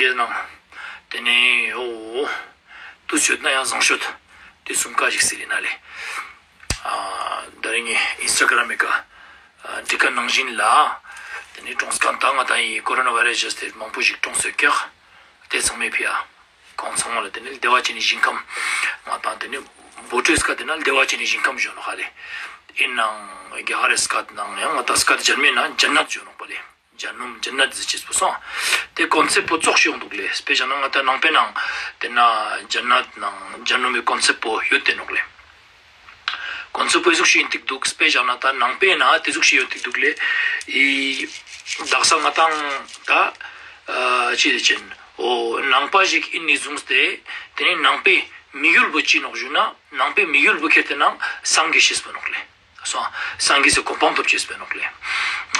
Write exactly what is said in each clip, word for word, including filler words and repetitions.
ཡེ་ནང་། དེ་ནས་འོ། དུས་ཡོད་ན་ཡང་བཟང་ཤོས། དེ་གསུམ་ཀ་ཞིག་སིལ་ཡིན་ན་ལེ། ཨ་ད་རིང་ངི་ཨིན་སི་ཊ་གྷ་རམ་མི་ཀ་ཨ་འགྲིག་ཀ་ནང་བཞིན་ལ། དེ་ནས་གྲོངས་ཁན་ད་ང་ཏང་ཡི་ཀོ་རོ་ན་བྷ་ར་སི་ཅོས་ཏེ་མང་པོ་ཞིག་གྲོངས་སོད་ཀྱག་དེ་ཚང་མའི་ཕི་ཡ། ཁོང་ཚང་མ་ལ་དེ་ནས་བདེ་བ་ཅན་ནི་ཞིང་ཁམས། ང་ཏང་དེ་ནས་བོད་ཕྲུག་སྐད་དེ་ན་བདེ་བ་ཅན་ནི་ཞིང་ཁམས་ཞུ་ནོག་ཧ་ལེ། ཨིན་ནའང་རྒྱ་གར་རི་སྐད་ནང་ཡང་ང་ཏང་སྐད་འཇར་མན་ན་ཇན་ནད་ཞུ་ནོག་པ་ལེ། ཇ་ནུམ་ཇན་ནད་ཟེར་ཅེས་པོ་སོང་། དེ་ཀོན་སེབ་པོ་ཙོགས་ཤིག་ཡོང་འདུག་ལེ། དཔེ་བཞག་ན་ང་ཏང་ནང་པའི་ནང་དེ་ན་ཇན་ནད་ནང་ཇ་ནུམ་མི་ཀོན་སེབ་པོ་ཡོད་དེ་ནོག་ལེ། ཀོན་སེབ་པོ་ཨི་ཟུག་ཤིག་ཡིན་ཏིག་འདུག་དཔེ་བཞག་ན་ད་ནང་པའི་ན་དེ་ཟུག་ཤིག་ཡོད་ཏིག་འདུག་ལེ། ཨི་དག་ས་ང་ཏང་ད་ཨ་ཅི་ཟེར་ཅན་འོ་ནང་པ་ཞིག་ཡིན་ནི་བཟུང་སྟེ་དེ་ནས་ནང་པའི་དམིགས་ཡུལ་པོ་ཅི་ནོག་ཞུ་ན་ནང་པའི་དམིགས་ཡུལ་པོ་ཁྱེར་ཏེ་ན་སངས་རྒྱས་ཤེས་པོ་ནོག་ལེ། སོང་། སངས་རྒྱས་སི་གོ་འཕང་ཐོབ་ཅེས་པོ་ནོག་ལེ།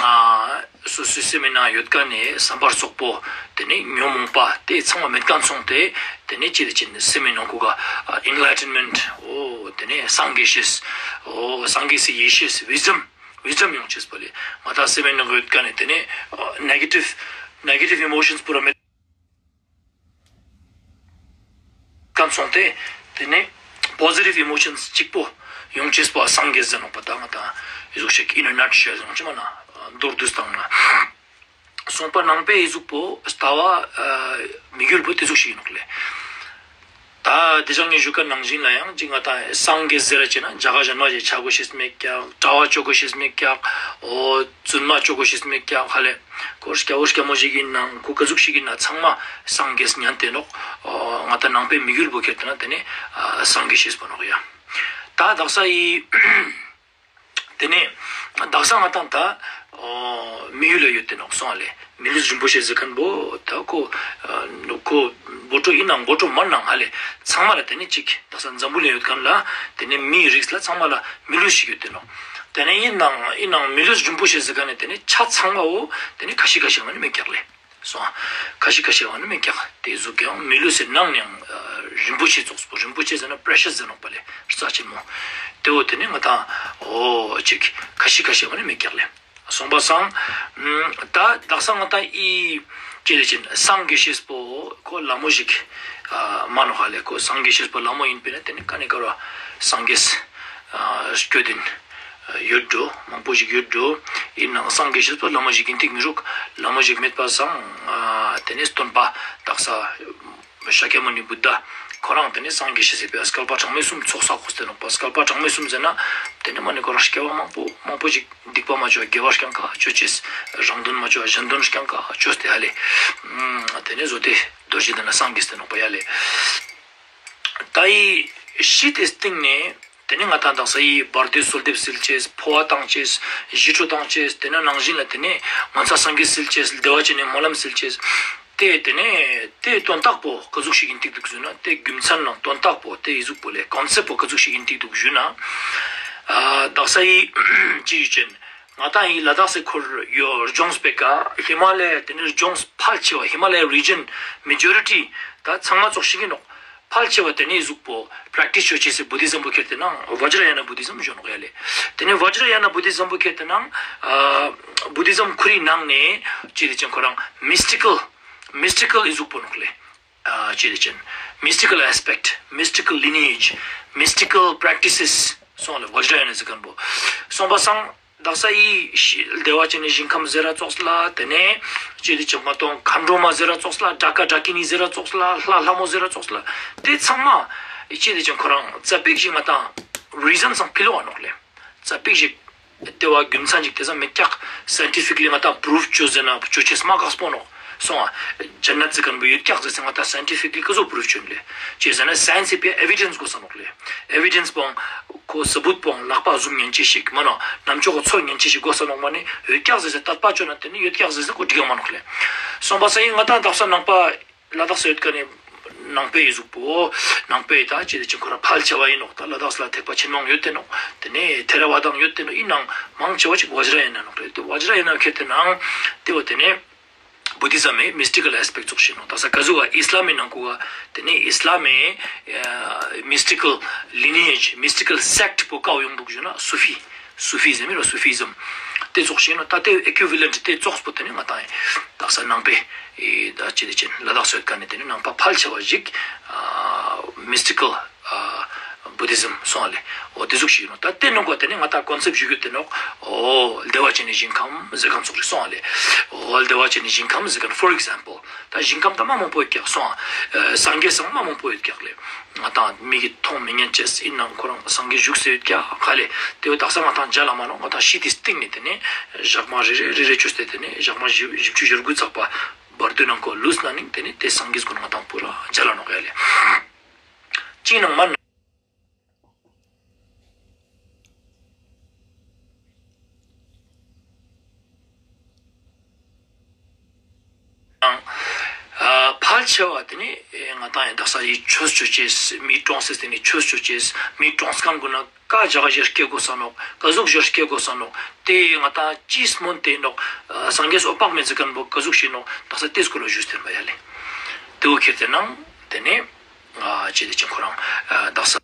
ཨ་སོ་སོའི་སེམས་ནང་ཡོད་ཁན་ནི་བསམ་པ་རྩོག་པོ་དེ་ནས་ཉོན་མོངས་པ་དེ་ཚང་མ་མེད་ཁན་སོང་སྟེ་དེ་ནས་ཅི་ཟེར་ཅན་སེམས་ནང་ཁུག་ག་ཨིན་ལའི་ཊེན་མེནྚ་འོ་དེ་ནས་སངས་རྒྱས་ཤེས་འོ་སངས་རྒྱས་སི་ཡེ་ཤེས་ཝིས་ཌམ་ཝིས་ཌམ་ཡོང་ཅེས་པོ་ལེ། ང་ཏང་སེམས་ནང་ཡོད་ཁན་ནི་དེ་ནས་ཨ་ནེ་གེ་ཊིབ་ནེ་གེ་ཊིབ་ཨི་མོ་ཤནས་པུ་ར་མེད་ཁན་སོང་སྟེ་དེ་ནས་པོ་ཟི་ཊིབ་ཨི་མོ་ཤནས་གཅིག་པོ་ཡོང་ཅེས་པོ་སངས་རྒྱས་ཟེར་ནོག་པ། ད་ང་ཏང་ཨི་ཟུག་ཤིག་ཨིན་ཨ་ནཊ་ཤེལ་ཡོང་ཅེས་མ་ན་མདོར་བསྡུས་བཏང་ན། སོང་པ་ནང་པའི་ཨི་ཟུག་པོ་ལྟ་བ་ཨ་དམིགས་ཡུལ་པོ་དེ་ཟུག་ཤིག་ཡིན་ནོག་ལེ། ད་དེ་ཞང་ངས་ཞུ་ཁན་ནང་བཞིན་ལ་ཡང་ཅིག་ང་ཏང་སངས་རྒྱས་ཟེར་ར་ཅེ་ན་རྒྱ་གར་ཞན་མ་ཞིག་ཆ་གོ་ཤེས་མེད་ཀྱག་གྲྭ་བ་ཅོ་གོ་ཤེས་མེད་ཀྱག་འོ་བཙུན་མ་ཅོ་གོ་ཤེས་མེད་ཀྱག་ཧ་ལེ། ཁོ་སྐྱ་བོ་སྐྱ་མོ་ཞིག་ཡིན་ནང་ཁོ་ག་ཟུག་ཞིག་ཡིན་ན་ཚང་མ་སངས་རྒྱས་ཉན་ཏེ་ནོག་ཨ་ང་ཏང་ནང་པའི་དམིགས་ཡུལ་པོ་ཁྱེར་ཏེ་ན་དེ་ནས་ཨ་སངས་རྒྱས་ཤེས་པོ་ནོག་ཡ། ད་དག་ས་ཡི་དེ་ནས་དག་ས་ང་ཏང་ད་ཨ་མི་ཡུལ་ལ་ཡོད་དེ་ནོག་སོང་ཨ་ལེ། མི་ལུས་རིན་པོ་ཆེ་ཟེར་ཁན་པོ་ད་ཁོ་ཨ་ཁོ་བོད་ཕྲུག་ཡིན་ནང་བོད་ཕྲུག་མན་ནང་ཧ་ལེ་ཚང་མ་ལ་དེ་ནས་ཅིག་དག་ས་འཛམ་བུ་གླིང་ཡོད་ཁན་ལ་དེ་ནས་མིའི་རིགས་ལ་ཚང་མ་ལ་མི་ལུས་ཤིག་ཡོད་དེ་ནོག་དེ་ནས་ཡིན་ནང་ཡིན་ནང་མི་ལུས་རིན་པོ་ཆེ་ཟེར་ཁན་ནི་དེ་ནས་ཆ་ཚང་བའོ་དེ་ནས་ཁ་ཤི་ཁ་ཤི་མ་ནི་མེད་ཀྱག་ལེ། སོང་། ཁ་ཤི་ཁ་ཤི་མ་ནི་མེད་ཀྱག་དེ་ཟུག་ཀྱང་མི་ལུས་སི་ནང་ནས་ཡང་རིན་པོ་ཆེ་ཙོགས་པོ་རིན་པོ་ཆེ་ཟེར་ན་པྲེ་ཤས་ཟེར་ནོག་པ་ལེ་རྩ་ཆེན་མོ། དེ་བོ་དེ་ནས་ང་ཏང་འོ་ཅིག་ཁ་ཤི་ཁ་ཤི་མ་ནི་མེད་ཀྱག་ལེ། སོང་པ་སང་། ད་དག་ས་ང་ཏང་ཨི་ཅི་ཟེར་ཅན་སངས་རྒྱས་ཤེས་པོ་ཁོ་ལ་མོ་ཞིག་ཨ་མ་ནོག་ཧ་ལེ། ཁོ་སངས་རྒྱས་ཤེས་པོ་ལ་མོ་ཡིན་པས་ན་དེ་ནི་ཀ་ནེ་ཀ་ར་སངས་རྒྱས་ཨ་སྐྱོད་དིན་ཡོད་འགྲོ། མང་པོ་ཞིག་ཡོད་འགྲོ། ཡིན་ནའང་སངས་རྒྱས་ཤེས་པོ་ལ་མོ་ཞིག་ཡིན་ཏིག་མི་རུག་ལ་མོ་ཞིག་མེད་པ་སང་ཨ་དེ་ནི་སྟོན་པ་དག་ས་ཤཱཀྱ་མུ་ནི་བུདྡྷ་ཁོ་རང་དེ་ནས་སངས་རྒྱས་ཤེས་ཟེར་བའི་བསྐལ་པ་གྲངས་མེད་གསུམ་ཚོགས་བསགས་ཁོ་སྟེ་ནོག་པ། བསྐལ་པ་གྲངས་མེད་གསུམ་ཟེར་ན་དེ་ནས་མ་ནི་ཁོ་རང་སྐྱེ་བ་མང་པོ་མང་པོ་ཞིག་སྡིག་པ་མ་བཅོས་དགེ་བ་རྐྱང་ཀ་བཅོ་ཅེས། རང་དོན་མ་བཅོས་གཞན་དོན་རྐྱང་ཀ་བཅོས་ཏེ་ཧ་ལེ། དེ་ནས་བཟོ་སྟེ་རྡོ་རྗེ་གདན་ལ་སངས་རྒྱས་ཏེ་ནོག་པ་ཡ་ལེ། ད་ཡི་ཤི་སྟེ་སྟིང་ནས་དེ་ནས་ང་ཏང་དག་ས་ཡི་བར་དོའི་གསོལ་འདེབས་སིལ་ཅེས། འཕོ་བ་བཏང་ཅེས། ཞི་ཁྲོ་བཏང་ཅེས། དེ་ནས་ནང་བཞིན་ལ་དེ་ནས་ངོ་མཚར་སངས་རྒྱས་སིལ་ཅེས། བདེ་བ་ཅན་ནི་སྨོན་ལམ་སིལ་ཅེས། དེ་དེ་ནས་དེ་དོན་དག་པོ་ག་ཟུག་ཞིག་ཡིན་ཏིག་འདུག་ཟེར་ན་དེ་རྒྱུ་མཚན་ནང་དོན་དག་པོ་དེ་ཨི་ཟུག་པོ་ལེ་ཀོན་སེབ་པོ་ག་ཟུག་ཞིག་ཡིན་ཏིག་འདུག་ཞུ་ན། ཨ་དག་ས་ཡི་ཅི་ཡུལ་ཅན་ང་ཏང་ཡི་ལ་དྭགས་སི་ཁུལ་ཡོད་ལྗོངས་པེ་ཀ་ཧི་མ་ལ་ཡ་དེ་ནས་ལྗོངས་ཕལ་ཆེ་བ་ཧི་མ་ལ་ཡ་རི་ཇན་མེ་ཇོ་རི་ཊི་ད་ཚང་མ་ཙོགས་ཤིག་ཡིན་ནོག་ཕལ་ཆེ་བ་དེ་ནས་ཨི་ཟུག་པོ་པྲེག་ཊིས་ཅོ་ཅེས་སི་བུ་དྷི་ཛམ་པོ་ཁྱེར་ཏེ་ནང་བཛྲ་ཡ་ན་བུ་དྷི་ཛམ་ཞུ་ནོག་ཡ་ལེ། དེ་ནས་བཛྲ་ཡ་ན་བུ་དྷི་ཛམ་པོ་ཁྱེར་ཏེ་ནང་ཨ་བུ་དྷི་ཛམ་ཁོ་རའི་ནང་ནས་ཅི་ཟེར་ཅན་ཁོ་རང་མིས་ཊི་ཀལ་མིས་ཊི་ཀལ་ཨི་ཟུག་པོ་ནོག་ལེ། ཨ་ཅི་ཟེར་ཅན་མིས་ཊི་ཀལ་ཨེ་སི་པེག་ཊ་མིས་ཊི་ཀལ་ལི་ནི་ཨེཇ་མིས་ཊི་ཀལ་པྲེག་ཊི་སེས་སོང་ལེ། བཛྲ་ཡ་ན་ཟེར་ཁན་པོ་སོང་པ་སང་དག་ས་ཡི་ཤི་བདེ་བ་ཅན་ནི་ཞིང་ཁམས་ཟེར་ར་ཙོགས་ལ་དེ་ནས་ཅི་ཟེར་ཅན་མ་གཏོང་མཁའ་འགྲོ་མ་ཟེར་ར་ཙོགས་ལ་ཌ་ཀ་ཌ་ཀི་ནི་ཟེར་ར་ཙོགས་ལ་ལྷ་ལྷ་མོ་ཟེར་ར་ཙོགས་ལ་དེ་ཚང་མ་ཅི་ཟེར་ཅན་ཁོ་རང་ཙ་པིག་ཞིག་ང་ཏང་རི་ཛན་སང་ཕི་ལོག་ག་ནོག་ལེ། ཙ་པིག་ཞིག་དེ་བོ་རྒྱུ་མཚན་ཅིག་དེ་ཙམ་མེད་ཀྱག་སའེན་ཊི་ཕིག་ལི་ང་ཏང་པུ་རུབ་ཅོ་ཟེར་ན་ཅོ་ཅེས་མ་ཁག་པོ་ནོག་སོང་ཨ། ཇན་ནད་ཟེར་ཁན་པོ་ཡོད་ཀྱག་ཟེར་ཚེ་ང་ཏང་སའེན་ཊི་ཕིག་ལི་ཀ་ཟུག་པུ་རུབ་ཅོ་ཨིན་ལེ། ཅི་ཟེར་ན་སའེན་སི་ཕི་ཨེ་བི་ཌེན་སི་དགོས་ས་ནོག་ལེ། ཨེ་བི་ཌེན་སི་པོའང་ཁོ་ས་བུད་པོའང་ལག་པ་ཟུམ་ཉན་ཅེས་ཤིག་མ་ནོག་ནམ་ཅོག་ག་ཚོ་ཉན་ཅེས་ཤིག་དགོས་ས་ནོག་མ་ནི་ཡོད་ཀྱག་ཟེར་ཚེ་དད་པ་ཅོ་ན་དེ་ནི་ཡོད་ཀྱག་ཟེར་ཚེ་ཁོ་འགྲིག་ག་མ་ནོག་ལེ། སོང་པ་སང་ཡིན་ང་ཏང་དག་ས་ནང་པ་ལ་དྭགས་སི་ཡོད་ཁན་ནི་ནང་པའི་ཨི་ཟུག་པོ། ནང་པའི་ད་ཅི་ཟེར་ཅན་ཁོ་རང་ཕལ་ཆེ་བ་ཡིན་ནོག་ད་ལ་དྭགས་སི་ལ་ཐེག་པ་ཆེན་མོའང་ཡོད་དེ་ནོག་དེ་ནས་ཐེ་ར་ཝ་དའང་ཡོད་དེ་ནོག་ཡིན་ནའང་མང་ཆེ་བ་ཅིག་བཛྲ་ཡ་ན་ནོག་རེད། དེ་བཛྲ་ཡ་ན་ཁྱེར་ཏེ་ནང་དེ་བོ་དེ་ནས་བུ་དྷི་ཛམ་མི་མིས་ཊི་ཀལ་ཨེ་སི་པེག་ཊ་ཙོགས་ཤིག་ནོག་ད་ས་ཀ་ཟུག་ག་ཨིས་ལམ་མི་ནང་ཁུག་ག་དེ་ནས་ཨིས་ལམ་མི་མིས་ཊི་ཀལ་ལི་ནི་ཨེཇ་མིས་ཊི་ཀལ་སེག་ཊ་པོ་ཀ་བོ་ཡོང་འདུག་ཞུ་ན་སུ་ཕི། སུ་ཕི་ཛམ་ཡིན་རོ་སུ་ཕི་ཛམ། དེ་ཙོགས་ཤིག་ནོག་ད་དེ་ཨི་ཀུའི་ཝི་ལེན་ཊ་དེ་ཙོགས་པོ་དེ་ནི་ང་ཏང་ཡིན། དག་ས་ནང་པའི་ ཨི་ད་ཅི་དེ་ཅན་ལ་དྭགས་སི་ཡོད་ཁན་ནི་དེ་ནི་ནང་པ་ཕལ་ཆེ་བ་ཞིག་ཨ་མི་སི་ཊི་ཀལ་ཨ་བུ་དི་ཟམ་སོང་ལེ། འོ་དེ་ཟུག་ཞིག་ཡིན་ནོག། ད་དེ་ནང་གོ་དེ་ནི་ང་ཏང་ཀོན་སེབ་ཞུ་གི་དེ་ནོག། འོ་བདེ་བ་ཅན་ནི་ཞིང་ཁམས་ཟེར་ཁན་ཙོགས་རེ་སོང་ལེ། འོ་བདེ་བ་ཅན་ནི་ཞིང་ཁམས་ཟེར་ཁན། for example ད་ཞིང་ཁམས་ད་མ་མང་པོ་ཡོད་ཀྱག་སོང་། ཨ་སངས་རྒྱས་སང་མ་མང་པོ་ཡོད་ཀྱག་ལེ། ང་ཏང་མིག་གི་མཐོང་མི་ཉན་ཅེས་ཡིན་ནང་ཁོ་རང་སངས་རྒྱས་བཞུགས་སེ་ཡོད་ཀྱག་ག་ལེ། དེ་བོ་དག་ས་ང་ཏང་མཇལ་ལ་མ་ནོག། ང་ཏང་ཤི་དེ་སྟིང་ནེ་དེ་ནེ་ཞག་མ་རེ་རེ་རེ་རེ་བཅོས་ཏེ་དེ་ནེ་ཞག་མ་བཞི་བཅུ་ཞེ་དགུ་ཚག་པ་བར་དོའི་ནང་གོ་ལུས་ན་ནིང་དེ་ནེ་དེ་སངས་རྒྱས་ཀུན་ང་ཏང་པུ་ར་མཇལ་ལ་ནོག་ཡ་ལེ། ཅིག་ནང་མ་ནང་ཨ་ཕལ་ཆེ་བ་དེ་ནི་ང་ཏང་ཡང་དག་ས་ཡི་ཆོས་ཅོ་ཅེས་མི་གྲོངས་སེ་དེ་ནི་ཆོས་ཅོ་ཅེས་མི་གྲོངས་ཁན་གུན་ན་ཀ་ཇག་ཞིག་སྐྱེ་དགོས་ས་ནོག། ཀ་ཟུག་ཞིག་སྐྱེ་དགོས་ས་ནོག། དེ་ང་ཏང་ཅི་སྨོན་དེ་ནོག། ཨ་སངས་རྒྱས་འོད་དཔག་མེད་ཟེར་ཁན་བོ་ཀ་ཟུག་ཞིག་ནོག། དག་ས་དེ་སྐོར་ལ་ཞུས་ཏེ་མ་ཡ་ལེ། དེ་བོ་ཁྱེར་ཏེ་ནང་དེ་ནི་ཨ་ཅི་དེ་ཅན་ཁོ་རང་ཨ་དག་ས་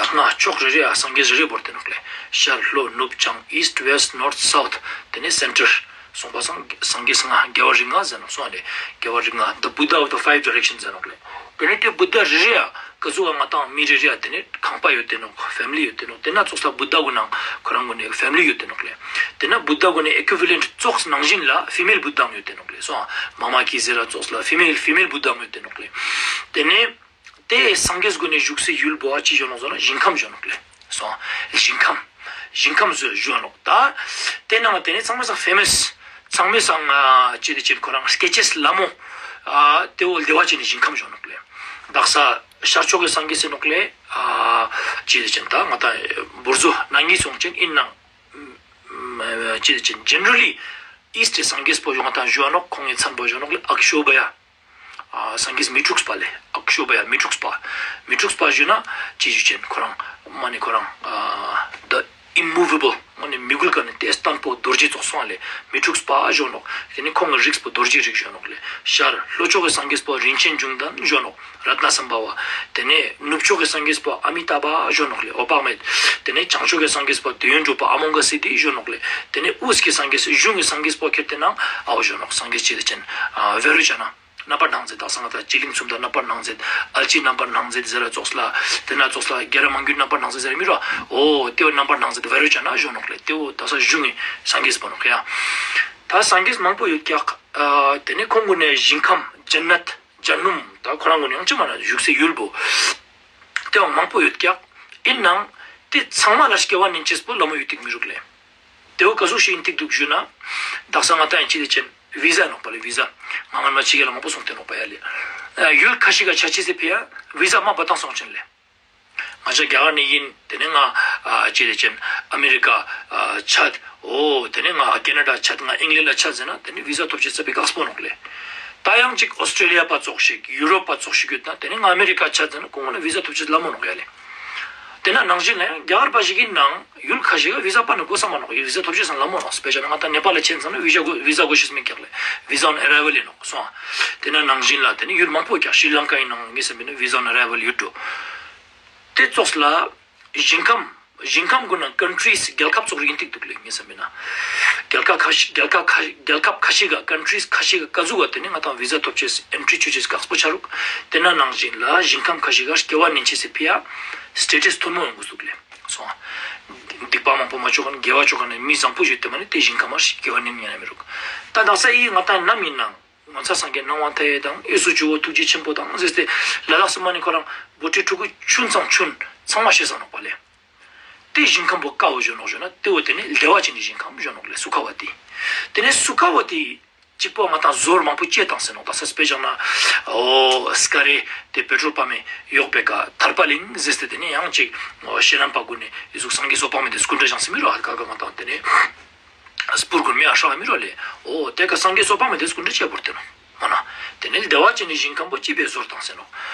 ལྔ་ཕྱོགས་རེ་རེ་ཨ་སངས་རྒྱས་རེ་རེ་བོར་ཏེ་ནོག་ལེ། ཤར་ལྷོ་ནུབ་བྱང་east west north south དེ་ནེ་སེན་ཊར་སོང་པ་སང་སངས་རྒྱས་ལྔ་རྒྱལ་བ་རིགས་ལྔ་ཟེར་ནོག་སོང་ལེ། རྒྱལ་བ་རིགས་ལྔ་the Buddha of the five directions ཟེར་ནོག་ལེ། དེ་ནེ་དེ་བུདྡྷ་རེ་རེ་ཨ་ཀ་ཟུག་ག་ང་ཏང་མི་རེ་རེ་ཨ་དེ་ནེ་ཁང་པ་ཡོད་དེ་ནོག། ཕེ་མི་ལི་ཡོད་དེ་ནོག། དེ་ན་ཙོགས་ལ་བུདྡྷ་གུན་ནང་ཁོ་རང་གུན་ནི་ཕེ་མི་ལི་ཡོད་དེ་ནོག་ལེ། དེ་ན་བུདྡྷ་གུན་ནི་ཨི་ཀུའི་ཝི་ལེནཊ་ཙོགས་ནང་བཞིན་ལ་ཕི་མེལ་བུདྡྷ་ཡོད་དེ་ནོག་ལེ། སོང་མ་མ་ཀི་ཟེར་ར་ཙོགས་ལ་ཕི་མེལ་ཕི་མེལ་བུདྡྷ་ཡོད་དེ་ནོག་ལེ། དེ་ནེ་དེ་སངས་རྒྱས་གུན་ནི་བཞུགས་སའི་ཡུལ་བོ་ཨ་ཅི་ཞུ་ནོག་ཟེར་ན་ཞིང་ཁམས་ཞུ་ནོག་ལེ། སོང་། ཞིང་ཁམས། ཞིང་ཁམས་ཟེར་ཞུ་ནོག། ད་དེ་ནང་དེ་ནི་ཚང་མའི་སང་ཕེ་མས། ཚང་མའི་སང་ཨ་ཅི་དེ་ཅན་ཁོ་རང་སྐྱེ་ཅེས་ལ་མོ། ཨ་དེ་བོ་བདེ་བ་ཅན་ནི་ཞིང་ཁམས་ཞུ་ནོག་ལེ། དག་ས་ཤར་ཕྱོགས་ཀྱི་སངས་རྒྱས་ཟེར་ནོག་ལེ། ཨ་ཅི་དེ་ཅན་ད་ང་ཏང་བུར་ཟོ་ན་ངི་སོང་ཅན་ཡིན་ནང་། ཅི་དེ་ཅན་ཇེ་ནེ་རལ་ལི་ཨིསཊ་སངས་རྒྱས་པོ་ཡོང་ང་ཏང་ཞུ་ནོག། ཁོང་ངི་མཚན་པོ་ཞུ་ནོག་ལེ་ཨཀ་ཤོ་བྷ་ཡ། ཨ་སངས་རྒྱས་མི་འཁྲུགས་པ་ལེ། ཨཀ་ཤོ་བྷ་ཡ་མི་འཁྲུགས་པ། མི་འཁྲུགས་པ་ཞུ་ན་ཅི་ཞུ་ཅན་ཁོ་རང་མ་ནི་ཁོ་རང་ཨ་the immovable མ་ནི་མི་འགུལ་ཁན་ནི་དེ་བརྟན་པོ་རྡོ་རྗེ་ཙོགས་སོང་ལེ། མི་འཁྲུགས་པ་ཞུ་ནོག། དེ་ནི་ཁོང་གི་རིགས་པོ་རྡོ་རྗེ་རིགས་ཞུ་ནོག་ལེ། ཤར་ལྷོ་ཕྱོགས་ཀྱི་སངས་རྒྱས་པོ་རིན་ཆེན་འབྱུང་ལྡན་ཞུ་ནོག། རཏྣ་སམ་བྷ་ཝ། དེ་ནེ་ནུབ་ཕྱོགས་ཀྱི་སངས་རྒྱས་པོ་ཨ་མི་ཏཱ་བྷ་ཞུ་ནོག་ལེ། འོད་དཔག་མེད། དེ་ནེ་བྱང་ཕྱོགས་ཀྱི་སངས་རྒྱས་པོ་དུས་ཡུན་གྲུབ་པ་ཨ་མོ་གྷ་སི་ཏི་ཞུ་ནོག་ལེ། དེ་ནེ་དབུས་ཀྱི་སངས་རྒྱས་གཞུང་གི་སངས་རྒྱས་པོ་ཁྱེར་ཏེ་ནང་ཨའོ་ཞུ་ནོག། སངས་རྒྱས་ཅི་དེ་ཅན་ཨ་བེ་རོ་ཙ་ན། རྣམ་པར་སྣང་མཛད། དག་ས་ང་ཏང་སྤྱི་གླིང་གསུམ་དང་རྣམ་པར་སྣང་མཛད། ཨལ་ཅི་རྣམ་པར་སྣང་མཛད་ཟེར་ར་ཙོགས་ལ། དེ་ན་ཙོགས་ལ་རྒྱལ་ར་མང་རྒྱུད་རྣམ་པར་སྣང་མཛད་ཟེར་ར་མི་རོ། འོ་དེ་བོ་རྣམ་པར་སྣང་མཛད་བེ་རོ་ཙ་ན་ཞུ་ནོག་ལེ། དེ་བོ་དག་ས་གཞུང་གི་སངས་རྒྱས་པོ་ནོག་ཡ། ད་སངས་རྒྱས་མང་པོ་ཡོད་ཀྱག། ཨ་དེ་ནེ་ཁོང་གུན་ནི་ཞིང་ཁམས་ཇན་ནཏ། ཇ་ནུམ། ད་ཁོ་རང་གུན་ནི་ཡང་ཅི་མ་ན་བཞུགས་སའི་ཡུལ་བོ། དེ་བོ་མང་པོ་ཡོད་ཀྱག། ཡིན་ནང་དེ་ཚང་མ་ལ་སྐྱེ་བ་ནན་ཅེས་པོ་ལ་མོ་ཡོད་ཏིག་མི་རུག་ལེ། དེ་བོ་ཀ་ཟུག་ཞིག་ཡིན་ཏིག་འདུག་ཞུ་ན། དག་ས་ང་ཏང་ཡང་ཅི་དེ་ཅན་བི་ཟ་ནོག་པ་ལེ་བི་ཟ། ང་ངན་མ་ཅིག་ག་ལ་མང་པོ་སོང་སྟེ་ནོག་པ་ཡ་ལེ། ཡུལ་ཁ་ཤས་ཀ་ཆ་ཅེས་སི་ཕི་ཡ་བི་ཟ་མ་པ་ཏང་སོང་ཅན་ལེ། ང་ཅག་རྒྱ་གར་ནེ་ཡིན་དེ་ནེ་ང་ཨ་ཅི་དེ་ཅན་ཨ་མེ་རི་ཀ་ཨ་ཆད། འོ་དེ་ནེ་ང་ཁེ་ན་ཌ་ཆད། ང་ཨིང་ལན་ལ་ཆད་ཟེར་ན་དེ་ནེ་བི་ཟ་ཐོབ་ཅེས་ཙ་པིག་ཁག་པོ་ནོག་ལེ། ད་ཡང་ཅིག་ཨོས་ཊྲེ་ལི་ཡ་པ་ཙོགས་ཤིག་ཡུ་རོབ་པ་ཙོགས་ཤིག་ཡོད་ན་དེ་ནེ་ང་ཨ་མེ་རི་ཀ་ཆད་ཟེར་ན་ཁོང་གུན་ལ་བི་ཟ་ཐོབ་ཅེས་ལ་མོ་ནོག་ཡ་ལེ། དེ་ན་ནང་བཞིན་ལ་ཡང་རྒྱ་གར་པ་ཞིག་ཡིན་ནང་ཡུལ་ཁ་ཤས་ཀ་བི་ཟ་པ་ནི་དགོས་ས་མ་ནོག། བི་ཟ་ཐོབ་ཅེས་སང་ལ་མོ་ནོག། སྤེ་ཆ་ན་ང་ད་ནེ་པཱལ་ལ་ཆེན་ཙང་ན་བི་ཟ་དགོས་བི་ཟ་དགོས་ཤེས་མེད་ཀྱག་ལེ། བི་ཟ་ཨོན་ཨ་རའི་ཝལ་ཡིན་ནོག་སོང་། དེ་ན་ནང་བཞིན་ལ་དེ་ནེ་ཡུལ་མང་པོ་ཀྱག་ཤྲི་ལང་ཀ་ཡིན་ནང་ངེས་སམ་པ་ན་བི་ཟ་ཨོན་ཨ་རའི་ཝལ་ཡོད་འགྲོ། དེ་ཙོགས་ལ་ཞིང་ཁམས་ཞིང་ཁམས་གུན་ནང་ཀན་ཊྲིས་རྒྱལ་ཁབ་ཙོགས་རིག་ཡིན་ཏིག་འདུག་ལེ། ངེས་སམ་པ་ན་རྒྱལ་ཁབ་ཁ་ཤས་རྒྱལ་ཁབ་ཁ་རྒྱལ་ཁབ་ཁ་ཤས་ཀ་ཀན་ཊྲིས་ཁ་ཤས་ཀ་ཀ་ཟུག་ག་དེ་ནེ་ང་ཏང་བི་ཟ་ཐོབ་ཅེས་ཨེན་ཊྲི་ཆོད་ཅེས་ཁག་པོ་ཆ་རུག། དེ་ན་ནང་བཞིན་ལ་ཞིང་ཁམས་ཁ་ཤས་ཀ་སྐྱེ་བ་ནན་ཅེས་སི་ཕི་ཡ་སི་ཊེ་ཊས་མཐོན་མོ་ཡོང་དགོས་འདུག་ལེ། སོང་། སྡིག་པ་མང་པོ་མ་ཅོ་ཁན་དགེ་བ་ཅོ་ཁན་ནི་མི་བཟང་པོ་ཞིག་ཡོད་དེ་མ་ནི་དེ་ཞིང་ཁམས་མ་ཞིག་སྐྱེ་བ་ནན་ཉན་ན་མི་རུག། ད་དག་ས་ཡི་ང་ཏང་ནམ་ཡིན་ནང་ངོ་མཚར་སངས་རྒྱས་སྣང་བ་མཐའ་ཡས་དང་ཡེ་སུ་ཇོ་བོ་ཐུགས་རྗེ་ཆེན་པོ་དང་ཟེར་ཏེ་ལ་དྭགས་སི་མ་ནི་ཁོ་རང་བོ་ཊི་ཕྲུ་གུ་ཆུན་ཙང་ཆུན་ཚང་མ་ཤེས་ས་ནོག་པ་ལེ། དེ་ཞིང་ཁམས་པོ་ཀ་བོ་ཞུ་ནོག་ཞུ་ན་དེ་བོ་དེ་ནི་བདེ་བ་ཅན་ནི་ཞིང་ཁམས་ཞུ་ནོག་ལེ། སུ་ཁ་བ་ཏི། དེ་ནི་སུ་ཁ་བ་ཏི་གཅིག་པོ་ང་ཏང་ཟོར་མང་པོ་ཅེས་བཏང་ཟེར་ནོག། ད་ས་སྤེ་ཞག་ན་འོ་སྐ་རེ་དེ་པེ་ཊྲོལ་པམ་མེ་ཡོག་པེ་ཀ་ཐར་པ་གླིང་ཟེར་ཏེ་དེ་ནི་ཡང་ཅིག་འོ་ཤེས་རམ་པ་གུན་ནི་ཨི་ཟུག་སངས་རྒྱས་འོད་དཔག་མེད་དེ་སྐུ་འདྲ་ཞིག་ཟེར་མི་རོ། ཧ་ཀ་ཀ་ང་ཏང་དེ་ནི་སྤུར་གུན་མེ་ཨ་ཧྲ་མི་རོ་ལེ། འོ་དེ་ཀ་སངས་རྒྱས་འོད་དཔག་མེད་དེ་སྐུ་འདྲ་ཅེས་བོར་ཏེ་ནོག། མ་ན། དེ་ནི་བདེ་བ་ཅན་ནི་ཞིང་ཁམས་པོ་ཅི་བེ་ཟོར་བཏང་ཟེར་ནོག།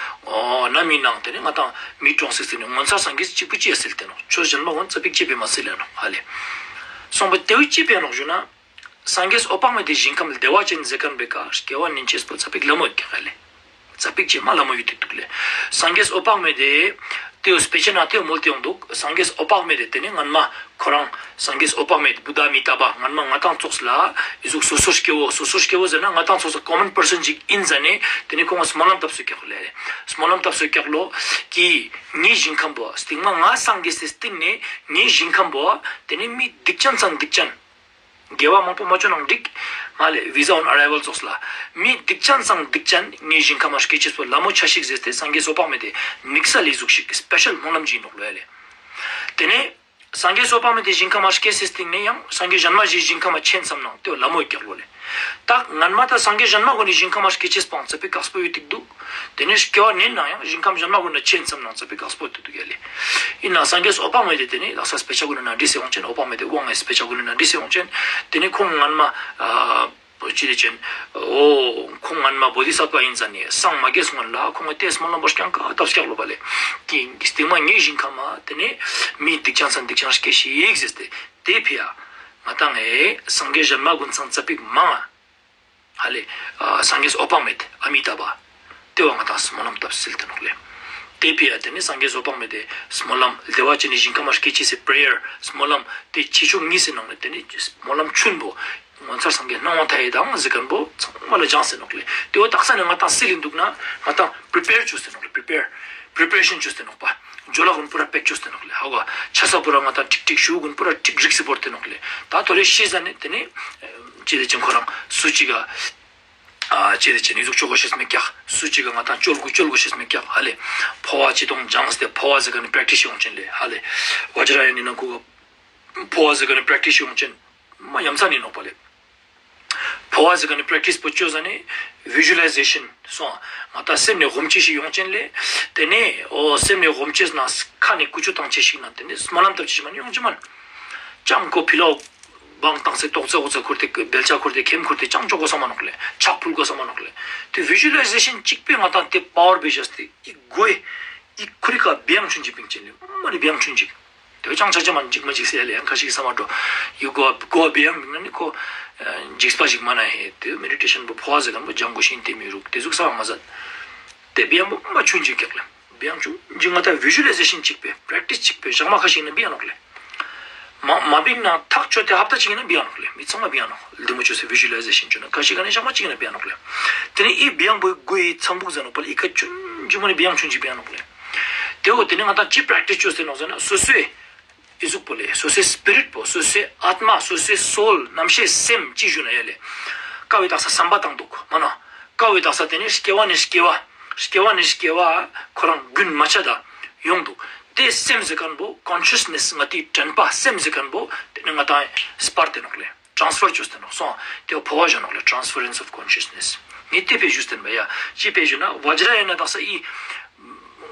འོ་ན་མི་ནང་དེ་ནི་ང་ཏང་མི་གྲོངས་སེ་ཟེར་ནི་ངོ་མཚར་སངས་རྒྱས་གཅིག་པུ་ཅི་ཟེར་ཏེ་ནོག། ཆོས་གཞན་མ་ངོ་ཙ་པིག་ཅི་བེ་མ་ཟེར་ལེ་ནོག་ཧ་ལེ། སོང་པ་དེ་བོ་ཅི་བེ་ནོག་ཞུ་ན། སངས་རྒྱས་འོད་དཔག་མེད་དེ་ཞིང་ཁམས་བདེ་བ་ཅན་ཟེར་ཁན་བེ་ཀ་སྐྱེ་བ་ནན་ཅེས་པོ་ཙ་པིག་ལ་མོ་ཡོད་ཀྱག་ཧ་ལེ། ཙ་པིག་ཅི་མ་ལ་མོ་ཡོད་ཏེ་འདུག་ལེ། སངས་རྒྱས་འོད་དཔག་མེད་དེ་ ཏེའོ་དཔེ་ཆ་ན་ཏེའོ་མོལ་ཏེ་ཡོང་དུག། སངས་རྒྱས་འོད་དཔག་མེད་དེ་ཏེ་ནེ་སྔན་མ་ཁོ་རང་སངས་རྒྱས་འོད་དཔག་མེད་བུདྡྷ་ཨ་མི་ཏཱ་བྷ་སྔན་མ་ང་ཏང་ཙོགས་ལ་འི་ཟུག་སོ་སོར་སྐྱེ་བོ་སོ་སོར་སྐྱེ་བོ་ཟེར་ན་ང་ཏང་ཙོགས་ལ་ཀོ་མན་པར་སན་ཅིག་ཨིན་ཟ་ནེ་ཏེ་ནེ་ཁོང་ང་སྨོན་ལམ་བཏབ་སོ་ཀྱག་ལོ་ལེ། སྨོན་ལམ་བཏབ་སོ་ཀྱག་ལོ་ཀི་ངའི་ཞིང་ཁམས་པོ་སྟིང་མ་ང་སངས་རྒྱས་སི་སྟིང་ནེ་ངའི་ཞིང་ཁམས་པོ་ཏེ་ནེ་མི་སྡིག་ཅན་སང་སྡིག་ཅན། དགེ་བ་མང་པོ་མ་ཅོ་ནའང་འགྲིག། མ་ལེ་visa on arrival ཙོགས་ལ། མི་སྡིག་ཅན་སང་སྡིག་ཅན་ངའི་ཞིང་ཁམས་མ་སྐྱེ་ཅེས་པོ་ལ་མོ་ཆ་ཤིག་ཟེར་ཏེ་སངས་རྒྱས་འོད་དཔག་མེད་དེ་དམིགས་བསལ་ལ་ཟུག་ཤིག་སྤེ་ཤལ་སྨོན་ལམ་ཅིག་ཨིན་ནོག་ལོ་ཡ་ལེ། ཏེ་ནེ་སངས་རྒྱས་འོད་དཔག་མེད་དེ་ཞིང་ཁམས་མ་སྐྱེ་སི་སྟིང་ནེ་ཡང་སངས་རྒྱས་གཞན་མ་ཞིག་ཞིང་ཁམས་མ་ཆེན་སམ་ནའང་ཏེའོ་ལ་མོ་ཡོད་ཀྱག་ལོ་ལེ། ཏ་སྔན་མ་ཏ་སངས་རྒྱས་གཞན་མ་གུན་ནི་ཞིང་ཁམས་མ་སྐྱེ་ཅེས་པོའང་ཙ་པིག་ཀགས་པོ་ཡོད་ཏིག་དུག། ཏེ་ནེ་སྐྱེ་བ་ནེན་ནའང་ཞིང་ཁམས་གཞན་མ་གུན་ན་ཆེན་སམ་ནའང་ཙ་པིག་ཀགས་པོ་ཡོད་ཏིག་དུག་ཡ་ལེ། ཨིན་ནའང་སངས་རྒྱས་འོད་དཔག་མེད་དེ་ཏེ་ནེ་ལགས་ས་སྤེ་ཆ་གུན་ནི་ནང་བྲིས་སེ་ཡོང་ཅན་འོད་དཔག་མེད་དེ་དབང་ངི་སྤེ་ཆ་གུན་ནི་ནང་བྲིས་སེ་ཡོང་ཅན། ཏེ་ནེ་ཁོང་སྔན་མ་ཨ་ཅི་ཏེ་ཅན་འོ་ཁོང་སྔན་མ་བོ་དྷི་སཏྭ་ཨིན་ཟ་ནེ་སངས་མ་རྒྱས་སྔོན་ལ་ཁོང་ངི་ཏེ་སྨོན་ལམ་བོ་རྐྱང་ཀ་བཏབ་ཀྱག་ལོ་པ་ལེ། ཀི་སྟིང་མ་ངའི་ཞིང་ཁམས་མ་ཏེ་ནེ་མི་སྡིག་ཅན་སང་སྡིག་ཅན་སྐྱེ་ཤིག་ཟེར་ཏེ་ཏེ་ཕི་ཡ་ང་ཏང་ངི་སངས་རྒྱས་གཞན་མ་གུན་ཚང་ཙ་པིག་མང་ང་། ཧ་ལེ། ཨ་སངས་རྒྱས་འོད་དཔག་མེད་ཨ་མི་ཏཱ་བྷ། ཏེ་བོ་ང་ཏང་སྨོན་ལམ་བཏབ་སིལ་ཏེ་ནོག་ལེ། ཏེ་ཕི་ཡ་ཏེ་ནེ་སངས་རྒྱས་འོད་དཔག་མེད་དེ་སྨོན་ལམ་བདེ་བ་ཅན་ནི་ཞིང་ཁམས་མ་སྐྱེ་ཅེས་སི་པྲེ་ཡར་སྨོན་ལམ་ཏེ་ཆེ་ཆུང་གཉིས་སི་ནང་ནེ་ཏེ་ནེ་སྨོན་ལམ་ཆུན་པོ་ངོ་མཚར་སངས་རྒྱས་སྣང་བ་མཐའ་ཡས་དང་ཟེར་ཁན་བོ་ཚང་མ་ལ་སྦྱངས་ཏེ་ནོག་ལེ། ཏེ་བོ་དག་ས་ནེ་ང་ཏང་སིལ་ཨིན་དུག་ན་ང་ཏང་པྲི་པེར་ཅོས་ཏེ་ནོག་ལེ། པྲི་པེར་པྲི་པེ་རེ་ཤན་ཅོས་ཏེ་ནོག་པ། ཇོ་ལ་གུན་པུ་ར་པེག་ཅོས་ཏེ་ནོག་ལེ། ཧ་གོ་ཆ་ས་པུ་ར་ང་ཏང་ཀྲིག་ཀྲིག་ཞུ་གུན་པུ་ར་ཀྲིག་རིགས་སི་བོར་ཏེ་ནོག་ལེ། ཏ་ཐོ་རེ་ཤེས་ཟ་ནེ་ཏེ་ནེ་ཅི་ཏེ་ཅན་ཁོ་རང་སུ་ཅིག་ག་ཨ་ཅི་ཏེ་ཅན་ཨི་ཟུག་ཅོ་གོ་ཤེས་མེད་ཀྱག། སུ་ཅིག་ག་ང་ཏང་ཅོལ་གུ་ཅོལ་གོ་ཤེས་མེད་ཀྱག་ཧ་ལེ། ཕོ་བ་ཅི་ཏོང་སྦྱངས་ཏེ་ཕོ་བ་ཟེར་ཁན་ནི་པྲེག་ཊིས་ཡོང་ཅན་ལེ་ཧ་ལེ། བཛྲ་ཡ་ནི་ནང་ཁུ་ག་ཕོ་བ་ཟེར་ཁན་ནི་པྲེག་ཊིས་ཡོང་ཅན་མ་ཡ་མཚན་ཨིན་ནོག་པ་ལེ། ཕོ་བ་ཟེར་ཁན་ནི་པྲེག་ཊིས་པོ་ཅོས་ཟ་ནེ་བི་ཞུ་ལའི་ཟེ་ཤན་སོང་ང་ཏང་སེམས་ནེ་སྒོམ་ཅེས་ཤིག་ཡོང་ཅན་ལེ། ཏེ་ནེ་འོ་སེམས་ནེ་སྒོམ་ཅེས་ནང་ཁ་ནེ་ཀུ་ཅོ་ཏང་ཅེས་ཤིག་ནང་ཏེ་ནེ་སྨོན་ལམ་བཏབ་ཅེས་ཤིག་མ་ནེ་ཡོང་ཅེས་མན། ཅང་ཁོ་ཕི་ལོག་བང་ཏང་སེ་ཏོག་ཙེ་འོ་ཙེ་ཁུར་ཏེ་བེལ་ཅ་ཁུར་ཏེ་ཁེམ་ཁུར་ཏེ་ཅང་ཅོ་གོས་མ་ནོག་ལེ། ཕྱག་ཕུལ་གོས་མ་ནོག་ལེ། ཏེ་བི་ཞུ་ལའི་ཟེ་ཤན་ཅིག་པོའི་ང་ཏང་ཏེ་པ་ཝར་བེ་ཞས་ཏེ་ཨི་གོའི་ཨི་ཁུ་རི་ཀ་བེའང་ཆུན་ཅིག་པིང་ཅན་ལེ་མ་ནེ་བེའང་ཆུན་ཅིག། ཏེ་བོ་ཅང་ཆ་ཆ་མན་ཅིག་མ་ཅིག་སེ་ཡ་ལེ་ཡང་ཁ་ཤིག་སམ་མ་འགྲོ། ཡུ་གོ་གོ་བེའང་མིན་ན་ནི་ཁོ་འཇིགས་པ་ཞིག་མ་ན་ཧེ། ཏེ་མེ་ཌི་ཊེ་ཤན་པོ་ཕོ་བ་ཟེར་ཁན་པོ་སྦྱང་གོས་ཤིག་ཏེ་མི་རུག་ཏེ་ཟུག་སམ་མ་ཟད། ཏེ་བེའང་པོ་མ་ཆུན་ཅིག་ཀྱག་ལེ། བེའང་ཆུན་ཅིག་ང་ཏང་བི་ཞུ་ལའི་ཟེ་ཤན་ཅིག་པོའི་པྲེག་ཊིས་ཅིག་པོའི་ཞག་མ་ཁ་ཤིག་ན་བེའ་ནོག་ལེ། མ་མ་བིང་ན་ཐག་ཆོད་དེ་ཧབ་ཏ་ཅིག་ན་བེའ་ནོག་ལེ། མི་ཚང་མ་བེའ་ནོག་ལྡེ་མོ་ཅོས་སེ་བི་ཞུ་ལའི་ཟེ་ཤན་ཅོས་ན་ཁ་ཤིག་ག་ནེ་ཞག་མ་ཅིག་ན་བེའ་ནོག་ལེ། ཏེ་ནེ་ཨི་བེའང་པོའི་གོའི་ཚང་བུག་ཟེར་ནོག་པ་ལེ་ཨི་ཀ་ཆུན་ཅིག་མ་ནེ་བེའང་ཆུན་ཅིག་བེའ་ནོག་ལེ། ཏེ་བོ་ཏེ་ནེ་ང་ཏང་ཅི་པྲེག་ཊིས་ཅོས་ཏེ་ནོག་ཟེར་ན་སོ་སོའི་ཨི་ཟུག་པོ་ལེ། སོ་སོའི་སྤི་རིཊ་པོ་སོ་སོའི་ཨཱཏྨ་སོ་སོའི་སོལ་རྣམ་ཤེས་སེམས་ཅི་ཞུ་ན་ཡ་ལེ། ཀ་བོའི་དག་ས་སམ་པ་ཏང་དུག་མ་ན། ཀ་བོའི་དག་ས་ཏེ་ནེ་སྐྱེ་བ་ནེ་སྐྱེ་བ་སྐྱེ་བ་ནེ་སྐྱེ་བ་ཁོ་རང་གུན་མ་ཆད་ད་ཡོང་དུག། ཏེ་སེམས་ཟེར་ཁན་པོ་ཀོན་ཤེས་ནེས་ང་ཏི་དྲན་པ་སེམས་ཟེར་ཁན་པོ་ཏེ་ནེ་ང་ཏང་སྤར་ཏེ་ནོག་ལེ། ཊྲན་སི་ཕར་ཅོས་ཏེ་ནོག་སོང་། ཏེ་བོ་ཕོ་བ་ཞུ་ནོག་ལེ། ཊྲན་སི་ཕེ་རེནས་ཨོཕ་ཀོན་ཤེས་ནེས། ངས་ཏེ་ཕི་ཞུས་ཏེ་ཨིན་པ་ཡ། ཅི་ཕི་ཞུ་ན་བཛྲ་ཡ་ན་དག་ས་ཨི་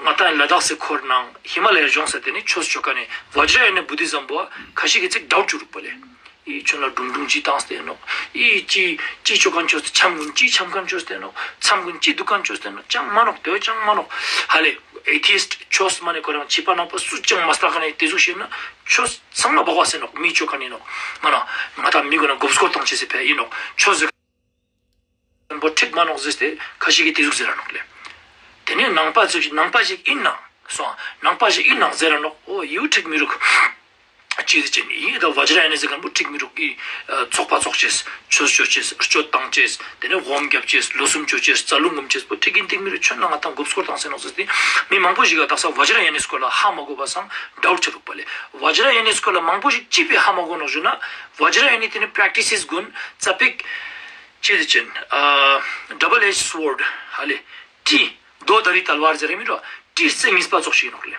ང་ཏང་ལ་དྭགས་སི་ཁོར་ནང་ཧི་མ་ལ་ཡའི་ལྗོངས་ས་ཏེ་ནེ་ཆོས་ཅོ་ཁན་ནི་བཛྲ་ཡ་ན་བུ་དྷི་ཛམ་པོ་ཁ་ཤིག་གི་ཚིག་ཌའུཊ་ཅོ་རུག་པ་ལེ། ཨི་ཆོས་ལ་དུང་དུང་ཅི་ཏང་སྟེ་ནོག། ཨི་ཅི་ཅི་ཅོ་ཁན་ཅོས་ཏེ་འཆམ་གུན་ཅི་འཆམ་ཁན་ཅོས་ཏེ་ནོག། འཆམ་གུན་ཅི་དུག་ཁན་ཅོས་ཏེ་ནོག། ཅང་མ་ནོག། ཏེ་བོ་ཅང་མ་ནོག། ཧ་ལེ་ཨེ་ཐི་ཨིསྟ་ཆོས་མ་ནེ་ཁོ་རང་ཕྱི་པ་ནང་པ་སུ་ཅང་མ་སྟག་ཁན་ནི་ཏེ་ཟུག་ཤེས་ན་ཆོས་ཚང་མ་བོགས་པ་སེ་ནོག། མི་ཅོ་ཁན་ཨིན་ནོག། མ་ན་ང་ཏང་མི་གུན་ན་མགོ་སྐོར་ཏང་ཅེས་སི་ཕི་ཡ་ཨིན་ནོག། ཆོས་ཟེར་ཁན་པོ་ཁྲིག་མ་ནོག་ཟེར་ཏེ་ཁ་ཤིག་གི་ཏེ་ཟུག་ཟེར་ར་ནོག་ལེ། ཏེ་ནེ་ནང་པ་ཟིག་ནང་པ་ཞིག་ཨིན་ན་སོང་། ནང་པ་ཞིག་ཨིན་ན་ཟེར་ར་ནོག། འོ་ཡུ་ཁྲིག་མི་རུག། ཅི་ཟེར་ཅན་ཨི་ད་བཛྲ་ཡ་ན་ཟེར་ཁན་པོ་ཁྲིག་མི་རུག་གི། ཚོགས་པ་ཚོགས་ཅེས་ཆོས་ཅོ་ཅེས་སྤྱོད་ཏང་ཅེས་ཏེ་ནེ་ཧོམ་རྒྱབ་ཅེས་ལོ་གསུམ་ཅོ་ཅེས་རྩ་རླུང་སྒོམ་ཅེས་པོ་ཁྲིག་ཨིན་ཏིག་མི་རུག། ཆོས་ནང་ང་ཏང་མགོ་སྐོར་ཏང་སེ་ནོག་ཟེར་ཏེ་མི་མང་པོ་ཞིག་ག་དག་ས་བཛྲ་ཡ་ན་སྐོར་ལ་ཧ་མ་གོ་བ་སང་ཌའུཊ་ཅོ་རུག་པ་ལེ། བཛྲ་ཡ་ན་སྐོར་ལ་མང་པོ་ཞིག་ཅི་ཕི་ཧ་མ་གོ་ནོག་ཞུ་ན་བཛྲ་ཡ་ན་ཏེ་ནེ་པྲེག་ཊིས་གུན་ཙ་པིག་ཅི་ཟེར་ཅན་ཌབ་བལ་ཨེཇ་སོར་ཌ་ཧ་ལེ་གྲི་རྡོ་དར་རི་ཏལ་ཝར་ཟེར་རེ་མི་རུག། གྲི་རྩེ་ཉིས་པ་ཙོགས་ཤིག་ཨིན་ནོག་ལེ།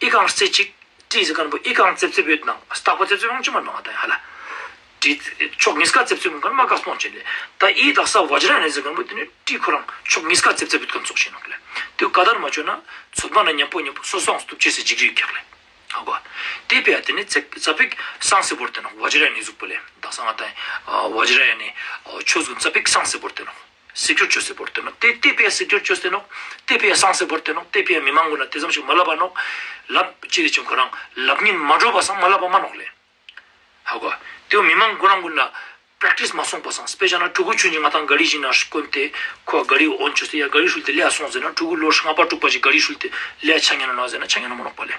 ཨི་ཀ་རྩེ་ཅིག་གྲི་ཟེར་ཁན་པོ་ཨི་ཀ་ཙེབ་ཙེབ་ཡོད་ནང་སྟག་པོ་ཙེབ་ཙེབ་ཡོང་ཅི་མ་ནོག་ང་ཏང་ཧ་ལ། གྲི་ཕྱོགས་ཉིས་ཀ་ཙེབ་ཙེབ་ཡོང་ཁན་མ་ཀ་སྤོང་ཅན་ལེ། ད་ཨི་དག་ས་བཛྲ་ཡ་ན་ཟེར་ཁན་པོ་ཏེ་ནེ་གྲི་ཁོ་རང་ཕྱོགས་ཉིས་ཀ་ཙེབ་ཙེབ་ཡོད་ཁན་ཙོགས་ཤིག་ཨིན་ནོག་ལེ། ཏེ་བོ་ཀ་དར་མ་ཅོས་ན་ཚོད་མ་ན་ཉམ་པོ་ཉམ་པོ་སོ་སོའང་སྟུབ་ཅེས་སི་འཇིགས་རི་ཡོད་ཀྱག་ལེ། ཧ་གོ། ཏེ་ཕི་ཡ་ཏེ་ནེ་ཙ་ཙ་པིག་སངས་སེ་བོར་ཏེ་ནོག། བཛྲ་ཡ་ན་ཟུག་པོ་ལེ། དག་ས་ང་ཏང་བཛྲ་ཡ་ན་ཆོས་གུན་ཙ་པིག་སངས་སེ་བོར་ཏེ་ནོག། སི་ཀིའུར་ཅོས་སེ་བོར་ཏེ་ནོག། ཏེ་ཏེ་ཕི་ཡ་སི་ཀིའུར་ཅོས་ཏེ་ནོག། ཏེ་ཕི་ཡ་སངས་སེ་བོར་ཏེ་ནོག། ཏེ་ཕི་ཡ་མི་མང་གུན་ལ་ཏེ་ཙམ་ཞིག་མ་ལབ་པ་ནོག། ལབ་ཅི་རེ་ཅུང་ཁོ་རང་ལབ་ཉན་མ་འགྲོ་བ་སང་མ་ལབ་པ་མ་ནོག་ལེ། ཧ་གོ། ཏེ་བོ་མི་མང་གུན་རང་གུན་ལ་ པྲེག་ཊིས་མ་སོང་པ་སང་། དཔེ་བཞག་ན་ཕྲུ་གུ་ཆུང་ཆུང་ང་དང་ག་རི་ཞིག་ན་སྐོན་ཏེ་ཁོ་ག་རི་འོན་ཅོས་ཏེ་ཡ་ག་རི་ཧྲུལ་ཏེ་ལེ་ཡ་སོང་ཟེར་ན། ཕྲུ་གུ་ལོ་ལྔ་པ་དྲུག་པ་ཞིག་ག་རི་ཧྲུལ་ཏེ་ལེ་ཡ་ཆ་ཉན་ན་ཟེར་ན་ཆ་ཉན་ན་མ་ནོག་པ་ལེ།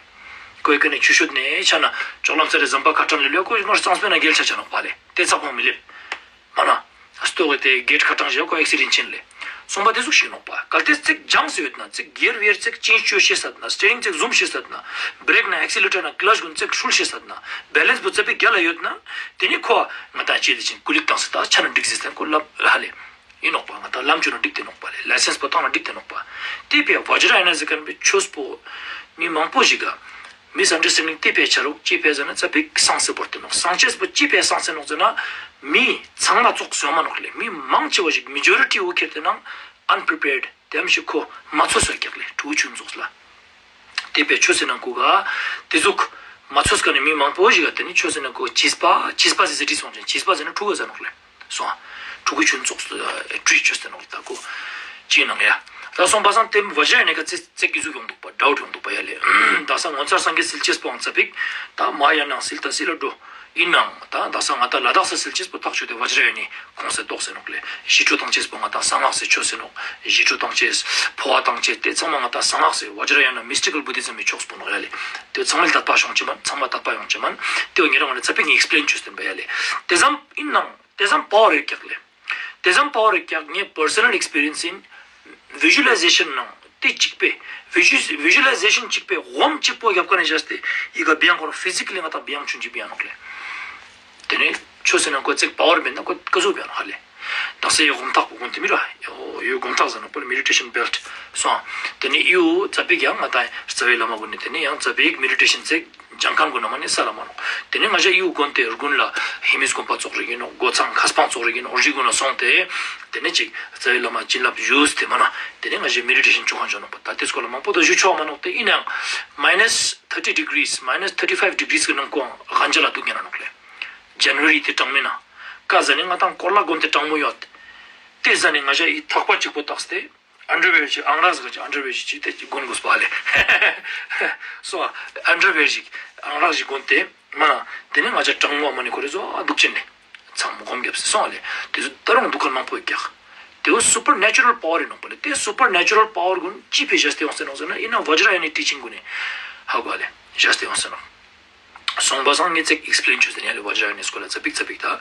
ཁོའི་ཀ་ནེ་ཆུ་ཤོད་ནེ་ཆ་ན་ཅོག་ལམ་ས་རེ་ཟམ་པ་ཁ་ཏང་ལེ་ལེ་ཁོ་མར་གཙང་སྤེ་ན་གེལ་ཆ་ཆ་ནོག་པ་ལེ། ཏེ་ཚག་པོ་མི་ལེབ། མ་ན། སྟོད་གི་ཏེ་གེཊ་ཁ་ཏང་ཞིག་ཁོ་ཨེག་སི་ཌེན་ཊ་ཆེན་ལེ། སོང་པ་ཏེ་ཟུག་ཤིག་ནོག་པ། གལ་ཏེ་ཙེག་ཇམ་སི་ཡོད་ན། ཙེག་གེར་ཝེར་ཙེག་ཅེན་ཇི་ཅོ་ཤེས་ས་ན། སི་ཊི་ཡ་རིང་ཙེག་ཟུམ་ཤེས་ས་ན། བྲེག་ན་ཨེག་སི་ལེ་ཊར་ན་ཀི་ལཆ་གུན་ཙེག་ཧྲུལ་ཤེས་ས་ན། བེ་ལེནས་པོ་ཙ་པིག་གྱལ་ལ་ཡོད་ན། ཏེ་ནེ་ཁོ་ང་དང་ཅི་ཏེ་ཅིན་ཀུ་ལིག་ཏང་སི་ཏ་ཆ་ན་འགྲིག་ཟེར་ཏེ་ཁོ་ལབ་ཧ་ལེ། ཨིན་ནོག་པ། ང་དང་ལམ་ཅོ་ན་འགྲིག་ཏེ་ནོག་པ་ལེ། ལའི་སེནས་པོ་ཏང་ན་འགྲིག་ཏེ་ནོག་པ། ཏེ་བོའ་བཛྲ་ཡ་ན་ཟེར་ཁན་བོའེ་ཆོས་པོ་མི་མང་པོ་ཞིག་ག་མིས་ཨན་ཌར་སི་ཊེན་ཌིང་ཏེ་བོའེ་ཆ་རུག་ཅི་བོའེ་ཟེར་ན་ཙ་པིག་སངས་སེ་བོར་ཏེ་ནོག། སངས་ཅེས་པོ་ཅི་བོའེ་སངས་སེ་ནོག་ཟེར་ན་མི་ཚང་མ་ཙོགས་སོང་མ་ནོག་ལེ། མི་མང་ཆེ་བ་ཞིག་མེ་ཇོ་རི་ཊི་བོ་ཁྱེར་ཏེ་ནང་ཨན་པྲི་པེར་ཌི་ཏེ་མ་ཞིག་ཁོ་མ་ཚོས་སོ་ཀྱག་ལེ། ཕྲུ་གུ་ཆུང་ཙོགས་ལ། ཏེ་བོའེ་ཆོས་སི་ནང་ཁུག་ག་ཏེ་ཟུག་མ་ཚོས་ཀ་ནེ་མི་མང་པོ་ཞིག་ག་ཏེ་ནེ་ཆོས་སི་ནང་ཁུག་ཅིས་པ་ཅིས་པ་ཟེར་ཟེར་ཏེ་སོང་ཅན། ཅིས་པ་ཟེར་ན་ཕྲུ་གུ་ཟེར་ནོག་ལེ། སོང་ཨ། ཕྲུ་གུ་ཆུང་ཙོགས་སུ་ཨེ་ཊི་རིཊ་ཅོས་ཏེ་ནོག་ད་ཁོ། ཅི་ནང་ཡ། ད་སོང་པ་སང་ཏེ་བཛྲ་ཡ་ན་ཀ་ཙེ་ཙེ་གི་ཟུག་ཡོང་དུག་པ། ཌའུཊ་ཡོང་དུག་པ་ཡ་ལེ། ད་སང་ངོ་མཚར་སངས་རྒྱས་སིལ་ཅེས་པོའང་ཙ་པིག་ད་མ་ཧཱ་ཡ་ནའང་སིལ་ད་སིལ་ལ་འགྲོ། ཨིན་ནའང་ད་ད་སང་ང་ད་ལ་དྭགས་སི་སིལ་ཅེས་པོ་ཐག་ཆོད་དེ་བཛྲ་ཡ་ན་ཁོངས་སེ་གཏོགས་སེ་ནོག་ལེ། ཞི་ཁྲོ་ཏང་ཅེས་པོ་ང་ད་གསང་སྔགས་སི་ཆོས་སེ་ནོག། ཞི་ཁྲོ་ཏང་ཅེས། འཕོ་བ་ཏང་ཅེས་ཏེ་ཚང་མ་ང་ད་གསང་སྔགས་སི་བཛྲ་ཡ་ན་མིས་ཊི་ཀལ་བུ་ཌི་ཛམ་མི་ཆོས་པོ་ནོག་ཡ་ལེ། ཏེ་ཚང་མ་ལ་དད་པ་ཡོང་ཅེས་མན། ཚང་མ་དད་པ་ཡོང་ཅེས་མན། ཏེ་ཉེ་རང་ང་ནེ་ཙ་པིག་ངས་ཨེགས་པི་ལེན་ཅོས་ཏེ་ཨིན་པ་ཡ་ལེ། ཏེ་ཙམ་ཨིན་ནའང་ཏེ་ཙམ་པ་ཝར་རེ་ཀྱག་ལེ། ཏེ་ཙམ་པ་ཝར་རེ་ཀྱག། ངའི་པར་སོ་ནལ་ཨེགས་པི་རི་ཡེནས་ཨིན། བི་ཞུ་ལའི་ཟེ་ཤན་ནང་ཏེ་ཅིག་པེ། བི་ཞུ་བི་ཞུ་ལའི་ཟེ་ཤན་ཅིག་པེ་ཝོམ་ཅིག་པོ་རྒྱབ་ཀ་ནེ་ཞག་སྟེ་ཡི་ག་བི་ཡང་ཁོ་རང་ཕི་ཟི་ཀ་ལི་ང་ད་བི་ཡང་ཆུང་ཅིག་བི་ཡང་ནོག་ལེ། ཏེ་ནེ་ཆོས་སེ་ན་ཁོ་ཙེག་པ་ཝར་མེད་ན་ཁོ་ཀ་ཟུག་བི་ཡང་ནོག་ཧ་ལེ། དག་ས་ཡོ་དགོང་ཐག་པོ་གུན་ཏེ་མི་ར་ཡོ་ཡོ་དགོང་ཐག་ཟེར་ན་པོ་ལ་མེ་ཌི་ཊེ་ཤན་བེལ་ཊ་སོང་། ཏེ་ནེ་ཡུ་ཙ་པིག་ཡང་ང་ད་རྩ་བའི་བླ་མ་གུན་ནི་ཏེ་ནེ་ཡང་ཙ་པིག་མེ་ཌི་ཊེ་ཤན་ཙེག་སྦྱང་ཁན་གུན་ན་མ་ནེ་ས་ལ་མ་ནོག། ཏེ་ནེ་ང་ཞ་ཡུ་གོན་ཏེ་རྒུན་ལ་ཧེ་མིས་གོན་པ་ཙོགས་རིག་ཨིན་ནོག། གོ་ཚང་ཁ་སྤང་ཙོགས་རིག་ཨིན་ནོག། རི་གུན་ལ་སོང་སྟེ་ཏེ་ནེ་ཅིག་རྩ་བའི་བླ་མ་བྱིན་རླབས་ཞུས་ཏེ་མ་ན་ཏེ་ནེ་ང་ཞ་མེ་ཌི་ཊེ་ཤན་ཅོ་ཁན་ཅོ་ནོག་པ། ད་ཏེ་སྐོར་ལ་མང་པོ་ད་ཞུ་ཆོག་མ་ནོག། ཏེ་ཨིན་ནའང་མའི་ནས་ཐར་ཊི་ཌི་གྲིས་མའི་ནས་ཐར་ཊི་ཕའིབ་ཌི་གྲིས་གི་ནང་ཁོང་གན་ཇ་ལ་དུག་ཉན་ན་ནོག་ལེ། ཇན་ཝ་རི་ཏེ་གྲང་མོ་ཨིན་ན། ཀ་ཟ་ནེ་ང་དང་སྐོར་ལ་གོན་ཏེ་གྲང་མོ་ཡོད། ཏེ་ཟ་ནེ་ང་ཞ་ཡི་ཐག་པ་ཅིག་པོ་བཏགས་ཏེ། ཨན་ཌར་ཝེར་ཞིག་ཨང་རག་ཟེར་ག་ཅིག་ཨན་ཌར་ཝེར་ཞིག་ཅིག་ཏེ་ཅིག་གོན་དགོས་པ་ལེ། སོ་ཨན་ཌར་ཝེར་ཞིག་ཨང་རག་ཞིག་གོན་ཏེ་མ་ན་ཏེ་ནེ་ང་ཞ་གྲང་མོ་མ་ནེ་ཁོ་རེ་ཟོ་ཨ་དུག་ཅན་ལེ། ཚང་མ་གོམ་རྒྱབ་སེ་སོང་ལེ། ཏེ་ཚོ་ད་རུང་དུག་ཁན་མང་པོ་ཡོད་ཀྱག། ཏེ་བོ་སུ་པར་ནེ་ཅུ་རལ་པ་ཝར་ཨིན་ནོག་པ་ལེ། ཏེ་སུ་པར་ནེ་ཅུ་རལ་པ་ཝར་གུན་ཅི་ཕི་ཞག་སྟེ་ཡོང་སེ་ནོག་ཟེར་ན་ཨིན་ན་བཛྲ་ཡ་ནའི་ཊི་ཅིང་གུན་ནི་ཧ་གོ་ལེ། ཞག་སྟེ་ཡོང་སེ་ནོག། སོང་པ་སང་ངས་ཙེག་ཨེགས་པི་ལེན་ཅོས་ཏེ་ཨིན་ཡ་ལེ། བཛྲ་ཡ་ནའི་སྐོར་ལ་ཙ་པིག་ཙ་པིག་ད།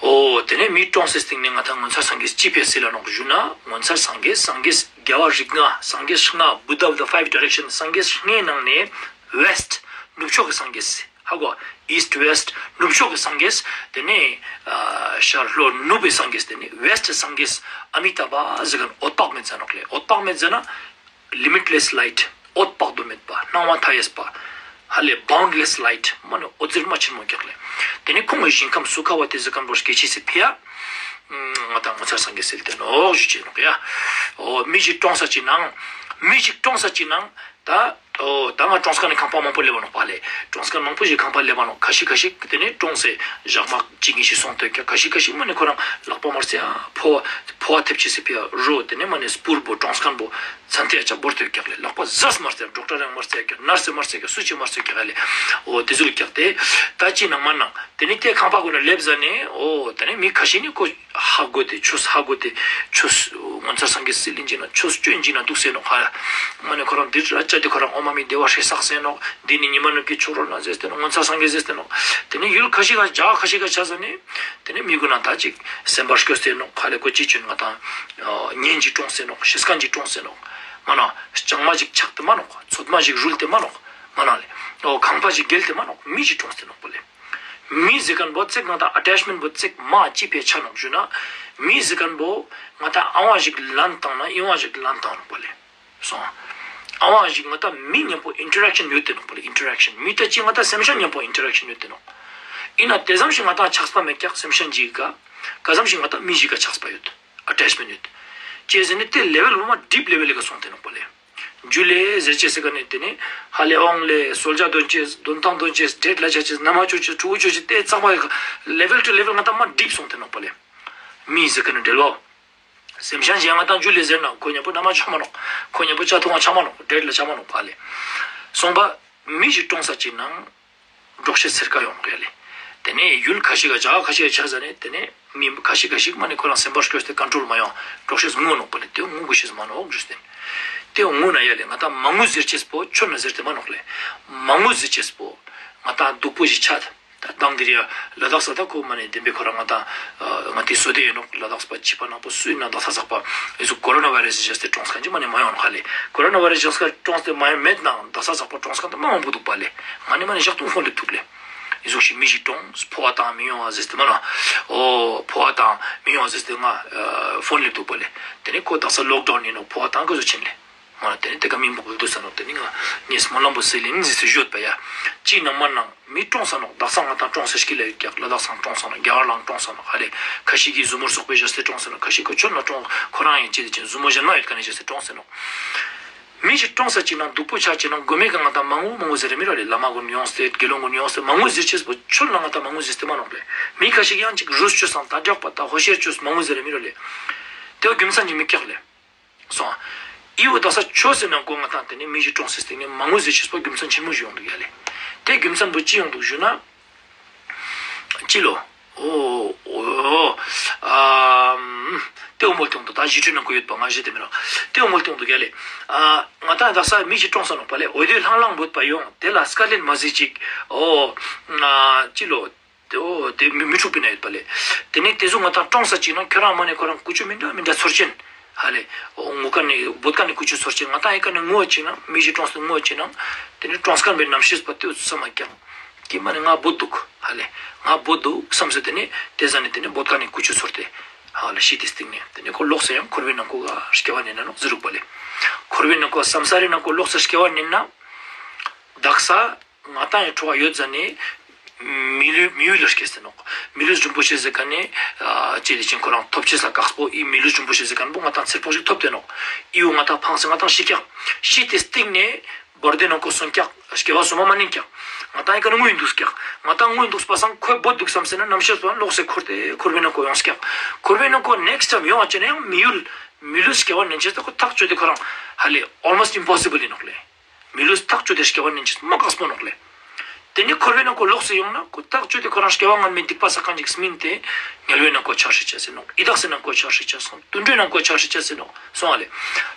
འོ་ཏེ་ནེ་མི་གྲོངས་སེ་སྟིང་ནེ་ང་དང་ངོ་མཚར་སངས་རྒྱས་ཅི་ཕི་སི་ལ་ནོག་ཞུ་ན་ངོ་མཚར་སངས་རྒྱས་སངས་རྒྱས་རྒྱལ་བ་རིགས་ལྔ་སངས་རྒྱས་ལྔ་བུ་དྷ་བི་ད་ཕའིབ་ཌའི་རེག་ཤན་སངས་རྒྱས་ལྔའི་ནང་ནེ་ཝེསྟ་ནུབ་ཕྱོགས་ཀྱི་སངས་རྒྱས་ཧ་གོ། ཨིསྟ་ཝེསྟ་ནུབ་ཕྱོགས་ཀྱི་སངས་རྒྱས། ཏེ་ནེ་ཨ་ཤར་ལྷོ་ནུབ་པའི་སངས་རྒྱས། ཏེ་ནེ་ཝེསྟ་སངས་རྒྱས་ཨ་མི་ཏཱ་བྷ་ཟེར་ཁན་འོད་དཔག་མེད་ཟེར་ནོག་ལེ། འོད་དཔག་མེད་ཟེར་ན་ལི་མིཊ་ལེས་ལའིཊ། འོད་དཔག་ཏུ་མེད་པ། སྣང་བ་མཐའ་ཡས་པ། ཧ་ལས་བའུནཌ་ལེས་ལའིཊ། མ་ནེ་འོད་ཟེར་མ་ཆེན་མོ་རྒྱག་ལེ། ཏེ་ནེ་ཁོང་གི་ཞིང་ཁམས་སུ་ཁ་བ་ཏེ་ཟེར་ཁན་བོ་སྐྱེ་ཅེས་སི་ཕི་ཡ། ང་དང་ངོ་མཚར་སངས་རྒྱས་སི་ལྟ་ནོག་ཞུ་ཅེས་ནོག་ཡ། འོ་མི་ཞིག་གྲོངས་ས་ཅིག་ནང་། མི་ཞིག་གྲོངས་ས་ཅིག་ནང་། ད་འོ་ད་ང་གྲོངས་ཁན་ནི་ཁང་པ་མང་པོ་ལེབ་བ་ནོག་པ་ལེ། གྲོངས་ཁན་མང་པོ་ཞིག་ཁང་པ་ལེབ་བ་ནོག། ཁ་ཤིག་ཁ་ཤིག་ཏེ་ནེ་གྲོངས་སེ་ཞག་མ་ཅིག་ཉིས་ཤིག་སོང་སྟེ་ཡོད་ཀྱག། ཁ་ཤིག་ཁ་ཤིག་མ་ནེ་ཁོ་རང་ལག་པ་མ་རྩེ་ཡ་ཕོ་བ་ཕོ་བ་ཐེབས་ཅེས་སི་ཕི་ཡ་རོ། ཏེ་ནེ་མ་ནེ་སྤུར་བོ་གྲོངས་ཁན་བོ་ཚན་ཏེ་ཡ་ཆ་བོར་ཏེ་ཡོད་ཀྱག་ལེ། ལག་པ་ཟས་མ་རྩེ་ཡ། ཌོག་ཊར་ཡང་མ་རྩེ་ཡ་ཀྱག། ནར་སི་མ་རྩེ་ཡ་ཀྱག། སུ་ཅི་མ་རྩེ་ཡ་ཀྱག་ལེ། འོ་ཏེ་ཟུག་ཀྱག་ཏེ་ད་ཅི་ནང་མ་ནང་། ཏེ་ནེ་ཏེ་ཁང་པ་གུན་ན་ལེབ་ཟ་ནེ་འོ་ཏེ་ནེ་མི་ཁ་ཤིག་ནི་ཁོ་ཧ་གོ་སྟེ་ཆོས་ཧ་གོ་སྟེ་ཆོས་ངོ་མཚར་སངས་རྒྱས་སི་ལིང་ཅིག་ན་ཆོས་ཅོ་ཨིན་ཅིག་ན་དུག་སེ་ནོག་ཧ། མ་ནེ་ཁོ་རང་འདི་ར་ཅ་ཏེ་ཁོ་རང་ཨོཾ་མ་ཎི་པདྨེ་ཧཱུྃ་ཟེར་སྟེ་ནོག། འདི་ནི་ཉི་མ་ནུབ་ཀྱི་ཆོ་འཕྲུལ་ན་ཟེར་སྟེ་ནོག། ངོ་མཚར་སངས་རྒྱས་ཟེར་སྟེ་ནོག། ཏེ་ནེ་ཡུལ་ཁ་ཤིག་ག་ཇག་ཁ་ཤིག་ག་ཆ་ཟ་ནེ་ཏེ་ནེ་མི་གུན་ན་ད་ཅིག་སེམས་པ་སྐྱོ་སྟེ་ནོག། ཧ་ལས་ཁོ་ཅི་ཅོ་ཨིན་ང་དང་གཉེན་ཅིག་གྲོངས་སེ་ནོག། ཤེས་ཁན་ཅིག་གྲོངས་སེ་ནོག། མ་ན་ལྕང་མ་ཞིག་ཆག་སྟེ་མ་ནོག། ཚོད་མ་ཞིག་རུལ་ཏེ་མ་ནོག། མ་ན་ལེ་འོ་ཁང་པ་ཞིག་གྱེལ་ཏེ་མ་ནོག། མི་ཞིག་གྲོངས་ཏེ་ནོག་པ་ལེ། མི་ཟེར་ཁན་བོ་ཙེག་ང་དང་ཨ་ཊེཆ་མེནཊ་བོ་ཙེག་མ་ཅི་ཕི་ཆ་ནོག་ཞུ་ན། མི་ཟེར་ཁན་བོ་ང་དང་ཨ་བ་ཞིག་ལན་ཏང་ན་ཨི་བ་ཞིག་ལན་ཏང་ནོག་པ་ལེ། སོང་། ཨ་བ་ཞིག་ང་དང་མི་ཉམ་པོ་ཨིན་ཊར་ཨེག་ཤན་ཡོད་དེ་ནོག་པ་ལེ། ཨིན་ཊར་ཨེག་ཤན་མི་ད་ཅི་ང་དང་སེམས་ཅན་ཉམ་པོ་ཨིན་ཊར་ཨེག་ཤན་ཡོད་དེ་ནོག། ཨིན་ན་ཏེ་ཙམ་ཞིག་ང་དང་ཆགས་པ་མེད་ཀྱག། སེམས་ཅན་ཞིག་ག་ཀ་ཙམ་ཞིག་ང་དང་མི་ཞིག་ག་ཆགས་པ་ཡོད། ཨ་ཊེཆ་མེནཊ་ཡོད། ཅི་ཟེར་ན་ཏེ་ལེ་ཝེལ་བོ་མ་ཌིབ་ལེ་ཝེལ་ལ་ག་སོང་སྟེ་ནོག་པ་ལེ། ཇུ་ལེ་ཟེར་ཅེས་སི་ཀ་ནེ་ཏེ་ནེ་ཧ་ལས་འོང་ལེ་གསོལ་ཇ་འདོན་ཅེས་འདོན་ཐང་འདོན་ཅེས་ཌེ་ཊི་ལ་ཆ་ཅེས་ན་མ་ཅོ་ཅེས་ཕྲུ་གུ་ཅོ་ཅེས་ཏེ་ཚང་མ་ལེ་ཝེལ་ཊུ་ལེ་ཝེལ་ང་དང་མ་ཌིབ་སོང་སྟེ་ནོག་པ་ལེ། མི་ཟེར་ཁན་ནི་འབྲེལ་བ། སེམས་ཅན་ཞིག་ང་དང་ཇུ་ལེ་ཟེར་ན་ཁོ་ཉམ་པོ་ན་མ་ཆ་མ་ནོག། ཁོ་ཉམ་པོ་ཇ་འཐུང་བ་ཆ་མ་ནོག། ཌེ་ཊི་ལ་ཆ་མ་ནོག་པ་ལེ། སོང་པ་མི་ཞིག་གྲོངས་ས་ཅིག་ནང་། འགྲོགས་ཤེས་ཚེར་ཀ་ཡོང་ནོག་ཡ་ལེ། དེ་ནས་ཡུལ་ཁ་ཤས་ཀ་ཇ་ག་ཁ་ཤས་ཀ་ཆ་ཟ་ནས་དེ་ནས་མི་ཁ་ཤས་ཁ་ཤས་མ་ནི་ཁོ་རང་སེམས་པར་སྐྱོ་སྟེ་ཀོན་ཊྲོལ་མ་ཡོང་འགྲོ་ཤེས་ངུ་ནོག་པ་ལེ། དེ་ངུ་དགོས་ཤེས་མ་ནོག་འོག་འཇུས་ཏེ། དེ་ངུ་ན་ཡ་ལེ་ང་ཏང་མ་ངུ་ཟེར་ཅེས་པོ་ཆོན་ན་ཟེར་ཏེ་མ་ནོག་ལེ། མ་ངུ་ཟེར་ཅེས་པོ་ང་ཏང་སྡུག་པོ་ཞིག་ཆ། ད་དང་དེ་རིང་ལ་དྭགས་ས་ད་ཁོ་མ་ནི་བདེན་པའི་ཁོ་རང་ང་ཏང་ང་ཏི་སོ་དེ་ཡིན་ནོག། ལ་དྭགས་པ་ཕྱི་པ་ནང་པོ་སུ་ཡིན་ན་དག་ས་ཚག་པ་ཨི་ཟུག་ཀོ་རོ་ན་བྷ་རེ་སི་བྱས་ཏེ་གྲོངས་མཁན་ཅིག་མ་ནི་མ་ཡོང་ནོག་ཧ་ལེ། ཀོ་རོ་ན་བྷ་རེ་སི་བྱས་ཏེ་གྲོངས་ཏེ་མ་ཡོང་མེད་ནའང་དག་ས་ཚག་པ་གྲོངས་མཁན་ད་མ་མང་པོ་འདུག་པ་ལེ། ང་ནི་མ་ནི་ཞག་ཏུ་ཕོན་སླེབས་འདུག་ལེ། ཨི་ཟུག་ཞིག་མི་ཞིག་གྲོངས་ཕོ་བ་དང་མི་ཡོང་བ་ཟེར་ཏེ་མ་ན། ཨོ་ཕོ་བ་དང་མི་ཡོང་བ་ཟེར་ཏེ་ང་ཕོན་སླེབས་འདུག་པ་ལེ། དེ་ནས་ཁོ་དག་ས་ལོག་ཌའུན་ཡིན་ནོག། ཕོ་བ་དང་ག་ཟུག་ཕྱིན་ལེ། མ་ན་དེ་ནས་དེ་ཀ་མི་འབོག་འདུག་ས་ནོག། དེ་ནི་ང་ངས་སྨོན་ལམ་པོ་སེ་ལིན་ཟེར་ཏེ་ཞུས་པ་ཡ། ཅི་ནང་མ་ནང་མི་གྲོངས་ས་ནོག། དག་ས་ང་ཏང་གྲོངས་ས་ཞིག་ལ་ཡོད་ཀྱག། ལ་དྭགས་སང་གྲོངས་ས་ནོག། རྒྱ་གར་ལའང་གྲོངས་ས་ནོག་ཧ་ལེ། ཁ་ཤས་ཀྱིས་ཟུར་མོ་སོག་པོའི་བཞག་སྟེ་གྲོངས་ས་ནོག། ཁ་ཤས་ཀྱིས་ཆོན་ན་གྲོངས་ཁོ་རང་ཡང་ཅི་དེ་ཅན་ཟུར་མོ་གཞན་མ་ཡོད་ཀ་ནས་བཞག་སྟེ་གྲོངས་ས་ནོག། མི་ཞིག་གྲོངས་ས་ཅིག་ན་སྡུག་པོ་ཆ་ཅིག་ན་མགོ་མའི་ཀ་ང་ཏང་མ་ངུ་མ་ངུ་ཟེར་རེ་མི་རོ་ལེ། བླ་མ་གུན་ཡོངས་ཏེ་དགེ་སློང་གུན་ཡོངས་ཏེ་མ་ངུ་ཟེར་ཅེས་པོ་ཆོན་ན་ང་ཏང་མ་ངུ་ཟེར་ཏེ་མ་ནོག་ལེ། མི་ཁ་ཤས་ཀྱིས་ཡང་ཅིག་རུས་ཅོས་སང་ད་འཇོག་པ་ད་ཧོ་ཤེར་ཅོས་མ་ངུ་ཟེར་རེ་མི་རོ་ལེ། དེ་བོ་རྒྱུ་མཚན་ཅིག་མི་ཀྱག་ལེ། སོང་། ཨི་བོ་དག་ས་ཆོས་ཟེར་ནང་ཀོ་ང་ཏང་དེ་ནི་མི་ཞིག་གྲོངས་སེ་སྟེང་ནས་མ་ངུ་ཟེར་ཅེས་པོ་རྒྱུ་མཚན་ཆེན་མོ་ཞིག་ཡོང་འདུག་ཡ་ལེ། དེ་རྒྱུ་མཚན་པོ་ཅི་ཡོང་འདུག་ཞུ་ན། ཅི་ལོ། ཨོ། ཨོ། ཨ། དེ་འོ་མོལ་ཏེ་འདུག། ད་ཞི་ཁྲོའི་ནང་ཀོ་ཡོད་པ་ང་ཞེ་དེ་མི་རོ། དེ་འོ་མོལ་ཏེ་འདུག་ཡ་ལེ། ཨ། ང་ཏང་དག་ས་མི་ཞིག་གྲོངས་ས་ནོག་པ་ལེ། འོ་དེ་ལྷང་ལྷང་བོད་པ་ཡོང་དེ་ལ་སྐལ་ལྡན་མ་ཟེར་ཅིག། ཨོ། ཨ། ཅི་ལོ། དེ་འོ་དེ་མི་མི་འཁྲུག་པའི་ན་ཡོད་པ་ལེ། དེ་ནས་དེ་ཟུག་ང་ཏང་གྲོངས་ས་ཅིག་ན་ཁྱོད་རང་མ་ནས་ཁོ་རང་ཀུ་ཅོ་མི་འདྲ་མི་འདྲ་ཚོར་ཅན། ཧ་ལེ། འོ་ངུ་ཀ་ནས་བོད་ཀ་ནས་ཀུ་ཅོ་ཚོར་ཅན། ང་ཏང་ཨི་ཀ་ནས་ངུ་བ་ཅིག་ན་མི་ཞིག་གྲོངས་སེ་ངུ་བ་ཅིག་ན། དེ་ནས་གྲོངས་མཁན་པའི་རྣམ་ཤེས་པོ་དེ་བསམ་མ་ཀྱང་། ཀྱི་མ་ནས་ང་བོད་འདུག། ཧ་ལེ། ང་བོད་འདུག་བསམ་སེ་དེ་ནས་དེ་ཟ་ནས་དེ་ནས་བོད་ཀ་ནས་ཀུ་ཅོ་ཚོར་ཏེ། ཧ་ལེ་ཤི་དེ་སྟེང་ནས་དེ་ནས་ཁོ་ལོག་སེ་ཡང་འཁོར་བའི་ནང་ཀོ་ག་སྐྱེ་བ་ནས་ན་ནོག་ཟེར་རུག་པ་ལེ། འཁོར་བའི་ནང་ཀོ་སམ་ས་རའི་ནང་ཀོ་ལོག་སེ་སྐྱེ་བ་ནས་ན། དག་ས། ང་ཏང་ཡང་ཁྲོ་བ་ཡོད་ཟ་ནས། མི་ལུས་མི་ཡུལ་ལ་སྐྱེས་ཏེ་ནོག། མི་ལུས་རིན་པོ་ཆེ་ཟེར་མཁན་ནི། ཨ། ཅི་དེ་ཅིག་ཁོ་རང་ཐོབ་ཅེས་ལ་དཀགས་པོ་ཨི་མི་ལུས་རིན་པོ་ཆེ་ཟེར་མཁན་པོ་ང་ཏང་ཚེར་ཕོག་ཅིག་ཐོབ་སྟེ་ནོག། ཨི་བོ་ང་ཏང་ཕངས་སེ་ང་ཏང་ཤི་ཀྱག། ཤི་དེ་སྟེང་ནས་བར་དོའི་ནང་ཀོ་སོང་ཀྱག། སྐྱེ་བ་སོ་མ་མ་ནིང་ཀྱག། ང་ཏང་ཨི་ཀ་ནས་ངུ་ཡིན་འདུག་ཀྱག། ང་ཏང་ངུ་ཡིན་འདུག་པ་སང་ཁོས་བོད་འདུག་བསམ་སེ་ན་རྣམ་ཤེས་པོ་ལོག་སེ་འཁོར་ཏེ་འཁོར་བའི་ནང་ཀོ་ཡོང་ཀྱག། འཁོར་བའི་ནང་ཀོ་ནེགསི་ཊའིམ་ཡོང་བ་ཅིག་ན་ཡང་མི་ཡུལ་མི་ལུས་སྐྱེ་བ་ནན་ཅེས་ད་ཁོ་ཐག་ཆོད་དེ་ཁོ་རང་ཧ་ལེ་ཨོལ་མོ་སི་ཨིམ་པོ་སི་བལ་ཡིན་ནོག་ལེ། མི་ལུས་ཐག་ཆོད་དེ་སྐྱེ་བ་ནན་ཅེས་མ་དཀགས་པོ་ནོག་ལེ། དེ་ནི་འཁོར་བའི་ནང་ཀོ་ལོག་སེ་ཡོང་ན་ཁོ་ཐག་ཆོད་དེ་ཁོ་རང་སྐྱེ་བ་སྔ་མའི་སྡིག་པ་བསགས་མཁན་ཅིག་སྨིན་ཏེ། དམྱལ་བའི་ནང་ཀོ་ཆ་ཤས་ཆ་སེ་ནོག། ཡི་དྭགས་སི་ནང་ཀོ་ཆ་ཤས་ཆ་སོང་། དུད་འགྲོའི་ནང་ཀོ་ཆ་ཤས་ཆ་སེ་ནོག། སོང་བ་ལེ།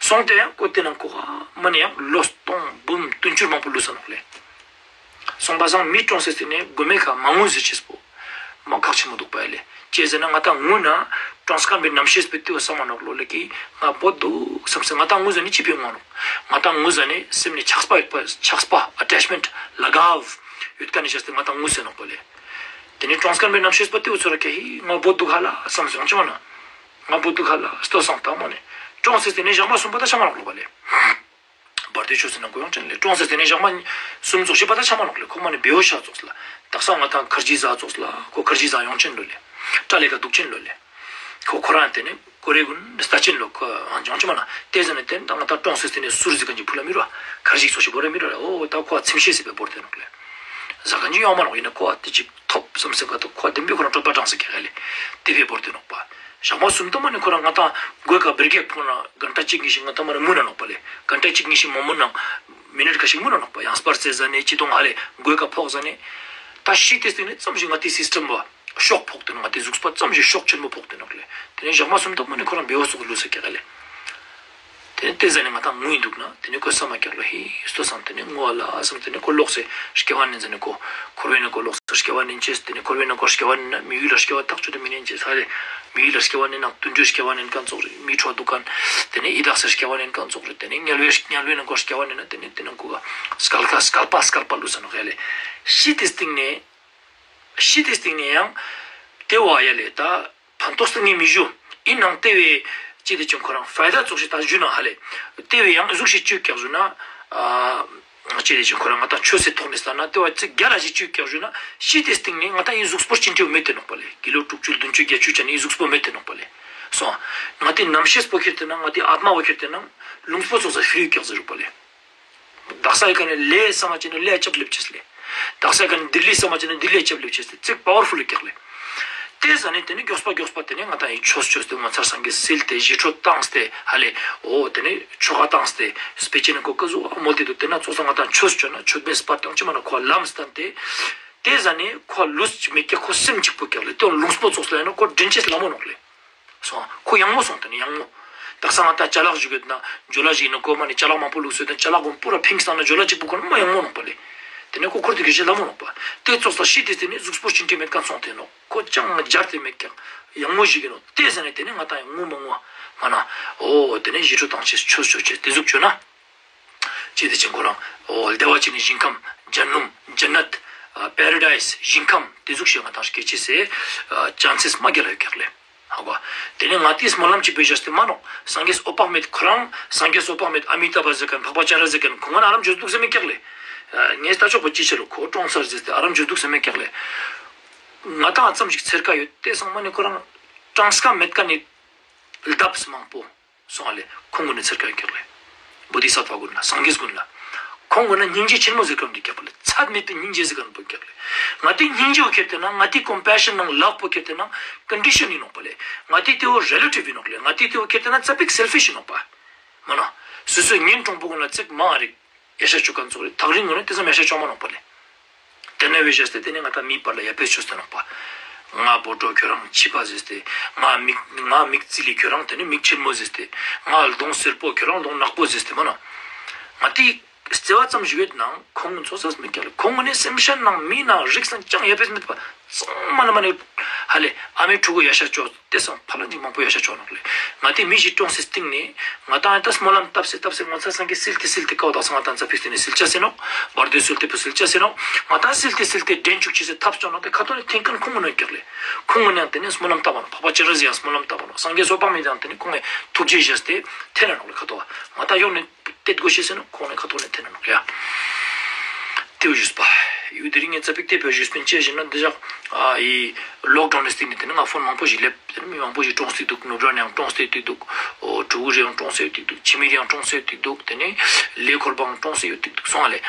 སོང་སྟེ་ཡང་ཀོ་དེ་ནང་ཀོ་ག་མ་ནི་ཡང་ལོ་སྟོང་འབུམ་བདུན་ཅུ་མང་པོ་ལུས་ས་ནོག་ལེ། སོང་པ་སང་མི་གྲོངས་སེ་སྟེང་ནས་མགོ་མའི་ཁ་མ་ངུ་ཟེར་ཅེས་པོ། མ་ཁག་ཆེན་མོ་འདུག་པ་ལེ། ཅི་ཟེར་ན་ང་ཏང་ངུ་ན་གྲོངས་མཁན་པའི་རྣམ་ཤེས་པོ་དེ་བོ་བསམ་མ་ནོག་ལོ་ལེ་ཀི་ང་བོད་འདུག་བསམ་སེ་ང་ཏང་ངུ་ཟ་ནི་ཅི་ཕི་ངུ་ནོག། ང་ཏང་ངུ་ཟ་ནི་སེམས་ནི་ཆགས་པ་ཡོད་པ་ཆགས་པ་ཨ་ཊེཆ་མེན་ཊི་ལ་གའོ་ཡོད་ཀ་ནས་བྱས་ཏེ་ང་ཏང་ངུ་ཟེར་ནོག་པ་ལེ། དེ་ནས་གྲོངས་མཁན་པའི་རྣམ་ཤེས་པོ་དེ་བོ་ཚོར་ཀ་ཧི་ང་བོད་འདུག་ཧ་ལ་བསམ་སེ་ཡོང་ཅི་མ་ན། ང་བོད་འདུག་ཧ་ལ་ལྟོས་སང་ད་མ་ནི། གྲོངས་སེ་སྟེང་ནས་ཞག་མ་གསུམ་པ་ད་ཆ་མ་ནོག་ལོ་པ་ལེ། བར་དོའི་ཆོས་སི་ནང་ཀོ་ཡོང་ཅན་ལེ། གྲོངས་སེ་སྟེང་ནས་ཞག་མ་གསུམ་ཙོགས་ཤིག་པ་ད་ཆ་མ་ནོག་ལེ། ཁོ་མ་ནི་བེའོ་ཤ་ཙོགས་ལ། དག་ས་ང་ཏང་ཁར་ཇི་ཟ་ཙོགས་ལ་ཁོ་ཁར་ཇི་ཟ་ཡོང་ཅན་ལོ་ལེ། སྐྲ་ལེ་ཀ་འདུག་ཅན་ལོ་ལེ། ཁོ་ཁོ་རང་དེ་ནི་ཀོ་རེ་གུན་ལྟ་ཅན་ལོ་ཁོ་ཡོང་ཅི་མ་ན། དེ་ཟ་ནས་དེ་ད་ང་ཏང་གྲོངས་སེ་སྟེང་ནས་སུར་ཟི་ག་ཅིག་ཕུ་ལ་མི་རོ། ཁར་ཇི་ཙོགས་ཤིག་བོར་ར་མི་རོ་ལེ། འོ་ད་ཁོ་ཚིམ་ཤེས་སི་པེ་བོར་ཏེ་ནོག་ལེ། ཟ་ག་ཅིག་ཡོང་མ་ནོག་ཡིན་ན་ཁོ་དེ་ཅིག་ཐོབ་བསམ་སེ་ག་ཏོ་ཁོ་བདེན་པའི་ཁོ་རང་སྤྲོད་པ་དྲངས་སེ་ཁེ་ཧ་ལེ། དེ་བས་བོར་ཏེ་ནོག་པ། ཞག་མ་གསུམ་དུ་མ་ནི་ཁོ་རང་ང་ཏང་མགོའི་ཀ་བིར་གེག་ཕོག་ན་གན་ཊ་གཅིག་གཉིས་ཤིག་ང་ཏང་མ་ནི་མུན་ན་ནོག་པ་ལེ། གན་ཊ་གཅིག་གཉིས་ཤིག་མ་མུན་ན་མི་ནཊ་ཁ་ཤིག་མུན་ན་ནོག་པ། ཡང་སྤར་རྩེ་ཟ་ནས་ཅི་དོང་ཧ་ལེ་མགོའི་ཀ་ཕོག་ཟ་ནས། ད་ཤི་དེ་སྟེང་ནས་ཙམ་ཞིག་ང་ཏི་སིས་ཊམ་བ་ཤོག་ཕོག་ཏེ་ནོག། ང་ཏི་གཟུགས་པོ་ཙམ་ཞིག་ཤོག་ཆེན་མོ་ཕོག་ཏེ་ནོག་ལེ། དེ་ནས་ཞག་མ་གསུམ་དུ་མ་ནི་ཁོ་རང་བེའོ་ཙོགས་ལུས་སེ་ཁེ་ཧ་ལེ། དེ་ནས་དེ་ཟ་ནས་ང་ཏང་ངུ་ཡིན་འདུག་ན་དེ་ནས་ཁོ་བསམ་མ་ཀྱག་ལོ་ཧི་ལྟོས་སང་དེ་ནས་ངུ་བ་ལ་བསམ་དེ་ནས་ཁོ་ལོག་སེ་སྐྱེ་བ་ནན་ཟ་ནས་ཁོ་འཁོར་བའི་ནང་ཀོ་ལོག་སེ་སྐྱེ་བ་ནན་ཅེས། དེ་ནས་འཁོར་བའི་ནང་ཀོ་སྐྱེ་བ་ནན་ན་མི་ཡུལ་ལ་སྐྱེ་བ་ཐག་ཆོད་དུ་མི་ནན་ཅེས་ཧ་ལེ། མི་ཡུལ་ལ་སྐྱེ་བ་ནན་ན་དུད་འགྲོའི་སྐྱེ་བ་ནན་མཁན་ཙོགས་རེད། མིའི་ཁྲོད་འདུག་མཁན། དེ་ནས་ཡི་དྭགས་སི་སྐྱེ་བ་ནན་མཁན་ཙོགས་རེད། དེ་ནས་དམྱལ་བའི་དམྱལ་བའི་ནང་ཀོ་སྐྱེ་བ་ནན་ན་དེ་ནས་དེ་ནང་ཀོ་ག་སྐལ་ཁ་སྐལ་པ་སྐལ་པ་ལུས་ས་ནོག་ཧ་ལེ། ཤི་དེ་སྟེང་ནས། ཤི་དེ་སྟེང་ནས་ཡང་། དེ་བ་ཡ་ལེ་ད། ཕན་ཐོགས་སྟེ་ངས་མི་ཞུ། ཡིན་ནང་དེ་བས་ཅི་དེ་ཅིག་ཁོ་རང་ཕའི་ད་ཙོགས་ཤིག་ད་ཞུ་ན་ཧ་ལེ། དེ་བས་ཡང་གཟུགས་ཤིག་བཅོས་ཀྱག་ཞུ་ན། ཨ། ཅི་དེ་ཅིག་ཁོ་རང་ང་ཏང་ཆོས་སི་ཐོག་ནས་ལྟ་ན་དེ་བ་ཚིག་རྒྱ་ལ་ཞིག་བཅོས་ཀྱག་ཞུ་ན། ཤི་དེ་སྟེང་ནས་ང་ཏང་ཡི་གཟུགས་པོ་ཅི་འདྲ་མེད་དེ་ནོག་པ་ལེ། ཀི་ལོ་དྲུག་ཅུ་བདུན་ཅུ་བརྒྱད་ཅུ་ཅན་ཡི་གཟུགས་པོ་མེད་དེ་ནོག་པ་ལེ། སོང་། ང་ཏི་རྣམ་ཤེས་པོ་ཁྱེར་ཏེ་ན་ང་ཏི་ཨཱཏྨ་བོ་ཁྱེར་ཏེ་ན་ལུང་པོ་ཙོགས་ས་ཧྲིལ་ཀྱག་ཟེར་རུག་པ་ལེ། དག་ས་ཡི་ཀ་ནས་ལེ་བསམ་མ་ཅི་ན་ལེ་ཨ་ཅབ་ལེབ་ཅེས་ལེ། དག་ས་ཡི་ཀ་ནས་ལྡི་ལི་བསམ་མ་ཅི་ན་ལྡི་ལི་ཨ་ཅབ་ལེབ་ཅེས་ལེ། ཚིག་པ་ཝར་ཕུལ་ཀྱག་ལེ། དེ་ཟ་ནས་དེ་ནས་མགྱོགས་པ་མགྱོགས་པ་དེ་ནས་ང་ཏང་ཡི་ཆོས་ཆོས་དེ་ངོ་མཚར་སངས་རྒྱས་སིལ་ཏེ་ཞི་ཁྲོ་བཏང་སྟེ་ཧ་ལེ། འོ་དེ་ནས་ཆོ་ག་བཏང་སྟེ་དཔེ་ཅན་ནི་ཀོ་ཀ་ཟུག་མོལ་ཏེ་འདུག། དེ་ན་ཚོགས་ས་ང་ཏང་ཆོས་ཆོས་ན་ཆོས་མེད་སྤར་བཏང་ཅི་མ་ན་ཁོ་ལམ་སྟན་ཏེ། ཏེ་ཟ་ནེ་ཁོ་ལུས་ཅིག་མེད་ཀྱག། ཁོ་སེམས་ཅིག་པོ་ཀྱག་ལེ། ཏེ་ལུང་སྤོ་ཙོགས་ལ་ཡིན་ན་ཁོ་དྲིན་ཅེས་ལ་མོ་ནོག་ལེ། སོང་། ཁོ་ཡང་མོ་སོང་། ཏེ་ནེ་ཡང་མོ། དག་ས་ང་ཏང་ཅ་ལག་ཞིག་ཡོད་ན་ཇོ་ལ་ཞིག་ཡིན་ན་ཁོ་མ་ནེ་ཅ་ལག་མང་པོ་ལུགས་སོ་ཡོད་ན་ཅ་ལག་གུན་པུ་ར་ཕིངས་ཏང་ན་ཇོ་ལ་ཅིག་པོ་ཁོ་ན་མ་ཡང་མོ་ནོག་པ་ལེ། ཏེ་ནེ་ཁོ་ཁོར་ཏེ་གེ་ཞེ་ལ་མོ་ནོག་པ། ཏེ་ཙོགས་ལ་ཤི་ཏེ་ཏེ་ནེ་གཟུགས་པོ་ཅིན་ཏེ་མེད་ཁན་སོང་སྟེ་ནོག། ཁོ་ཅང་སྦྱར་ཏེ་མེད་ཀྱག། ཡང་མོ་ཞིག་ཡིན་ནོག། ཏེ་ཟ་ནེ་ཏེ་ནེ་ང་ཏང་ཡང་ངུ་མ་ངུ་མ་ན། འོ་ཏེ་ནེ་ཞི་ཁྲོ་བཏང་ཅེས་ཆོས་ཅོ་ཅེས་ཏེ་ཟུག་ཅོ་ན། ཅི་ཏེ་ཅིག་ཁོ་རང་འོ་བདེ་བ་ཅན་ནི་ཞིང་ཁམས་ཇན་ནུམ་ཇན་ནད་པེ་ར་ཌའིས་ཞིང་ཁམས་ཏེ་ཟུག་ཞིག་ང་ཏང་སྐྱེ་ཅེས་སི་ཅན་སེས་མ་རྒྱལ་ལ་ཡོད་ཀྱག་ལེ། ཧ་གོ། ཏེ་ནེ་ང་ཏིས་སྨོན་ལམ་ཅིག་པོ་བཞག་སྟེ་མ་ནོག། སངས་རྒྱས་འོད་དཔག་མེད་ཁོ་རང་སངས་རྒྱས་འོད་དཔག་མེད་ཨ་མི་ཏ་བ་ཟེར་ཁན་འཕགས་པ་སྤྱན་རས་གཟིགས་ཁོང་ང་ན་ཨ་རམ་ཇོས་དུག་ཟེར་མེད་ཀྱག་ལེ། ངས་ལྟ་ཆོག་པོ་ཅི་ཆེ་ལོ་ཁོ་གྲོངས་ཚར་ཟེར་ཏེ་ཨ་རམ་ཇོས་དུག་ཟེར་མེད་ཀྱག་ལེ། ང་ཏང་ཨ་ཙམ་ཞིག་ཚེར་ཀ་ཡོད་ཏེ་སང་མ་ནེ་ཁོ་རང་གྲངས་ཀ་མེད་ཀ་ནི་ལྡབས་མང་པོ་སོང་བ་ལེ། ཁོང་གུན་ནི་ཚེར་ཀ་ཡོད་ཀྱག་ལེ། བོ་དྷི་སཏྭ་གུན་ལ་སངས་རྒྱས་གུན་ལ། ཁོང་གུན་ན་སྙིང་རྗེ་ཆེན་མོ་ཟེར་ཁན་པོ་ཀྱག་པ་ལེ། ཚད་མེད་པའི་སྙིང་རྗེ་ཟེར་ཁན་པོ་ཀྱག་ལེ། ང་ཏི་སྙིང་རྗེ་བོ་ཁྱེར་ཏེ་ན་ང་ཏི་ཀོམ་པེ་ཤན་ནང་ལབ་པོ་ཁྱེར་ཏེ་ན་ཀོན་ཌི་ཤན་ཡིན་ནོག་པ་ལེ། ང་ཏི་ཏེ་བོ་རེ་ལེ་ཊིབ་ཡིན་ནོག་ལེ། ང་ཏི་ཏེ་བོ་ཁྱེར་ཏེ་ན་ཙ་པིག་སེལ་ཕིཤ་ཡིན་ནོག་པ། མ་ན། སོ་སོའི་གཉེན་གྲོགས་པོ་གུན་ལ་ཙིག་མང་རིག་ཡ་ཤ་ཅོ་ཁན་ཙོགས་རེ། ཐག་རིང་གུན་ནི་ཏེ་ཙམ་ཡ་ཤ་ཅོ་མ་ནོག་པ་ལེ། ཏེ་ནེ་བེ་ཞེས་ཏེ་ཏེ་ནེ་ང་ཏང་མིའི་བར་ལ་ཡ་ཕེ་ཅོས་ཏེ་ནོག་པ། ང་བོ་ཏོ་ཁྱོ་རང་ཕྱི་པ་ཟེར་ཏེ། ང་མིག་ང་མིག་ཙི་ལི་ཁྱོ་རང་ཏེ་ནེ་མིག་ཆེན་མོ་ཟེར་ཏེ། ང་གདོང་སེར་པོ་ཁྱོ་རང་གདོང་ནག་པོ་ཟེར་ཏེ་མ་ན། ང་ཏི་བརྩེ་བ་ཙམ་ཞིག་ཡོད་ནང་ཁོང་གུན་ཚོ་ས་མེད་ཀྱག་ལེ། ཁོང་གུན་ནི་སེམས་ཤན་ནང་མི་ནང་རིགས་སང་ཅང་ཡ་ཕེ་མེད་པ། ཚང་མ་ན་མ་ནེ་ཧ་ལེ་ཨ་མའི་ཕྲུ་གུ་ཡ་ཤ་ཅོ། ཏེ་སང་ཕ་ལ་ཅིག་མང་པོ་ཡ་ཤ་ཅོ་ནོག་ལེ། ང་ཏི་མི་ཞིག་གྲོངས་སེ་སྟིང་ནེ་ང་ཏང་ཨ་ཏ་སྨོན་ལམ་བཏབ་སེ་བཏབ་སེ་ངོ་ཚ་སང་གི་སིལ་ཏེ་སིལ་ཏེ་ཀའོ་དག་ས་ང་ཏང་ཙ་པིག་ཏེ་ནེ་སིལ་ཆ་སེ་ནོག། བར་དོའི་སིལ་ཏེ་པོ་སིལ་ཆ་སེ་ནོག། ང་ཏང་སིལ་ཏེ་སིལ་ཏེ་དྲན་བཅུག་ཅེས་སི་ཐབས་ཅོ་ནོག་ཏེ་ཁ་ཐོག་ནེ་ཐེན་ཁན་ཁོང་གུན་ནོག་ཀྱག་ལེ། ཁོང་གུན་ནི་ཡང་ཏེ་ནེ་སྨོན་ལམ་བཏབ་པ་ནོག། འཕགས་པ་སྤྱན་རས་གཟིགས་ཡང་སྨོན་ལམ་བཏབ་པ་ནོག། སངས་རྒྱས་འོད་དཔག་མེད་ཡང་ཏེ་ནེ་ཁོང་གི་ཐུགས་རྗེ་བཞེས་ཏེ་ཐེན་ན་ནོག་ལེ་ཁ་ཐོག་ང་ཏང་ཡོང་ནེ། ཏེ་དགོས་ཤེས་ཟེར་ན་ཁོང་ནི་ཁ་ཐོག་ནེ་ཐེན་ན་ནོག་ཡ། ཏེ་བོ་ཞུས་པ། ཡུ་དེ་རིང་ངས་ཙ་པིག་ཏེ་བོ་ཞུས་པིན་ཅི་ཞུ་ན་འདི་ཞག་ཨ་ཡི་ལོག་ཌའུན་ནི་སྟིང་ནེ་ཏེ་ནེ་ང་ཕོན་མང་པོ་ཞིག་ལེབ། ཏེ་ནེ་མི་མང་པོ་ཞིག་གྲོངས་ཏེ་དུག། ནུབ་ར་ནེ་ཡང་གྲོངས་ཏེ་དུག། འོ་ཕྲུ་གུ་རེ་ཡང་གྲོངས་ཏེ་དུག། ཕྱི་མི་རེ་ཡང་གྲོངས་ཏེ་དུག། ཏེ་ནེ་ལས་འཁོར་པའང་གྲོངས་ཏེ་ཡོད་དུག་སོང་བ་ལེ།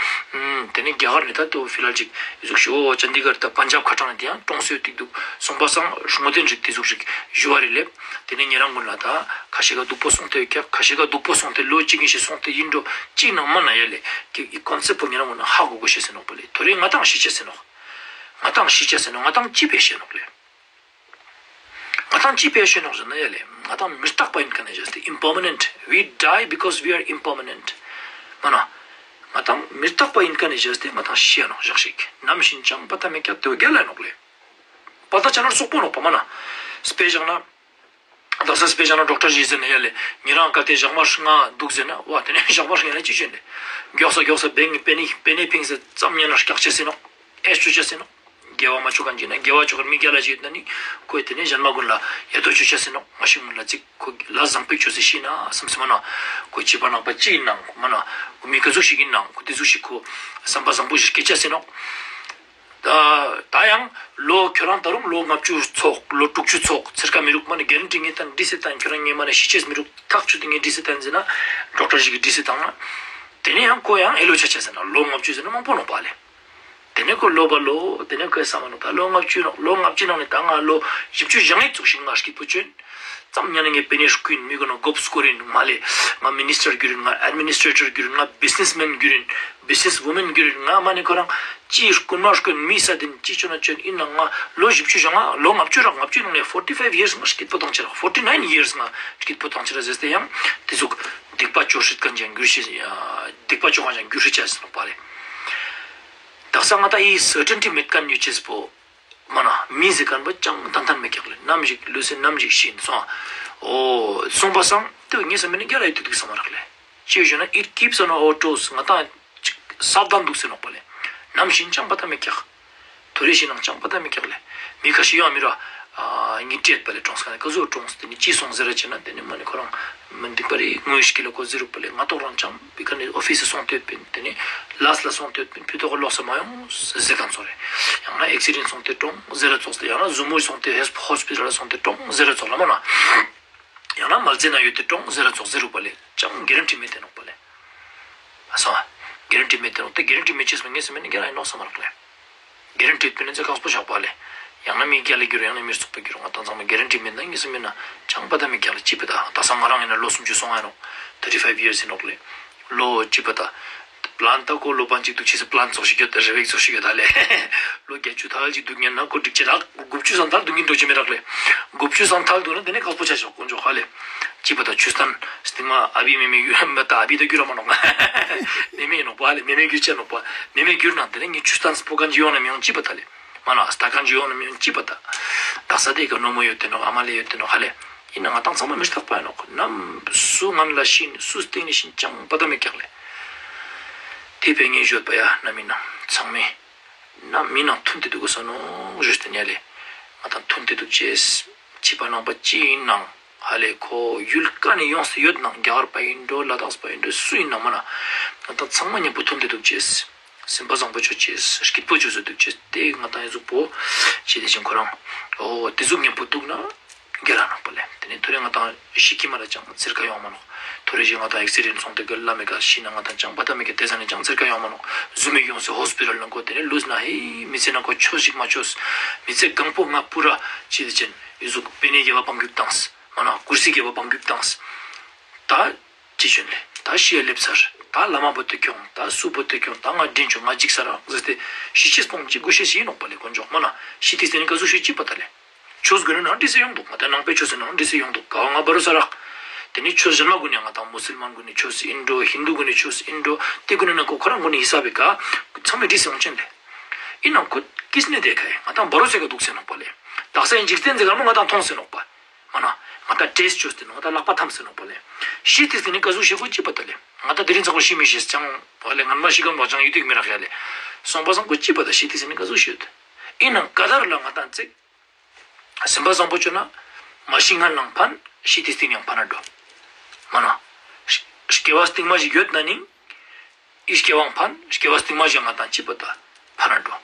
ཏེ་ནེ་རྒྱ་གར་ནེ་ད་ཏེ་བོ་ཕི་ལ་ལ་ཅིག་ཟུག་ཞུ་འོ་ཅན་དི་གར་ད་པན་ཇབ་ཁ་ཐང་ནེ་ཏེ་ཡང་གྲོངས་ཏེ་ཡོད་དུག། སོང་པ་སང་བསྔོ་རྟེན་རིགས་ཏེ་ཟུག་ཞིག་ཞུ་བ་རེ་ལེབ། ཏེ་ནེ་ཉེ་རང་གུན་ལ་ད་ཁ་ཤས་ཀ་སྡུག་པོ་སོང་སྟེ་ཡོད་ཀྱག། ཁ་ཤས་ཀ་སྡུག་པོ་སོང་སྟེ་ལོ་གཅིག་གཉིས་ཤིག་སོང་སྟེ་ཡིན་འགྲོ་ཅིག་ནང་མ་ན་ཡ་ལེ། ཀི་ཨི་ཀོན་སེབ་པོ་ཉེ་རང་གུན་ལ་ཧ་གོ་དགོས་ཤེས་ཟེར་ནོག་པ་ལེ། ཐོ་རེ་ང་ཏང་ཤི་ཆ་ཟེར་ནོག། ང་ཏང་ཤི་ཆ་ཟེར་ནོག། ང་ཏང་ཅི་ཕི་ཤི་ནོག་ལེ། ང་ཏང་ཅི་ཕི་ཤི་ནོག་ཟེར་ན་ཡ་ལེ། ང་ཏང་མི་རྟག་པ་ཡིན་ཁན་ནི་བཞག་སྟེ་impermanent. We die because we are impermanent. མ་ན། ང་ཏང་མི་རྟག་པ་ཡིན་ཁན་ནི་བཞག་སྟེ་ང་ཏང་ཤི་ཡ་ནོག་ཞག་ཞིག། ནམ་ཤི་ན་ཅང་པ་ཏ་མེད་ཀྱག་ཏེ་བོ་རྒྱལ་ལ་ནོག་ལེ། པ་ཏ་ཆ་ན་སོག་པོ་ནོག་པ་མ་ན། སྤེ་ཞག་ན། དག་ས་སྤེ་ཞག་ན་ཌོག་ཊར་ཞིག་ཟེར་ན་ཡ་ལེ། ཉེ་རང་ཀ་ཏེ་ཞག་མ་ལྔ་དུག་ཟེར་ན་བ་ཏེ་ནེ་ཞག་མ་ལྔ་ལ་ཅི་ཅོ་ཨིན་ལེ། མགྱོགས་ས་མགྱོགས་ས་བེང་པེ་ནེ་པེ་ནེ་ཕིངས་ཏེ་ཙམ་ཉན་ན་སྐྱག་ཆ་ཟེར་ནོག། ཨེ་ཅོ་ཆ་ཟེར་ནོག། དགེ་བ་མ་ཅོ་ཁན་ཅིག་ན་དགེ་བ་ཅོ་ཁན་མི་རྒྱལ་ལ་ཞིག་ཡོད་ན་ནི་ཁོས་ཏེ་ནེ་ཞན་མ་གུན་ལ་ཡ་ཏོ་ཅོ་ཆ་ཟེར་ནོག། མ་ཤི་གུན་ལ་ཅིག་ཁོ་ལ་བཟང་པོ་ཅོས་ཏེ་ཤི་ན་སམ་སེ་མ་ན། ཁོ་ཅི་པ་ནག་པ་ཅི་ཨིན་ནང་མ་ན། ཁོ་མི་ག་ཟུག་ཞིག་ཨིན་ནང་ཁོ་ཏེ་ཟུག་ཞིག་ཁོ་སམ་པ་བཟང་པོ་ཞིག་སྐྱེ་ཆ་ཟེར་ནོག། ད་ད་ཡང་ལོ་ཁྱོ་རང་ད་རུང་ལོ་ལྔ་བཅུ་ཚོགས་ལོ་དྲུག་ཅུ་ཚོགས་ཚེར་ཀ་མི་རུག་མ་ནི་གེ་རན་ཊི་ངས་ཏང་འདྲི་སེ་ཏང་ཁྱོ་རང་ངས་མ་ནི་ཤི་ཆེས་མི་རུག་ཐག་ཆོད་དེ་ངས་འདྲི་སེ་ཏང་ཟེར་ན་ཌོག་ཊར་ཞིག་གི་འདྲི་སེ་ཏང་ན་ཏེ་ནེ་ཡང་ཁོ་ཡང་ཨེ་ལོ་ཆ་ཆ་ཟེར་ན་ལོ་ལྔ་བཅུ་ཟེར་ན་མང་པོ་ནོག་པ་ལེ། ཏེ་ནེ་ཁོ་ལོ་བ་ལོ་ཏེ་ནེ་ཁོའི་སམ་ནོག་ད་ལོ་ལྔ་བཅུ་ནོག་ལོ་ལྔ་བཅུ་ནང་ནེ་ད་ང་ལོ་བཞི་བཅུ་ཞེ་ལྔའི་ཙུག་ཞིག་ང་སྐྱིད་པོ་ཅོ་ཨིན། ཙམ་ཉན་ན་ངས་པེ་ནེ་སྐུ་ཨིན་མི་གུན་ན་གོབ་སྐོར་ཨིན་མ་ལེ། ང་མི་ནིས་ཊར་གྱུར་ཨིན། ང་ཨེཌ་མི་ནིས་ཊྲེ་ཊར་གྱུར་ཨིན། ང་བིས་ནེས་མེན་གྱུར་ཨིན། བིས་ནེས་ཝུ་མེན་གྱུར་ཨིན། ང་མ་ནི་ཁོ་རང་ཅི་རྐུན་མ་རྐུན་མི་ས་དེན་ཅི་ཅོ་ན་ཅོ་ཨིན། ཨིན་ན་ང་ལོ་བཞི་བཅུ་ཞེ་ལྔ་ལོ་ལྔ་བཅུ་ར་ལྔ་བཅུ་ནང་ནེ་forty five years ང་སྐྱིད་པོ་ཏང་ཆེ་ར་forty nine years ང་སྐྱིད་པོ་ཏང་ཆེ་ར་ཟེར་ཏེ་ཡང་ཏེ་ཟུག་སྡིག་པ་ཅོ་ཤེས་ཁན་ཅན་གྱུར་ཤེས་སྡིག་པ་ཅོ་ཁན་ཅན་གྱུར་ཤེས་ཆ་ཟེར་ནོག་པ་ལེ། དག་ས་ང་ད་ཨི་སར་ཊེན་ཊི་མེད་ཁན་ཡོད་ཅེས་པོ། མ་ན་མི་ཟེར་ཁན་པོ་ཅང་ཏན་ཏན་མེད་ཀྱག་ལེ། ནམ་ཞིག་ལུས་སེ་ནམ་ཞིག་ཤི་ཨིན་སོང་། འོ་སོང་པ་སང་ཏེ་ངས་སམ་མེད་ན་རྒྱལ་ལ་ཡོད་དེ་དུག་སམ་མ་རག་ལེ། ཅི་ཞུ་ན་it keeps on our toes. ང་ཏང་ཅིག་སབ་དན་དུག་ཟེར་ནོག་པ་ལེ། ནམ་ཤི་ན་ཅང་པ་ཏ་མེད་ཀྱག། ཐོ་རེ་ཤི་ན་ཅང་པ་ཏ་མེད་ཀྱག་ལེ། མི་ཁ་ཤས་ཡོང་མི་ར་ཨ་ཉིད་ཏེ་ཡོད་པ་ལེ། གྲོངས་ཁན་ཀ་ཟུག་གྲོངས་ཏེ་ནི་ཅི་སོང་ཟེར་ར་ཅེ་ན་ཏེ་ནི་མ་ནི་ཁོ་རང་མི་འདུག་པ་རེད། ངུ་ཡི་ཤི་ལ་ཁོ་ཟེར་རུག་པ་ལེ། ང་ཏོག་རང་ཅང་པི་ཀ་ནི་ཨོ་ཕིས་སུ་སོང་སྟེ་ཡོད་པིན། ཏེ་ནི་ལས་ལ་སོང་སྟེ་ཡོད་པིན། ཕི་ཏོག་ག་ལོག་ས་མ་ཡོང་ཟེར་ཁན་ཙོགས་རེད། ཡང་ན་ཨེག་སི་ཌེན་སོང་སྟེ་གྲོངས་ཟེར་ར་ཙོགས་ཏེ། ཡང་ན་ཟུར་མོ་སོང་སྟེ་ཧོས་པི་ཊལ་ལ་སོང་སྟེ་གྲོངས་ཟེར་ར་ཙོགས་ལ་མ་ན། ཡང་ན་མལ་ཚེ་ན་ཡོད་དེ་གྲོངས་ཟེར་ར་ཙོགས་ཟེར་རུག་པ་ལེ། ཅང་གེ་རན་ཊི་མེད་དེ་ནོག་པ་ལེ། ཨ་སོང་། གེ་རན་ཊི་མེད་དེ་ནོག། ཏེ་གེ་རན་ཊི་མེད་ཅེས་མ་ངས་སམ་མེད་ན་རྒྱལ་ལ་ཡིན་ནོག་སམ་མ་རག་ལེ། གེ་རན་ཊི་ཡོད་པིན་ན་ཚེ་ཁག་པོ་ཞག་པ་ལེ། ཡང་ན་མི་རྒྱལ་ལ་གྱུར་ཡང་ན་མི་རྩུག་པ་གྱུར། ང་ཏང་ཚང་མ་གེ་རན་ཊི་མེད་ན་ངས་སམ་མེད་ན་ཅང་པ་ཏ་མི་རྒྱལ་ལ་ཅི་པ་ཏ། དག་ས་ང་རང་ཡིན་ན་ལོ་སུམ་ཅུ་སོང་ཡ་ནོག། thirty five years ཡིན་ནོག་ལེ། ལོ་ཅི་པ་ཏ། པླན་ཏ་ཁོ་ལོ་པན་ཅིག་དུག་ཅེས་སི་པླན་ཙོགས་ཤིག་ཡོད་ད་རེ་བེག་ཙོགས་ཤིག་ཡོད་ད་ལེ། ལོ་བརྒྱད་ཅུ་ཐལ་ཅིག་དུག་ཉན་ན་ཁོ་འགྲིག་ཅེ་རག་དགུ་བཅུ་སང་ཐལ་དུག་ཉན་འགྲོ་ཅེ་མི་རག་ལེ། དགུ་བཅུ་སང་ཐལ་དུག་ན་དེ་ནེ་ཁག་པོ་ཆ་ཆོག་དཀོན་མཆོག་ཧ་ལེ། ཅི་པ་ད་ཆུ་སྟན་སྟིང་མ་ཨ་བི་མེ་མེ་གྱུར་མ་ད་ཨ་བི་ད་གྱུར་ར་མ་ནོག་མེ་མེ་ནོག་པ་ཧ་ལེ། མེ་མེ་གྱུར་ཅེ་ནོག་པ། མེ་མེ་གྱུར་ན་དེ་ནེ་ངས་ཆུ་སྟན་སྤོ་ཁན་ཅིག་ཡོང་ན་མི་ཡོང་ཅི་པ་ད་ལེ། མ་ན་སྟ་ཁན་ཅིག་ཡོང་ན་མི་ཡོང་ཅི་པ་ད། དག་ས་དེ་ཀ་ནོ་མོ་ཡོད་དེ་ནོག་ཨ་མ་ལེ་ཡོད་དེ་ནོག་ཧ་ལེ། ཨིན་ན་ང་ཏང་ཚང་མ་མི་རྟག་པ་ཡིན་ནོག་ནམ་སུ་ངན་ལ་ཤི་ནི་སུ་སྟིང་ནེ་ཤི་ནི་ཅང་པ་ཏ་མེད་ཀྱག་ལེ། དེ་ཕི་ངས་ཞུས་པ་ཡ་ན་མི་ནང་ཚང་མས་ན་མི་ནང་མཐུན་ཏེ་དུག་གོས་ས་ནོག་ཞུས་ཏེ་ཉ་ལེ། ང་ཏང་མཐུན་ཏེ་དུག་ཅེས། ཕྱི་པ་ནང་པ་ཅི་ཡིན་ནང་ཧ་ལེ་ཁོ་ཡུལ་ཀ་ནེ་ཡོངས་ཏེ་ཡོད་ནང་རྒྱ་གར་པ་ཡིན་འགྲོ་ལ་དྭགས་པ་ཡིན་འགྲོ་སུ་ཡིན་ནང་མ་ན་ང་ཏང་ཚང་མ་མཉམ་པོ་མཐུན་ཏེ་དུག་ཅེས། སེམས་པ་བཟང་པོ་ཅོ་ཅེས་སྐྱིད་པོ་ཅོ་ཟེར་དུག་ཅེས་དེ་ང་ཏང་ཡི་ཟུག་པོ་ཅི་དེ་ཅན་ཁོ་རང་འོ་དེ་ཟུག་མཉམ་པོ་དུག་ན་རྒྱལ་ལ་ནོག་པ་ལེ། དེ་ནེ་ཐོ་རེ་ང་ཏང་ཤི་ཁྱི་མ་ལ་ཅང་ཚེར་ཁ་ཡོང་མ་ནོག་ཐོ་རེ་ཞིག་ང་ཏང་ཨེག་སི་ཌེན་སོང་སྟེ་གི་ལ་མེ་ཀ་ཤི་ན་ང་ཏང་ཅང་པ་ཏ་མེ་ཀ་དེ་ཟ་ནེ་ཅང་ཚེར་ཁ་ཡོང་མ་ནོག་ཟུ་མེ་ཡོངས་སེ་ཧོས་པི་ཊལ་ནང་ཁོ་དེ་ནེ་ལུས་ན་ཧེ་མི་ཚེ་ནང་ཁོ་ཆོས་ཤིག་མ་ཆོས་མི་ཚེ་གང་པོ་ང་པུ་ར་ཅི་དེ་ཅན་ཡི་ཟུག་པེ་ནེ་རྒྱལ་བ་བང་རྒྱུག་བཏངས་མ་ན་ཀུར་སི་རྒྱལ་བ་བང་རྒྱུག་བཏངས། ད་ཅི་ཞུ་ལེ། ད་ཤི་ཡ་ལེབ་ཚར། ད་བླ་མ་བོ་ཏེ་ཁྱོང་། ད་སུ་བོ་ཏེ་ཁྱོང་། ད་ང་འདྲེན་ཆོག་ང་འཇིགས་ས་རག་ཟེར་ཏེ་ཤི་ཅེས་སྤོང་ཅིག་དགོས་ཤེས་ཤིག་ཡིན་ནོག་པ་ལེ། དཀོན་མཆོག་མ་ན་ཤི་ཏེ་སྟེ་ནི་ཀ་ཟུག་ཤི་ཅི་པ་ད་ལེ། ཆོས་གུན་ནི་ནང་འདྲི་སེ་ཡོང་དུག་ང་ཏང་ནང་པའི་ཆོས་སི་ནང་འདྲི་སེ་ཡོང་དུག་ག་བ་ང་བ་རུ་ས་རག་དེ་ནི་ཆོས་གཞན་མ་གུན་ནི་ང་ཏང་མུ་སིལ་མན་གུན་ནི་ཆོས་ཨིན་འགྲོ། ཧིན་དུ་གུན་ནི་ཆོས་ཨིན་འགྲོ། དེ་གུན་ནི་ནང་ཁོ་ཁོ་རང་གུན་ནི་ཧི་སཱབ་བི་ཀ་ཚང་མས་འདྲི་སེ་ཡོང་ཅན་ལེ། ཨིན་ནང་ཁོ་ཀིས་ནེ་དེ་ཁ་ཡེ་ང་ཏང་བ་རུ་ས་ཀ་དུག་སེ་ནོག་པ་ལེ། དག་ས་ཡིན་འཇིག་རྟེན་ཟེར་ག་མོ་ང་ཏང་མཐོང་སེ་ནོག་པ། མ་ན། ང་ཏང་ཏེས་ཅོས་ཏེ་ནོག་ང་ཏང་ལག་པ་ཐམས་སེ་ནོག་པ་ལེ། ཤི་ཏེ་སྟེ་ནི་ཀ་ཟུག་ཤི་གོ་ཅི་པ་ད་ལེ། ང་ཏང་དེ་རིང་ཚང་མ་ཤི་མི་ཤེས་ཅང་པ་ལེ། ངན་མ་ཤི་གམ་པ་ཅང་ཡུ་ཏིག་མི་རག་ཡ་ལེ། སོང་པ་སང་གོ་ཅི་པ་ད་ཤི་ཏེ་སྟེ་ནི་ཀ་ཟུག་ཤི་ཡོད། ཨིན་ནང་ཀ་དར་ལ་ང་ཏང་ཚིག་སེམས་པ་བཟང་པོ་ཅོ་ན་མ་ཤི་སྔན་ལ་ཕན། ཤི་ཏེ་སྟེ་ནི་ཡང་ཕན་ན་འགྲོ། མ་ན། སྐྱེ་བ་སྟིང་མ་ཞིག་ཡོད་ན་ནི། ཨི་སྐྱེ་བའང་ཕན། སྐྱེ་བ་སྟིང་མ་ཞིག་ང་ཏང་ཅི་པ་ད་ཕན་ན་འགྲོ།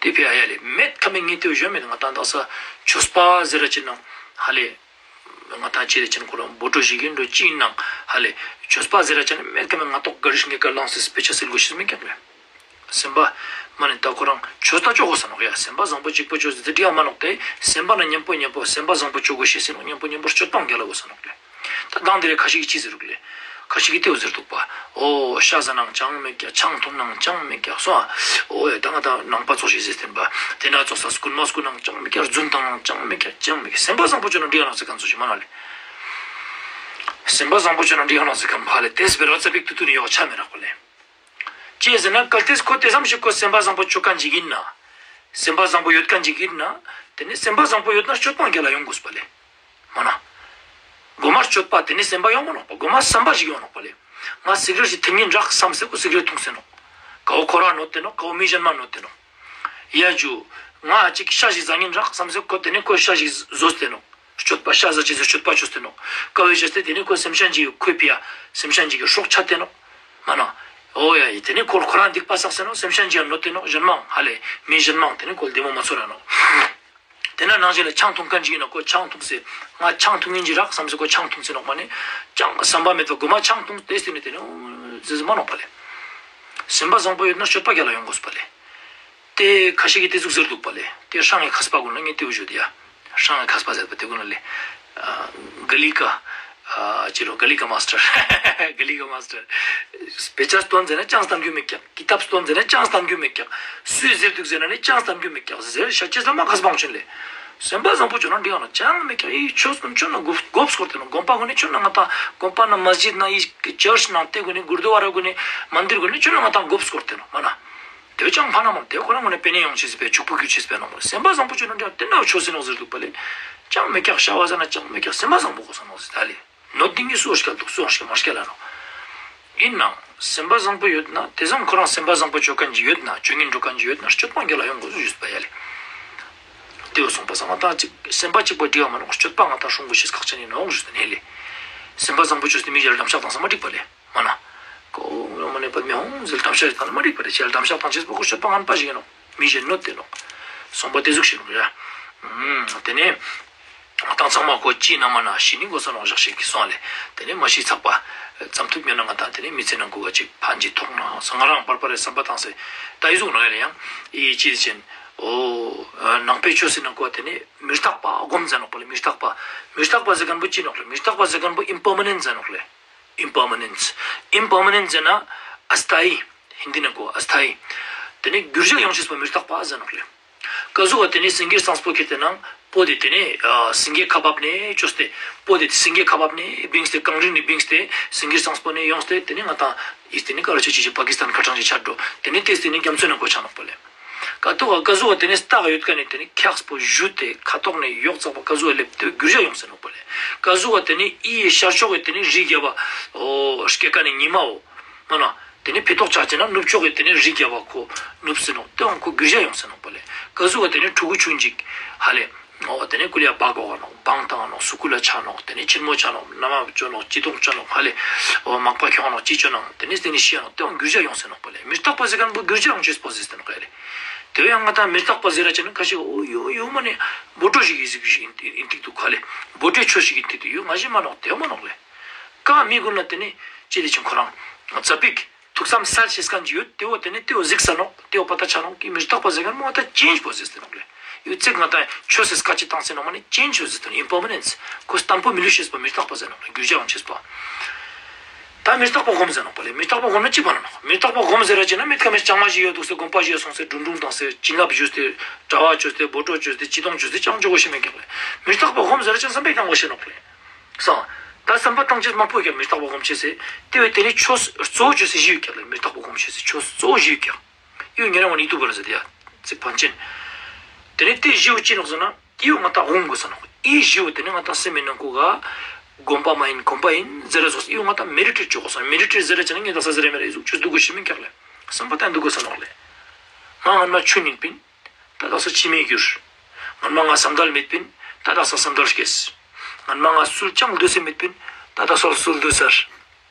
དེ་ཕི་ཨ་ཡ་ལེ་མེད་ཁ་མེད་ངེས་ཏེ་བཞོན་མེད་ང་ཏང་དག་ས་ཆོས་པ་ཟེར་ར་ཅི་ན་ཧ་ལེ། ང་ཏང་ཅི་རེ་ཅན་ཁོ་རང་བོ་ཏོ་ཞིག་ཡིན་འགྲོ་ཅི་ཡིན་ནང་ཧ་ལེ་ཆོས་པ་ཟེར་ར་ཅི་ན་མེད་ཁ་མེད་ང་ཏོག་ག་རི་ཤིང་གི་ཀ་ལངས་སེ་སྤེ་ཆ་སིལ་གོ་ཤེས་མེད་ཀྱག་ལེ། སེམས་པ་མ་ནི་ད་ཁོ་རང་ཆོས་ད་ཅོ་གོས་ས་ནོག་ཡ། སེམས་པ་བཟང་པོ་གཅིག་པོ་ཅོས་ཟེར་ཏེ་འགྲིག་ཡ་མ་ནོག་སྟེ། སེམས་པ་ན་མཉམ་པོ་མཉམ་པོ་སེམས་པ་བཟང་པོ་ཅོ་གོས་ཤེས་ཟེར་ནོག་མཉམ་པོ་མཉམ་པོ་སྤྱོད་པ་རྒྱལ་ལ་གོས་ས་ནོག་ལེ། ད་དང་དེ་རེ་ཁ་ཤིག་གི་ཅི་ཟེར་རུག་ལེ། ཁ་ཤིག་གི་ཏེའུ་ཟེར་འདུག་པ། འོ་ཤ་ཟ་ནང་ཅང་མེད་ཀྱག་ཆང་འཐུང་ནང་ཅང་མེད་ཀྱག་སོ། འོ་ཡ་ད་ང་ད་ནང་པ་ཚོགས་ཤིག་ཟེར་བསྟན་པ། དེ་ན་ཚོགས་ས་སྐུན་མ་སྐུ་ནང་ཅང་མེད་ཀྱག་རྫུན་བཏང་ནང་ཅང་མེད་ཀྱག་ཅང་མེད་ཀྱག་སེམས་པ་བཟང་པོ་ཅོ་ན་འགྲིག་ཡ་ནོག་ཟེར་ཁན་ཚོགས་ཤིག་མ་ན་ལེ། སེམས་པ་བཟང་པོ་ཅོ་ན་འགྲིག་ཡ་ནོག་ཟེར་ཁན་ཕ་ལེ་ཏེས་བེར་བ་ཙ་པིག་ཏུ་ཏུ་ནི་ཡོག་ཆ་མེད་རག་པ་ལེ། ཅི་ཟེར་ན་གལ་ཏེ་ཁོ་དེ་ཙམ་ཞིག་ཁོ་སེམས་པ་བཟང་པོ་ཅོ་མཁན་ཅིག་ཡིན་ན། སེམས་པ་བཟང་པོ་ཡོད་མཁན་ཅིག་ཡིན་ན། དེ་ནི་སེམས་པ་བཟང་པོ་ཡོད་ན་སྤྱོད་པ་རྒྱལ་ལ་ཡོང་དགོས་པ་ལེ། མ་ན། མགོ་མ་སྤྱོད་པ་དེ་ནི་སེམས་པ་ཡོང་མ་ནོག་པ། མགོ་མ་བསམ་པ་ཞིག་ཡོང་ནོག་པ་ལེ། ང་སིག་རེཊ་ཞིག་འཐེན་ཉིན་རག་བསམ་སེ་ཁོ་སིག་རེཊ་འཐུང་སེ་ནོག་ཀ་བོ་ཁོ་རང་ནོད་དེ་ནོག་ཀ་བོ་མི་གཞན་མ་ནོད་དེ་ནོག་ཡ་ཇུ། ང་ཅིག་ཤ་ཞིག་ཟ་ཉིན་རག་བསམ་སེ་ཁོ་དེ་ནི་ཁོ་ཤ་ཞིག་ཟོས་ཏེ་ནོག་སྤྱོད་པ་ཤ་ཟ་ཅེས་སི་སྤྱོད་པ་ཅོས་ཏེ་ནོག་ཀ་བོའི་ཞེས་ཏེ་དེ་ནི་ཁོ་སེམས་ཅན་ཅིག་གི་ཁོའི་ཕི་ཡ་སེམས་ཅན་ཅིག་གི་སྲོག་ཆད་དེ་ནོག་མ་ན། འོ་ཡ་ཡི་དེ་ནི་ཁོ་ཁོ་རང་སྡིག་པ་བསགས་སེ་ནོག་སེམས་ཅན་ཅིག་ཡང་ནོད་དེ་ནོག་གཞན་མའང་ཧ་ལེ་མི་གཞན་མའང་དེ་ནི་ཁོ་བདེ་མོ་མ་ཚོར་ར་ནོག་དེ་ན་ནང་བཞིན་ལ་ཆང་འཐུང་མཁན་ཅིག་ཡིན་ན་ཁོ་ཆང་འཐུང་སེ་ང་ཆང་འཐུང་ཡིན་ཅིག་རག་བསམ་སེ་ཁོ་ཆང་འཐུང་སེ་ནོག་མ་ནི་ཅང་བསམ་པ་མེད་པ་མགོ་མ་ཆང་འཐུང་སྟེ་སྟེ་ནི་དེ་ནི་ཟེར་ཟེར་མ་ནོག་པ་ལེ། སེམས་པ་བཟང་པོ་ཡོད་ན་སྤྱོད་པ་རྒྱལ་ལ་ཡོང་དགོས་པ་ལེ། དེ་ཁ་ཤས་ཀྱིས་དེ་ཟུག་ཟེར་འདུག་པ་ལེ། དེ་ཧྲང་ངི་མཁས་པ་ཀུན་ལ་ངས་དེ་བོ་ཞུ་དེ་ཡ། ཧྲང་ངི་མཁས་པ་ཟེར་བ་དེ་ཀུན་ལ་ལེ། ཨ་ག་ལི་ཀ་ཨ་ཅི་ལོ་ག་ལི་ཀ་མཱས་ཊར། ག་ལི་ཀ་མཱས་ཊར། དཔེ་ཆ་སྟོན་ཟེར་ན་ཅང་སྟན་རྒྱུ་མེད་ཀྱག་ཀི་ཏབ་སྟོན་ཟེར་ན་ཅང་སྟན་རྒྱུ་མེད་ཀྱག་སུས་ཟེར་འདུག་ཟེར་ན་ནི་ཅང་སྟན་རྒྱུ་མེད་ཀྱག་ཟེར་ཤ་ཅེས་ལ་མ་མཁས་པ་ཅིག་ལེ། སེམས་པ་བཟང་པོ་ཅོ་ན་འགྲིག་ཡ་ནོག་ཅང་མེད་ཀྱག་ཨི་ཆོས་ཀུན་ཆོས་ན་མགོ་མགོ་སྐོར་ཏེ་ནོག་དགོན་པ་ཀུན་ནི་ཆོས་ན་ང་ཏང་དགོན་པ་ན་མ་སི་ཇིད་ན་ཨི་ཅར་ཆ་ན་དེ་ཀུན་ནི་གུར་དུ་ཝ་ར་ཀུན་ནི་མན་དིར་ཀུན་ནི་ཆོས་ན་ང་ཏང་མགོ་སྐོར་ཏེ་ནོག་མ་ན། དེ་ཅང་ཕན་མ་དེ་ཁོ་རང་ངོ་ནས་པེ་ནེ་ཡོང་ཆེས་པའི་ཕྱུག་པོ་རྒྱུ་ཆེས་པའི་ནང་སེམས་པ་བཟང་པོ་ཅོ་ན་འདྲ་དེ་ན་ཆོས་སེ་ནོག་ཟེར་འདུག་པ་ལེ། ཅང་མེད་ཀྱག་ཤ་བ་ཟ་ན་ཅང་མེད་ཀྱག་སེམས་པ་བཟང་པོ་གོས་ས་ནོག་ཟེར་ད་ལེ། ནོ་ཏིང་གི་སུ་ཨོ་ཤ་ལ་འདུག་སུ་ཨོ་ཤ་མ་ཤ་ལ་ནོག་ཡིན་ནང་སེམས་པ་བཟང་པོ་ཡོད་ན་དེ་ཙམ་ཁོ་རང་སེམས་པ་བཟང་པོ་ཅོ་མཁན་ཅིག་ཡོད་ན་ཅོ་ཉིན་འགྲོ་མཁན་ཅིག་ཡོད་ན་སྤྱོད་པ་རྒྱལ་ལ་ཡོང་དགོས་ཞུས་པ་ཡ་ལེ། དེ་བོ་སོང་པ་སང་ང་ཏང་ཅིག་སེམས་པ་གཅིག་པོ་འགྲིག་ག་མ་ནོག་སྤྱོད་པ་ང་ཏང་སྲུང་དགོས་ཤེས་ཁག་ཅན་ཡིན་ནོག་ཞུས་ཏེ་ནེ་ལེ། སེམས་པ་བཟང་པོ་ཅོས་ཏེ་མི་གཞན་ལ་དམ་བཤགས་བཏང་ས་མ་འགྲིག་པ་ལེ། མ་ན། ཁོ་རང་མ་ནེ་པ་མི་ཧོང་ཟེར་དམ་བཤགས་བཏང་ན་མ་འགྲིག་པ་རེད། ཁྱེད་དམ་བཤགས་བཏང་ཅེས་པོ་ཁོ་སྤྱོད་པ་ངན་པ་ཞིག་ཡིན་ནོག་མི་གཞན་ནོད་དེ་ནོག་སོང་པ་དེ་ཟུག་ཞིག་རེད། དེ་ནས་ང་ཏང་ཚང་མ་ཁོ་ཅི་ན་མ་ན་ཤི་ནི་གོས་ས་ནོག་ཞག་ཞིག་གི་སོང་ལེ། དེ་ནས་མ་ཤི་ཚག་པ་ཙམ་ཐུབ་ཉོན་ན་ང་ཏང་དེ་ནས་མི་ཚེ་ནང་ཁུག་ག་ཅིག་ཕན་ཅིག་ཐོགས་ན་སང་ང་རང་པར་པར་རེ་བསམ་པ་བཏང་སེ་ད་ཡི་ཟུག་ན་ཡ་རེ་ཡང་ཨི་ཅི་ཅན་འོ་ནང་པའི་ཆོས་སི་ནང་ཁུག་ག་དེ་ནས་མི་རྟག་པ་སྒོམ་ཟེར་ནོག་པ་ལེ། མི་རྟག་པ་མི་རྟག་པ་ཟེར་མཁན་པོ་ཅི་ནོག་ལེ། མི་རྟག་པ་ཟེར་མཁན་པོ་ཨིམ་པར་མ་ནེན་ཊ་ཟེར་ནོག་ལེ། ཨིམ་པར་མ་ནེན་ཊ། ཨིམ་པར་མ་ནེན་ཊ་ཟེར་ན་ ཨ་སྟ་ཡི། ཧིན་དི་ནང་གོ་ཨ་སྟ་ཡི། ཏེ་ནེ་འགྱུར་བ་ཡོང་ཅེས་པོ་མི་རྟག་པ་ཟེར་ནོག་ལེ། ཀ་ཟུག་ག་ཏེ་ནེ་སེང་གེ་སང་སྤོ་ཁྱེར་ཏེ་ནང་སྤོ་ཏེ་ཏེ་ནེ་ཨ་སེང་གེ་ཁ་འབབ་ནེ་ཅོས་ཏེ་སྤོ་ཏེ་སེང་གེ་ཁ་འབབ་ནེ་བིངས་ཏེ་གངས་རི་ནེ་བིངས་ཏེ་སེང་གེ་སང་སྤོ་ནེ་ཡོངས་ཏེ་ཏེ་ནེ་ང་ཏང་ཨིས་ཏེ་ནེ་ཀ་ར་ཆ་ཅི་ཅི་པ་ཀི་སི་ཐན་ཁ་ཐང་ཅིག་ཆ་འགྲོ། ཏེ་ནེ་ཏེས་ཏེ་ནེ་རྒྱ་མཚོའི་ནང་གོ་ཆ་ནོག་པ་ལེ། ཀ་ཏོ་ཀ་ཟུག་ག་ཏེ་ནེ་སྟག་ཡོད་ཀ་ནེ་ཏེ་ནེ་འཁྱགས་པོ་ཞུ་སྟེ་ཁ་ཐོག་ནེ་ཡོག་ཙག་པ་ཀ་ཟུག་ག་ལེབ་ཏེ་འགྱུར་བ་ཡོངས་ཏེ་ནོག་པ་ལེ། ཀ་ཟུག་ག་ཏེ་ནེ་ཨི་ཡི་ཤར་ཕྱོགས་ཀྱི་ཏེ་ནེ་རི་རྒྱབ་པ་འོ་སྐྱེ་ཀ་ནེ་ཉི་མ་འོ་མ་ན། ཏེ་ནེ་ཕི་ཏོག་ཆ་ཅེ་ན་ནུབ་ཕྱོགས་ཀྱི་ཏེ་ནེ་རི་རྒྱབ་པ་ཁོ་ནུབ་སེ་ནོག། ཏེ་འང་ཁོ་འགྱུར་བ་ཡོངས་སེ་ནོག་པ་ལེ། ཀ་ཟུག་ག་ཏེ་ནེ་ཕྲུ་གུ་ཆུང་ཅིག་ཧ་ལེ། འོ་ཏེ་ནེ་ཀུ་ལེ་ཡ་བག་གོ་ག་ནོག། བང་ཏང་ནོག། སུ་ཀུ་ལ་ཆ་ནོག། ཏེ་ནེ་ཆེན་མོ་ཆ་ནོག། ན་མ་ཅོ་ནོག། ཅི་ཏོང་ཅོ་ནོག་ཧ་ལེ། འོ་མག་པ་ཁྱོང་ནོག། ཅི་ཅོ་ནོག། ཏེ་ནེ་ཏེ་ནེ་ཤི་ཡ་ནོག། ཏེ་འང་འགྱུར་བ་ཡོངས་སེ་ནོག་པ་ལེ། མི་རྟག་པ་ཟེར་ཁན་པོ་འགྱུར་བ་ཡོང་ཅེས་པོ་ཟེར་ཏེ་ནོག་ཧ་ལེ། ཏེ་བོ་ཡང་ང་ཏང་མི་རྟག་པ་ཟེར་ར་ཅེ་ན་ཁ་ཤས་འོ་ཡོ་ཡོ་མ་ནེ་བོ་ཊོ་ཞིག་གི་གཟིགས་ཤིག་ཨིན་ཏིག་ཏུ་ཁ་ལེ། བོ་ཊོའི་ཆོས་ཤིག་ཨིན་ཏིག་ཏུ་ཡོ་ང་ཞིག་མ་ནོག། ཏེ་མ་ནོག་ལེ། ཀ་མི་གུན་ལ་ཏེ་ནེ་ཅི་ཏེ་ཅིང་ཁོ་རང་ཙ་པིག་ཐུགས་བསམ་སལ་ཤེས་ཁན་ཅིག་ཡོད། ཏེ་བོ་ཏེ་ནེ་ཏེ་བོ་གཟིགས་ས་ནོག། ཏེ་བོ་པ་ཏ་ཆ་ནོག་གི་མི་རྟག་པ་ཟེར་ཁན་མོ་ཏ་ཅེན་ཇི་པོ་ཟེར་ཏེ་ནོག་ལེ། ཡོད་ཚད་ང་ཏང་ཆོས་སི་སྐད་ཅིག་བཏང་སེ་ནོག་མ་ནེ་ཅེན་ཇི་པོ་ཟེར་ཏེ་ནོག། ཨིམ་པར་མ་ནེནྶ་ཁོ་བརྟན་པོ་མི་ལུས་ཤེས་པོ་མི་རྟག་པ་ཟེར་ནོག་ལེ། འགྱུར་བ་ཡོང་ཅེས་པོ། ཏ་མི་རྟག་པ་སྒོམ་ཟེར་ནོག་པ་ལེ། མི་རྟག་པ་སྒོམ་ན་ཅི་པ་ན་ནོག། མི་རྟག་པ་སྒོམ་ཟེར་ར་ཅེ་ན་མེད་ཁ་མེད་ཅང་མ་ཞིག་ཡོད་དུག་སེ་དགོན་པ་ཞིག་ཡོད་སོང་སེ་འབྲུ་འབྲུང་བཏང་སེ་བྱིན་རླབས་ཞུས་ཏེ་གྲྭ་པ་ཅོས་ཏེ་བོ་ཊོ་ཅོས་ཏེ་ཅི་ཏོང་ཅོས་ཏེ་ཅང་ཅོ་གོ་ཤེས་མེད་ཀྱག་ལེ། མི་རྟག་པ་སྒོམ་ཟེར་ར་ཅེ་ན་བསམ་པ་བཏང་གོ་ཤེས་ནོག་ལེ། སོང་། ཏ་བསམ་པ་བཏང་ཅེས་མང་པོ་ཡོད་ཀྱག་མི་རྟག་པ་སྒོམ་ཅེས་སེ། ཏེ་བས་ཏེ་ནེ་ཆོས་གཙོ་བོ་ཅོས་སེ་བཞི་ཡོད་ཀྱག་ལེ། མི་རྟག་པ་སྒོམ་ཅེས་སེ་ཆོས་གཙོ་བོ་བཞི་ཡོད་ཀྱག། ཡོ་ཉེ་རང་བ་ནི་ཏུ་བར་ཟེར་ཏེ་ཡ་ཚིག་ཕན་ཆེན། ཏེ་ནེ་ཏེ་བཞི་བོ་ཅི་ནོག་ཟེར་ན། ཨི་བོ་ང་ཏང་སྒོམ་གོས་ས་ནོག། ཨི་བཞི་བོ་ཏེ་ནེ་ང་ཏང་སེམས་མི་ནང་ཁུག་ག་སྒོམ་པ་མ་ཡིན་སྒོམ་པ་ཡིན་ཟེར་ར་ཟོག། ཨི་བོ་ང་ཏང་མེ་ཌི་ཊེཊ་ཅོ་གོས་ས་ནོག། མེ་ཌི་ཊེཊ་ཟེར་ར་ཅེ་ན་ངས་དག་ས་ཟེར་ར་མེད་ར་ཨི་ཟུག་ཅོས་དུག་གོ་ཤེས་མེད་ཀྱག་ལེ། བསམ་པ་བཏང་དུག་གོས་ས་ནོག་ལེ། ང་སྔན་མ་ཆུན་ཨིན་པིན། ཏ་དག་ས་ཅི་མེད་གྱུར། སྔན་མ་ང་བསམ་དལ་མེད་པིན། ཏ་དག་ས་བསམ་དལ་སྐྱེས། སྔན་མ་ང་སུལ་ཅང་སྡོད་སེ་མེད་པིན། ཏ་དག་ས་སུལ་སྡོད་ཚར།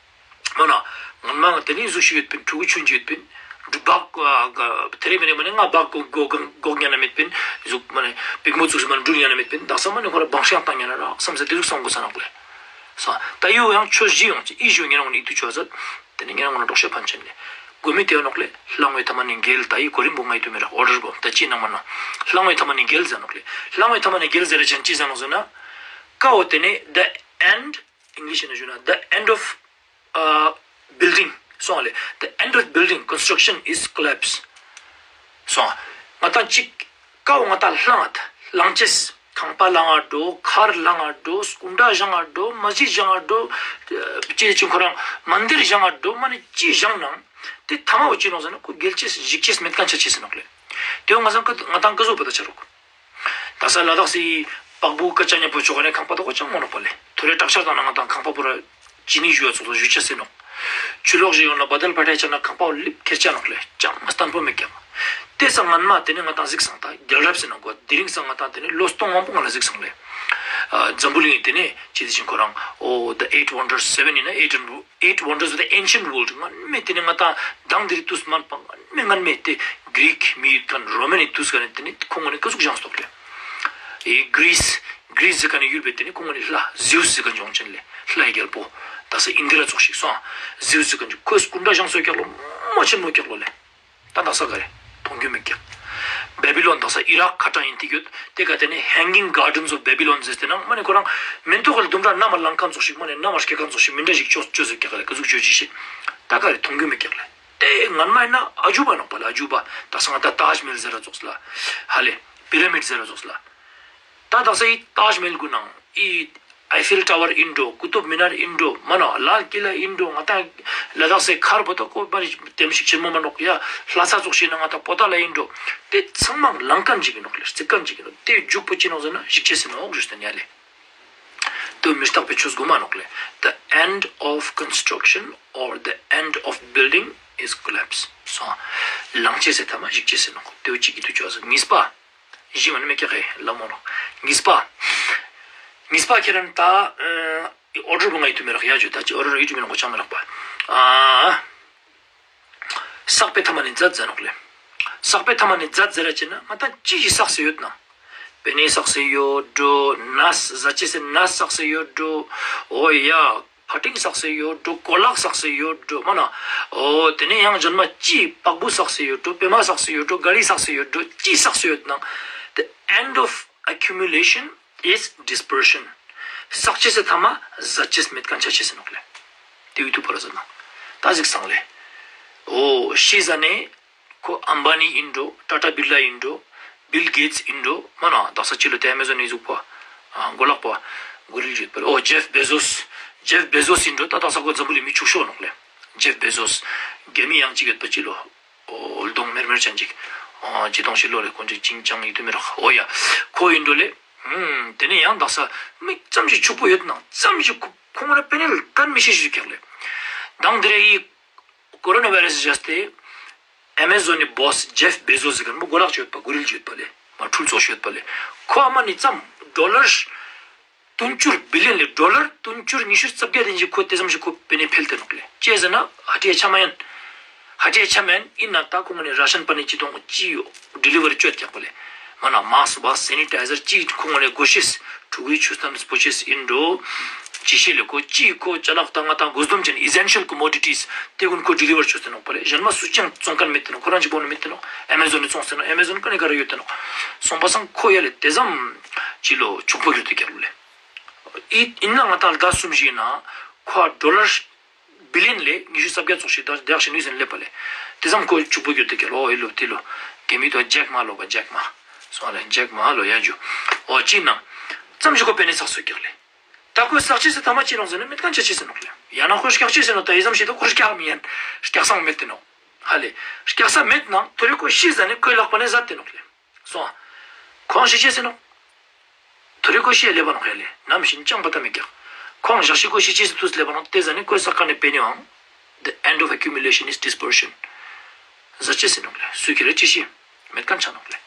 མ་ན། སྔན་མ་ང་ཏེ་ནེ་ཟུག་ཤིག་ཡོད་པིན། ཕྲུ་གུ་ཆུན་ཅིག་ཡོད་པིན། འབྲུ་བག་ཨ་ག་ཏེ་རེ་མེ་ནེ་མ་ནེ་ང་བག་གོ་གོ་གོ་ཉན་ན་མེད་པིན། ཟུག་མ་ནེ་པིག་མོ་ཙུགས་སེ་མ་ནེ་འབྲུ་ཉན་ན་མེད་པིན། དག་ས་མ་ནེ་ཁོ་ར་བང་ཤ་བཏང་ཉན་ན་རག་བསམ་སེ་ཏེ་ཟུག་བསམ་གོས་ས་ནོག་ལེ། སོང་། ཏ་ཡོ་ཡང་ཆོས་བཞི་ཡོང་ཅེས་ཨི་བཞི་བོ་ཉེ་རང་བ་ནི་ཏུ་ཅོ་ཟེར། ཏེ་ནེ་ཉེ་རང་བ་ན་འགྲོགས་ཤེས་ཕན་ཆེན་ལེ། གོ་མི་ཏེ་ནོག་ལེ། ལྷང་བའི་ཐ་མ་ནི་འགལ། ཏ་ཡི་གོ་རིམ་པོ་ང་ཡི་ཏུ་མི་རག་ཨོར་ཌར་པོ། ཏ་ཅི་ནང་མ་ན། ལྷང་བའི་ཐ་མ་ནི་འགལ་ཟེར་ནོག་ལེ། ལྷང་བའི་ཐ་མ་ནི་འགལ་ཟེར་ར་ཅེ་ན་ཅི་ཟེར་ནོག་ཟེར་ན། ཀ་བོ་ཏེ་ནེ་the end English ནང་ཞུ་ན་the end of uh, building སོང་ལེ། The end of building construction is collapse. སོང་། ང་ཏང་ཅིག་ཀ་བོ་ང་ཏང་ལྷང་ང་ལྷང་ཅེས་ཁང་པ་ལྷང་ང་འགྲོ། མཁར་ལྷང་ང་འགྲོ། སྐུ་འདྲ་བཞེངས་ང་འགྲོ། མ་ཇི་ཌི་བཞེངས་ང་འགྲོ། ཅི་ཅི་ཁོ་རང་མན་དིར་བཞེངས་ང་འགྲོ། མ་ནེ་ཅི་བཞེངས་ནའང་ཏེ་ཐ་མ་བོ་ཅི་ནོག་ཟེར་ན་ཁོ་འགལ་ཅེས་ཞིག་ཅེས་མེད་ཁན་ཆ་ཅེས་ཟེར་ནོག་ལེ། ཏེ་བོ་ང་ཏང་ང་ཏང་ཀ་ཟུག་པ་ཏ་ཆ་རུག། དག་ས་ལ་དྭགས་སི་པག་བུ་ཀ་ཅ་ཉམ་པོ་ཅོ་ག་ནེ་ཁང་པ་ཏོག་ཅང་མ་ནོག་པ་ལེ། ཐོ་རེ་དྲག་ཤར་དང་ན་ང་ཏང་ཁང་པ་པུ་ར་ཅི་ནི་ཞུ་བ་ཚོགས་ལ་ཞུ་ཆ་སེ་ནོག། ཆུ་ལོག་ཞིག་ཡོང་ན་བ་དལ་བ་དལ་ཆ་ན་ཁང་པ་བོ་ལིབ་ཁྱེར་ཆ་ནོག་ལེ། ཅང་མ་བརྟན་པོ་མེད་ཀྱག། ཏེ་སང་སྔན་མ་ཏེ་ནེ་ང་ཏང་གཟིགས་སང་ཏ་རྒྱལ་རབས་སི་ནང་གོ་དེ་རིང་སང་ང་ཏང་ཏེ་ནེ་ལོ་སྟོང་མང་པོ་སྔ་ལ་གཟིགས་སང་ལེ། འཛམ་བུ་གླིང་ཏེ་ནེ་ཅི་ཏེ་ཅིང་ཁོ་རང་འོ་the eight wonders seven ཡིན་ན་eight and eight wonders of the ancient world སྔན་མེ་ཏེ་ནེ་ང་ཏང་དང་དེ་རིང་ཏུས་མན་པ་སྔན་མེ་སྔན་མེ་ཏེ་གྲིག་མི་ཡུལ་ཁན་རོ་མན་ནི་ཏུས་ཀ་ནེ་ཏེ་ནེ་ཁོང་ངོ་ནེ་ཀ་ཟུག་བཞེངས་སྟོག་ལེ། ཨེ་གྲིས་གྲིས་ཟེར་ཁན་ནི་ཡུལ་བེ་ཏེ་ནེ་ཁོང་ངོ་ནེ་ལྷ་ཟེའུས་ཟེར་ཁན་ཅོང་ཅན་ལེ། ལྷའི་རྒྱལ་པོ། དག་ས་ཨིན་དི་ར་ཙོགས་ཤིག་སོང་། ཟེའུས་ཟེར་ཁན་ཅོ་ཁོས་སྐུ་འདྲ་བཞེངས་སོ་ཀྱག་ལོ། མ་ཆེན་མོ་ཀྱག་ལོ་ལེ། ཏ་དག་ས་ག་རེ་མཐོང་རྒྱུ་མེད་ཀྱག། བེ་བི་ལོན་དག་ས་ཨི་རག་ཁ་ཏང་ཡིན་ཏེ་ཡོད། ཏེ་ཀ་ཏེ་ནེ་Hanging Gardens of Babylon ཟེར་ཏེ་ནང་མ་ནེ་ཁོ་རང་མེན་ཏོག་གི་ལྡུམ་ར་ན་མ་ལང་ཁན་ཙོགས་ཤིག་མ་ནེ་ན་མ་སྐྱེ་ཁན་ཙོགས་ཤིག་མི་འདྲ་ཞིག་ཅོས་ཅོས་ཟེར་ཀྱག་ལེ། ཀ་ཟུག་ཅོ་ཅི་ཤེས། ཏ་ག་རེ་མཐོང་རྒྱུ་མེད་ཀྱག་ལེ། ཏེ་སྔན་མ་ཡིན་ན་ཨ་ཇུ་བ་ནོག་པ་ལེ། ཨ་ཇུ་བ། དག་ས་ང་ཏ་ཏཱཇ་མེལ་ཟེར་ར་ཙོགས་ལ། ཧ་ལེ། པི་ར་མིཌ་ཟེར་ར་ཙོགས་ལ། ཏ་དག་ས་ཨི་ཏཱཇ་མེལ་གུན་ནང་ཨི་ཨའི་ཕེལ་ཊ་ཝར་ཨིན་འགྲོ། ཀུ་ཏུབ་མི་ནར་ཨིན་འགྲོ། མ་ན་ལཱལ་ཀི་ལ་ཨིན་འགྲོ། ང་ཏ་ལ་དྭགས་སི་མཁར་བོ་ཏ་ཀོ་པ་རི་དེམ་ཞིག་ཆེན་མོ་མ་ནོག་ཡ། ལྷ་ས་ཙོགས་ཤིག་ན་ང་ཏ་པོ་ཏ་ལ་ཨིན་འགྲོ། ཏེ་ཚང་མ་ལང་ཁན་ཅིག་ཨིན་ནོག་ལེ། རྩིག་ཁན་ཅིག་ཨིན་ནོག། ཏེ་མཇུག་པོ་ཅི་ནོག་ཟེར་ན་ཞིག་ཅེས་ཨིན་ནོག་ཞུས་ཏེ་ཡ་ལེ། ཏེ་མི་རྟག་པའི་ཆོས་སྒོམ་མ་ནོག་ལེ། The end of construction or the end of building is collapse. སོང་། ལང་ཅེས་སི་ཐ་མ་ཞིག་ཅེས་ཨིན་ནོག། ཏེ་བོ་ཅིག་གི་དུ་ཅོ་ཟེར། གཉིས་པ། ཞི་མ་ནི་མེ་ཀྱག་ཧེ་ལ་མོ་ནོ། གཉིས་པ། གཉིས་པ་ཁྱེད་རང་ཏ་ཨོར་ཌར་བོ་ང་ཡི་ཏུ་མི་རག་ཡ་ཇུ་ཏ་ཅི་ཨོར་ཌར་ཡི་ཏུ་མི་རག་གོ་ཆ་མི་རག་པ། ཨ་བསགས་པའི་ཐ་མ་ནི་མཛད་ཟེར་ནོག་ལེ། བསགས་པའི་ཐ་མ་ནི་མཛད་ཟེར་ར་ཅེ་ན་ང་ཏ་ཅི་ཞིག་བསགས་སེ་ཡོད་ན། པེ་ནེ་བསགས་སེ་ཡོད་འགྲོ། ནས་ཟ་ཅེས་སི་ནས་བསགས་སེ་ཡོད་འགྲོ། འོ་ཡ། ཕ་ཏིང་བསགས་སེ་ཡོད་འགྲོ། གོ་ལག་བསགས་སེ་ཡོད་འགྲོ། མ་ན། འོ་ཏེ་ནེ་ཡང་ཇོན་མ་ཅི་པག་བུ་བསགས་སེ་ཡོད་འགྲོ། པེ་མ་བསགས་སེ་ཡོད་འགྲོ། ག་རི་བསགས་སེ་ཡོད་འགྲོ། ཅི་བསགས་སེ་ཡོད་ན། The end of accumulation is dispersion. བསགས་ཅེས་སི་ཐ་མ་ཟ་ཅེས་མེད་ཁན་ཆ་ཅེས་ཨིན་ནོག་ལེ། ཏེ་བོ་ཡི་ཏུ་པ་ར་ཟེར་ན། ཏ་གཟིགས་སང་ལེ། འོ་ཤི་ཟ་ནེ་ཁོ་ཨམ་བ་ནི་ཨིན་འགྲོ། ཊ་ཊ་བིར་ལ་ཨིན་འགྲོ། བིལ་གེཊས་ཨིན་འགྲོ། མ་ན་དག་ས་ཅི་ལོ་ཏེ་ཨ་མེ་ཛོན་ནི་ཟུག་པ་མགོ་ལག་པ་གོ་རིལ་ཡོད་པ་ལེ། འོ་ཇེཕ་བེ་ཛོས། ཇེཕ་བེ་ཛོས་ཨིན་འགྲོ། ད་དག་ས་ཁོ་འཛམ་བུ་གླིང་མི་ཕྱུག་ཤོས་ནོག་ལེ། ཇེཕ་བེ་ཛོས། རྒྱ་མི་ཡང་ཅིག་ཡོད་པ་ཅི་ལོ། འོ་ལྡོང་མེར་མེར་ཅན་ཅིག་འོ་ཅི་ལྡོང་ཞིག་ལོ་ལེ། ཁོང་ཅིག་ཅིང་ཅང་ཡིད་དུ་མི་རོགས། འོ་ཡ། ཁོ་ཨིན་འགྲོ་ལེ། ཧུམ། ཏེ་ནེ་ཡང་དག་ས་མི་ཙམ་ཞིག་ཕྱུག་པོ་ཡོད་ནང་ཙམ་ཞིག་ཁོ་ཁོང་ལ་པེ་ནེ་ལ་ཀན་མི་ཤེས་ཞིག་ཀྱག་ལེ། དང་དེ་རེ་ཡི་ཀོ་རོ་ན་བྷ་ཡི་རས་ཇས་ཏེ་ཨ་མེ་ཛོན་ནི་བོས་ཇེཕ་བེ་ཛོས་ཟེར་ཁན་པོ་མགོ་ལག་ཅིག་ཡོད་པ། གོ་རིལ་ཅིག་ཡོད་པ་ལེ། མ་འཁྲུལ་ཙོགས་ཤིག་ཡོད་པ་ལེ། ཁོ་ཨ་མ་ནི་ཙམ་ཌོ་ལར་དུན་ཅུར་བི་ལིན་ལེ། ཌོ་ལར་དུན་ཅུར་ཉི་ཤུ་རྩ་བརྒྱད་དེ་ཅིག་ཁོ་ཏེ་ཙམ་ཞིག་ཁོ་པེ་ནེ་ཕེལ་ཏེ་ནོག་ལེ། ཅི་ཟེར་ན་ཧ་ཏི་ཡ་ཆ་མ་ཡན། ཧ་ཏི་ཡ་ཆ་མ་ཡན་ཨིན་ན་ད་ཁོང་ནི་ར་ཤན་པ་ནེ་ཅི་ཏོང་ཅི་ཡོ་ཌི་ལི་ཝར་ཅོ་ཡོད་ཀྱག་པ་ལེ། མ་ན་མཱསྐ་བ་སེ་ནི་ཊའི་ཟར་ཅི་ཁོང་ནེ་དགོས་ཤེས། ཕྲུ་གུའི་ཆུ་སྟན་སྤོ་ཅེས་ཨིན་འགྲོ། ཅི་ཤེས་ལེ་ཁོ་ཅི་ཁོ་ཅ་ལག་ད་ང་ཏང་དགོས་དོམ་ཅན་ཨི་སེན་ཤལ་ཀོ་མོ་ཌི་ཊིས་ཏེ་གུན་ཁོ་ཌི་ལི་ཝར་ཅོས་ཏེ་ནོག་པ་ལེ། ཞན་མ་སུ་ཅང་ཙོང་ཁན་མེད་ཏེ་ནོག། ཁོ་རང་ཅིག་པོ་ནི་མེད་ཏེ་ནོག། ཨ་མེ་ཛོན་ནི་ཙོང་སྟེ་ནོག། ཨ་མེ་ཛོན་ཀ་ནེ་ག་རུ་ཡོད་ཏེ་ནོག། སོང་པ་སང་ཁོ་ཡ་ལེ་ཏེ་ཙམ་ཅི་ལོ་ཕྱུག་པོ་གྱུར་ཏེ་ཀྱག་ལེ། ཨི་ཨིན་ན་ང་ཏང་ལྡ་སུམ་ཞིག་ན་ཁོ་ཌོ་ལར་བི་ལིན་ལེ་ཉི་ཤུ་རྩ་བརྒྱད་ཙོགས་ཤིག་ད་དེ་ཡག་ཤིག་ནུས་ཟིན་ལེབ་པ་ལེ། ཏེ་ཙམ་ཁོ་ཕྱུག་པོ་གྱུར་ཏེ་ཀྱག་ལེ། འོ་ཨི་ལོ་ཏེ་ལོ་རྒྱ་མི་ཏོ་ཇེག་མ་ལོ་པ་ཇེག་མ། སོང་ལེ་ཇེག་མ་ལོ་ཡ་ཇུ། འོ་ཅི་ན་ཙམ་ཞིག་ཁོ་པེ་ནེ་ཚགས་སོ་ཀྱག་ལེ། ད་ཁོ་སག་ཅེས་སི་ཐ་མ་ཅི་ནོག་ཟེར་ན་མེད་ཁན་ཆ་ཅེས་སི་ནོག་ལེ། ཡང་ན་ཁོ་སྐྱག་ཅེས་སི་ནོག། ད་ཨི་ཙམ་ཞིག་ད་ཁོ་སྐྱག་མི་ཡན་སྐྱག་སང་མེད་ཏེ་ནོག། ཧ་ལེ་སྐྱག་ས་མེད་ནང་ཐོ་རེ་ཁོ་ཤི་ཟ་ནེ་ཁོའི་ལག་པ་ནེ་ཟད་དེ་ནོག་ལེ། སོང་། ཁོང་ཤི་ཅེས་སི་ནོག། ཐོ་རེ་ཁོ་ཤི་ལེབ་བ་ནོག་ཡ་ལེ། ནམ་ཤི་ཅང་པ་ཏ་མི་ཀྱག། ཁོང་ཞག་ཤི་ཁོ་ཤི་ཅེས་སི་ཏུས་ལེབ་བ་ནོག། ཏེ་ཟ་ནེ་ཁོའི་སག་ཁན་ནི་པེ་ནེ་ཨང་། The end of accumulation is dispersion. ཟད་ཅེས་སི་ནོག་ལེ། སུ་ཁྱེར་རེ་ཅི་ཤི། མེད་ཁན་ཆ་ནོག་ལེ།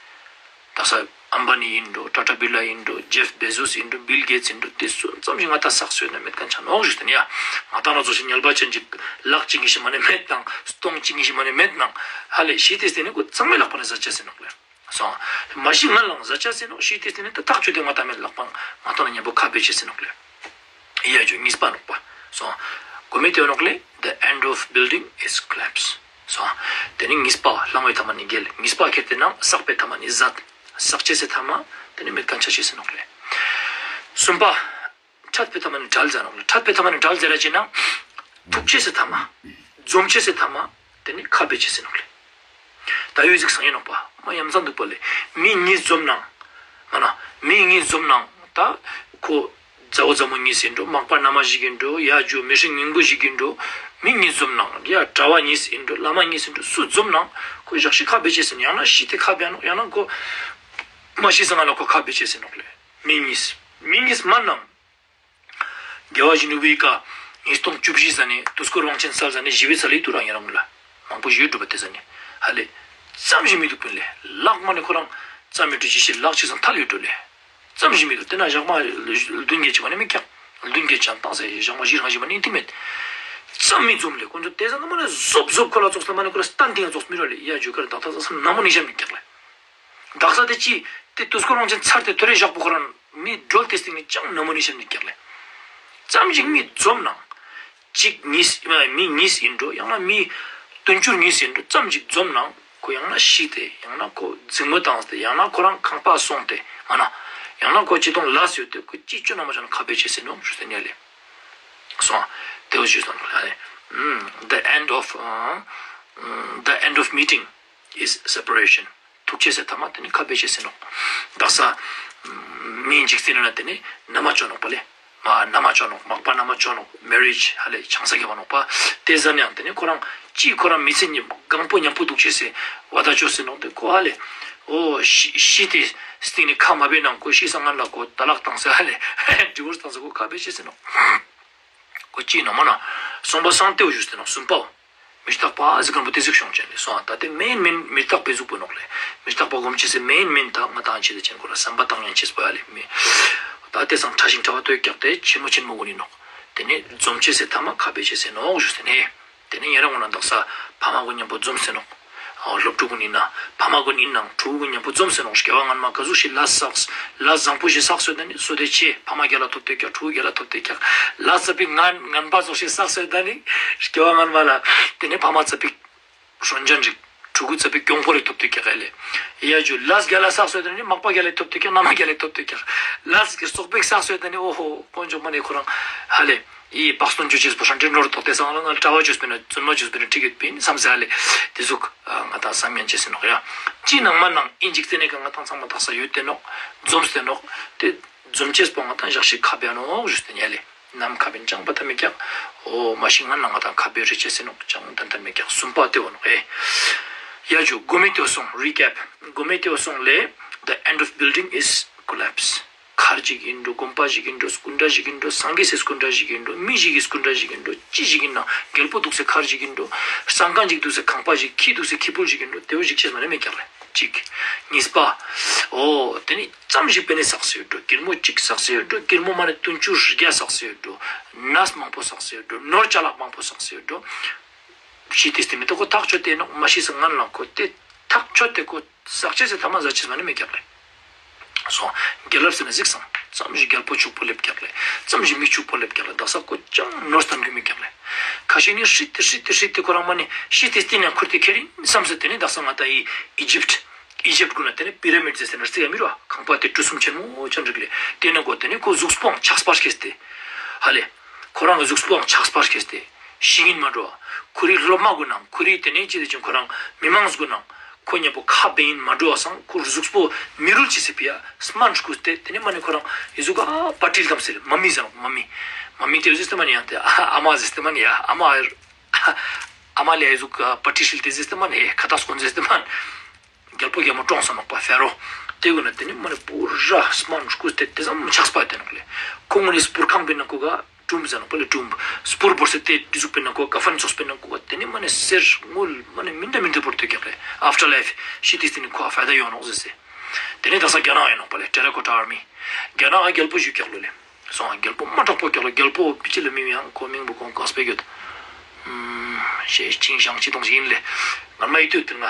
དག་ས་ཨམ་བ་ནི་ཨིན་འགྲོ། ཊ་ཊ་བིར་ལ་ཨིན་འགྲོ། ཇེཕ་བེ་ཛོས་ཨིན་འགྲོ། བིལ་གེཊས་ཨིན་འགྲོ། ཏེ་སུ་ཙམ་ཞིག་ང་ཏང་སག་སོ་ཡོད་ན་མེད་ཁན་ཆ་ནོག་ཞུས་ཏེ་ནི་ཡ། ང་ཏང་ན་ཙོགས་ཤིག་ཉལ་བ་ཅན་ཅིག་ལག་ཅིག་ཉིས་ཤིག་མ་ནེ་མེད་ནང་། སྟོང་ཅིག་ཉིས་ཤིག་མ་ནེ་མེད་ནང་། ཧ་ལེ་ཤི་ཏེ་སྟེ་ནི་ཁོ་ཚང་མའི་ལག་པ་ནེ་ཟད་ཅེས་སི་ནོག་ལེ། སོང་། མ་ཤི་ང་ལང་ཟད་ཅེས་སི་ནོག། ཤི་ཏེ་སྟེ་ནི་ད་ཐག་ཆོད་དེ་ང་ཏང་མེད་ལག་པ་ང་ཏང་ན་ཉམ་པོ་ཁ་བེ་ཅེས་སི་ནོག་ལེ། ཡ་ཇུ་ཉིས་པ་ནོག་པ། སོང་། གོ་མེ་ཏེ་ནོག་ལེ། The end of building is collapse. སོང་། ཏེ་ནི་ཉིས་པ་ལང་བའི་ཐ་མ་ནི་གྱེལ། ཉིས་པ་ཁྱེར་ཏེ་ནང་སག་པའི་ཐ་མ་ནི་ཟད། སག་ཅེས་སི་ཐ་མ་ཏེ་ནི་མེད་ཁན་ཆ་ཅེས་སི་ནོག་ལེ། སུམ་པ། ཕྲད་པའི་ཐ་མ་ནི་བྲལ་ཟེར་ནོག་ལེ། ཕྲད་པའི་ཐ་མ་ནི་བྲལ་ཟེར་ར་ཅི་ན། ཐུག་ཅེས་སི་ཐ་མ། འཛོམ་ཅེས་སི་ཐ་མ། ཏེ་ནི་ཁ་བེ་ཅེས་སི་ནོག་ལེ། ད་ཡོད་ཟིག་སང་ཡིན་ནོག་པ། མ་ཡ་མཚན་འདུག་པ་ལེ། མི་ཉིས་འཛོམ་ནང་། མ་ན། མི་ཉིས་འཛོམ་ནང་། ད་ཁོ་མཛའ་བོ་མཛའ་མོ་ཉིས་ཨིན་འགྲོ། མག་པ་ན་མ་ཞིག་ཨིན་འགྲོ། ཡ་ཇུ་མི་ཧྲི་ཉིང་པོ་ཞིག་ཨིན་འགྲོ། མི་ཉིས་འཛོམ་ནང་། ཡ་གྲྭ་བ་ཉིས་ཨིན་འགྲོ། བླ་མ་ཉིས་ཨིན་འགྲོ། སུ་འཛོམ་ནང་ཁོ་ཞག་ཤི་ཁ་བེ་ཅེས་སི་ནོག། ཡང་ན་ཤི་ཏེ་ཁ་བེ་ནོག། ཡང་ན་ཁོ་མ་ཤི་སང་ང་ལ་ཁོ་ཁ་བེ་ཅེས་སི་ནོག་ལེ། མི་ཉིས། མི་ཉིས་མ་ནང་། རྒྱལ་བ་ཡིད་བཞིན་ནོར་བུའི་བཀའ། ཉིས་སྟོང་བཅུ་བཞི་ཟ་ནེ་དུས་འཁོར་དབང་ཆེན་སལ་ཟ་ནེ་ཞི་བའི་ཚལ་ལི་དུ་རང་ཡིན་རང་ལ། མང་པོ་ཞིག་ཡོད་འགྲོ་པ་ཏེ་ཟ་ནེ། ཧ་ལེ། ཙམ་ཞིག་མི་འདུག་པིན་ལེ། ལག་མ་ནེ་ཁོ་རང་ཙམ་མི་འགྲོ་ཅི་ཤེས་ལག་ཅིག་སང་ཐལ་ཡོད་འགྲོ་ལེ། ཙམ་ཞིག་མི་འདུག། ཏེ་ན་ཞག་མ་བདུན་བརྒྱད་ཅིག་མ་ནེ་མི་ཀྱག། བདུན་བརྒྱད་ཅང་བཏང་ཟེར་ཞག་མ་བཞི་རང་ཞིག་མ་ནེ་ཏེ་མེད། ཙམ་མི་འཛོམ་ལེ། ཁོང་ཚོ་ཏེ་ཟ་ནེ་མ་ནེ་ཟོབ་ཟོབ་ཁོ་ལ་ཙོགས་ལ་མ་ནེ་ཁོ་ར་སྟན་ཏེ་ཡང་ཙོགས་མི་རོ་ལེ། ཡ་ཇུ་ཀར་དག་ཐ་ས་ས་ན་མོ་ནི་ཞབས་མི་ཀྱག་ལེ། དག་ས་ཏེ་ཅི་ཏེ་དུས་འཁོར་དབང་ཆེན་ཚར་ཏེ་ཐོ་རེ་ཞག་པོ་ཁོ་རང་མི་སྒྲོལ་ཏེ་སྟིང་ནེ་ཅང་ན་མོ་ནི་ཞབས་མི་ཀྱག་ལེ། ཙམ་ཞིག་མི་འཛོམ་ནང་། གཅིག་གཉིས་མི་གཉིས་ཨིན་འགྲོ། ཡང་ན་མི་དུན་ཅུར་གཉིས་ཨིན་འགྲོ། ཙམ་ཞིག་འཛོམ་ནང་ཁོ་ཡང་ན་ཤི་སྟེ་ཡང་ན་ཁོ་འཛིང་མོ་བཏང་སྟེ་ཡང་ན་ཁོ་རང་ཁང་པ་སོང་སྟེ་མ་ན། ཡང་ན་ཁོ་ཅི་དང་ལས་ཡོད་དེ་ཁོ་ཅི་ཅོ་ན་མ་ཅོ་ན་ཁ་བེ་ཅེས་སི་ནོག་ཞུ་སྟེ་ནེ་ལེ། སོང་། ཏེ་བོ་ཞུ་སྟེ་ནོག་ལེ། The end of, uh, the end of meeting is separation. ཐུག་ཅེས་སི་ཐ་མ་ཏེ་ནི་ཁ་བེ་ཅེས་སི་ནོག། དག་ས་མི་འཇིག་རྟེན་ན་ཏེ་ནི་ན་མ་ཅོ་ནོག་པ་ལེ། མ་ན་མ་ཅོ་ནོག། མག་པ་ན་མ་ཅོ་ནོག། མེ་རེཇ་ཧ་ལེ་ཆང་ས་གྱབ་བ་ནོག་པ། ཏེ་ཟ་ནེ་ཡང་ཏེ་ནི་ཁོ་རང་ཅི་ཁོ་རང་མི་ཚེ་ཉམ་གང་པོ་ཉམ་པོ་དུག་ཅེས་སི་བ་ད་ཅོས་སི་ནོག། ཏེ་ཁོ་ཧ་ལེ། འོ་ཤི་ཤི་ཏེ་སྟིང་ནེ་ཁ་མ་བེ་ནང་ཁོ་ཤི་སང་ང་ལ་ཁོ་ཏ་ལག་བཏང་སྟེ་ཧ་ལེ་ཌི་བོརས་བཏང་སྟེ་ཁོ་ཁ་བེ་ཅེས་སི་ནོག། ཁོ་ཅི་ནོག་མ་ན། སོང་པ་སང་ཏེ་བོ་ཞུས་ཏེ་ནོག། སུམ་པའོ། མི་རྟག་པ་ཟེར་ཁན་པོ་ཏེ་ཟུག་ཤོང་ཅན་ལེ། སོང་ད་ཏེ་མེན་མེན་མི་རྟག་པའི་གཟུགས་པོ་ནོག་ལེ། མི་རྟག་པ་སྒོམ་ཅེས་སི་མེན་མེན་ད་ང་ཏང་ཅི་ལེ་ཅན་ཁོ་ར་བསམ་པ་བཏང་ཉན་ཅེས་པོ་ཡ་ལེ་མི། ད་ཏེ་སང་ཕྲ་ཞིང་ཕྲ་བ་ཏོ་ཀྱག་ཏེ་ཆེན་མོ་ཆེན་མོ་གུན་ནི་ནོག། ཏེ་ནེ་འཛོམ་ཅེས་སི་ཐ་མ་ཁ་བེ་ཅེས་སི་ནོག་ཞུས་ཏེ་ནེ། ཏེ་ནེ་ཉེ་རང་ངོ་ན་དག་ས་ཕ་མ་གུན་ཉམ་པོ་འཛོམས་སེ་ནོག། སློབ་ཕྲུག་གུན་ནི་ན་ཕ་མ་གུན་ནི་ནང་ཕྲུ་གུ་གུན་ཉམ་པོ་འཛོམས་སེ་ནོག། སྐྱེ་བ་སྔན་མ་ག་ཟུག་ཞིག་ལས་བསགས་ལས་བཟང་པོ་ཞིག་བསགས་སོ་ད་ནི་སོ་ཏེ་ཆེ་ཕ་མ་རྒྱལ་ལ་ཐོབ་ཏེ་ཀྱག་ཕྲུ་གུ་རྒྱལ་ལ་ཐོབ་ཏེ་ཀྱག། ལས་ཙ་པིག་ངན་ངན་པ་ཙོགས་ཤིག་བསགས་སོ་ད་ནི་སྐྱེ་བ་སྔན་མ་ལ་ཏེ་ནེ་ཕ་མ་ཙ་པིག་སྲོན་ཅན་རིགས་ཕྲུ་གུ་ཙ་པིག་གྱོང་པོ་རིགས་ཐོབ་ཏེ་ཀྱག་ལེ། ཡ་ཇུ་ལས་རྒྱལ་ལ་བསགས་སོ་ད་ནི་མག་པ་རྒྱལ་ལ་ཐོབ་ཏེ་ཀྱག་མནའ་མ་རྒྱལ་ལ་ཐོབ་ཏེ་ཀྱག། ལས་ཀྱི་ཙོག་པིག་བསགས་སོ་ད་ནི་འོ་ཧོ་དཀོན་མཆོག་མ་ནེ་ཁོ་རང་ཧ་ལེ། ཨི་བག་སྟོན་ཅོ་ཅེས་པོ་ཧྲན་ཏེ་ནོར་ཏོག་ཏེ་སང་ལ་ང་གྲྭ་བ་ཅོས་པིན་ན་བཙུན་མ་ཅོས་པིན་ན་ཁྲིག་ཡོད་པིན་སམ་ཟ་ལེ། ཏེ་ཟུག་ང་ཏང་སམ་ཉན་ཅེས་ཨིན་ནོག་ཡ། ཅི་ནང་མ་ནང་ཨིན་ཅིག་ཏེ་ནེ་ཀ་ང་ཏང་ཚང་མ་དག་ས་ཡོད་ཏེ་ནོག་འཛོམས་ཏེ་ནོག་ཏེ་འཛོམས་ཅེས་པོ་ང་ཏང་ཞག་ཤིག་ཁ་བེ་ནོག་ཞུས་ཏེ་ཡ་ལེ། ནམ་ཁ་བེན་ཅང་པ་ཏ་མི་ཀྱག་འོ་མ་ཤི་ང་ནང་ང་ཏང་ཁ་བེ་རེ་ཅེས་ཨིན་ནོག་ཅང་ཏན་ཏན་མི་ཀྱག་གསུམ་པ་ཏེ་བོ་ནོག་ཨེ། ཡ་ཇུ་གོ་མེ་ཏེ་བོ་སོང་། རི་ཀེབ། གོ་མེ་ཏེ་བོ་སོང་ལེ། The end of building is collapse. མཁར་ཞིག་ཨིན་འགྲོ། དགོན་པ་ཞིག་ཨིན་འགྲོ། སྐུ་འདྲ་ཞིག་ཨིན་འགྲོ། སངས་རྒྱས་སི་སྐུ་འདྲ་ཞིག་ཨིན་འགྲོ། མི་ཞིག་གི་སྐུ་འདྲ་ཞིག་ཨིན་འགྲོ། ཅི་ཞིག་ཨིན་ནའང་རྒྱལ་པོ་འདུག་སའི་མཁར་ཞིག་ཨིན་འགྲོ། སྲང་ཁང་ཞིག་འདུག་སའི་ཁང་པ་ཞིག་ཁྱི་འདུག་སའི་ཁྱི་ཕུལ་ཞིག་ཨིན་འགྲོ། ཏེ་བོ་ཞིག་ཅེས་མ་ནེ་མེད་ཀྱག་ལེ། ཅིག་གཉིས་པ། འོ་ཏེ་ནེ་ཙམ་ཞིག་པེ་ནེ་སགས་སེ་ཡོད་འགྲོ། གེར་མོ་ཅིག་སགས་སེ་ཡོད་འགྲོ། གེར་མོ་མ་ནེ་བདུན་ཅུ་བརྒྱ་སགས་སེ་ཡོད་འགྲོ། ནས་མང་པོ་སགས་སེ་ཡོད་འགྲོ། ནོར་ཅ་ལག་མང་པོ་སགས་སེ་ཡོད་འགྲོ། ཤི་ཏེ་སྟེ་མི་ཏོག་གོ་ཐག་ཆོད་ཏེ་ནོག་མ་ཤི་སང་ང་ལ་ཁོ་ཏེ་ཐག་ཆོད་ཏེ་ཁོ་ཟག་ཅེས་སི་ཐ་མ་ཟ་ཅེས་མ་ནེ་མེད་ཀྱག་ལེ། སོང་། རྒྱལ་རབས་ཟེར་ན་གཟིགས་སང་ཙམ་ཞིག་རྒྱལ་པོ་ཕྱུག་པོ་ལེབ་ཀྱག་ལེ། ཙམ་ཞིག་མི་ཕྱུག་པོ་ལེབ་ཀྱག་ལེ། དག་ས་ཁོ་ཅང་ནོར་སྟན་གི་མེད་ཀྱག་ལེ། ཁ་ཤས་ནི་ཧྲིད་དེ་ཧྲིད་དེ་ཧྲིད་དེ་ཁོ་རང་མ་ནེ་ཤི་ཏེ་སྟེ་ནེ་ཁུར་ཏེ་ཁྱེར་ཨིན་སམ་སེ། ཏེ་ནེ་དག་ས་ང་ཏང་ཨི་ཨི་ཇིབ་ཨི་ཇིབ་གུན་ན་ཏེ་ནེ་པི་ར་མིད་ཟེར་ཏེ་ནེ་རྩི་ཡ་མི་རུ་ཁང་པ་ཏེ་གྲུ་གསུམ་ཆེན་མོ་ཆེན་རིག་ལེ། ཏེ་ནེ་གོ་ཏེ་ནེ་ཁོ་གཟུགས་པོའང་ཆགས་པ་སྐྱེས་ཏེ། ཧ་ལེ། ཁོ་རང་གི་གཟུགས་པོའང་ཆགས་པ་སྐྱེས་ཏེ། ཤི་ཨིན་མ་འགྲོ། ཁོ་རི་སློབ་མ་གུན་ནང་ཁོ་རི་ཏེ་ནེ་ཅི་ཏེ་ཅིག་ཁོ་རང་མི་མང་གུན་ནང་ཁོ་ཉམ་པོ་ཁ་བེ་ཨིན་མ་འགྲོ་བ་སང་ཁོ་གཟུགས་པོ་མི་རུལ་ཅེས་སི་ཕི་ཡ་སྨན་སྐུས་ཏེ་ཏེ་ནེ་མ་ནེ་ཁོ་རང་ཨི་ཟུག་ག་པ་ཏྲིལ་དམ་ཟེར་མ་མི་ཟེར་ནོག་མ་མི། མ་མི་ཏེ་ཟེར་ཏེ་མ་ནེ་ཡང་ཏེ་ཨ་མ་ཟེར་ཏེ་མ་ནེ་ཡ་ཨ་མ་ཨ་མ་ལེ་ཨི་ཟུག་ག་པ་ཏྲིལ་ཏེ་ཟེར་ཏེ་མ་ནེ་ཁ་ཏ་སྐོན་ཟེར་ཏེ་མ་ནེ། རྒྱལ་པོ་རྒྱལ་མོ་བཀྲོངས་སོང་ནོག་པ་ཕེ་རོ། ཏེ་གུན་ན་ཏེ་ནེ་མ་ནེ་པུ་ར་སྨན་སྐུས་ཏེ་ཏེ་ཙམ་ཆགས་པ་ཏེ་ནོག་ལེ། ཁོང་གུན་ནི་སྤུར་ཁང་པེ་ནང་ཁོ་ག་ཀྲུམ་ཟེར་ནོག་པ་ལེ་ཀྲུམ། སྤུར་བོར་སེ་ཏེ་ཏེ་ཟུག་པེ་ནང་ཁོ་ག་ཀ་ཕན་ཙོགས་པེ་ནང་ཁོ་ག་ཏེ་ནེ་མ་ནེ་གསེར་དངུལ་མ་ནེ་མིན་འདྲ་མིན་འདྲ་བོར་ཏེ་ཀྱག་ལེ། ཨབ་ཊར་ལའིཕ་ཤི་ཏེ་སྟེ་ནེ་ཁོ་ཨ་ཕའི་ད་ཡོང་ནོག་ཟེར་སེ། ཏེ་ནེ་དག་ས་རྒྱ་ནག་ཨིན་ནོག་པ་ལེ་ཏེ་ར་ཀོ་ཊ་ཨར་མི། རྒྱ་ནག་ག་རྒྱལ་པོ་ཞིག་ཀྱག་ལོ་ལེ། སོང་ང་རྒྱལ་པོ་མ་དྲག་པོ་ཀྱག་ལོ། རྒྱལ་པོ་པི་ཅི་ལ་མི་མི་ཡང་ཁོ་མིང་པོ་ཁོང་གང་སྤེ་ཡོད། ཨམ་ཞེས་ཅིང་ཞང་ཅི་དོང་ཞིག་ཨིན་ལེ། ང་མ་ཡི་ཏུ་ཏུ་ང་།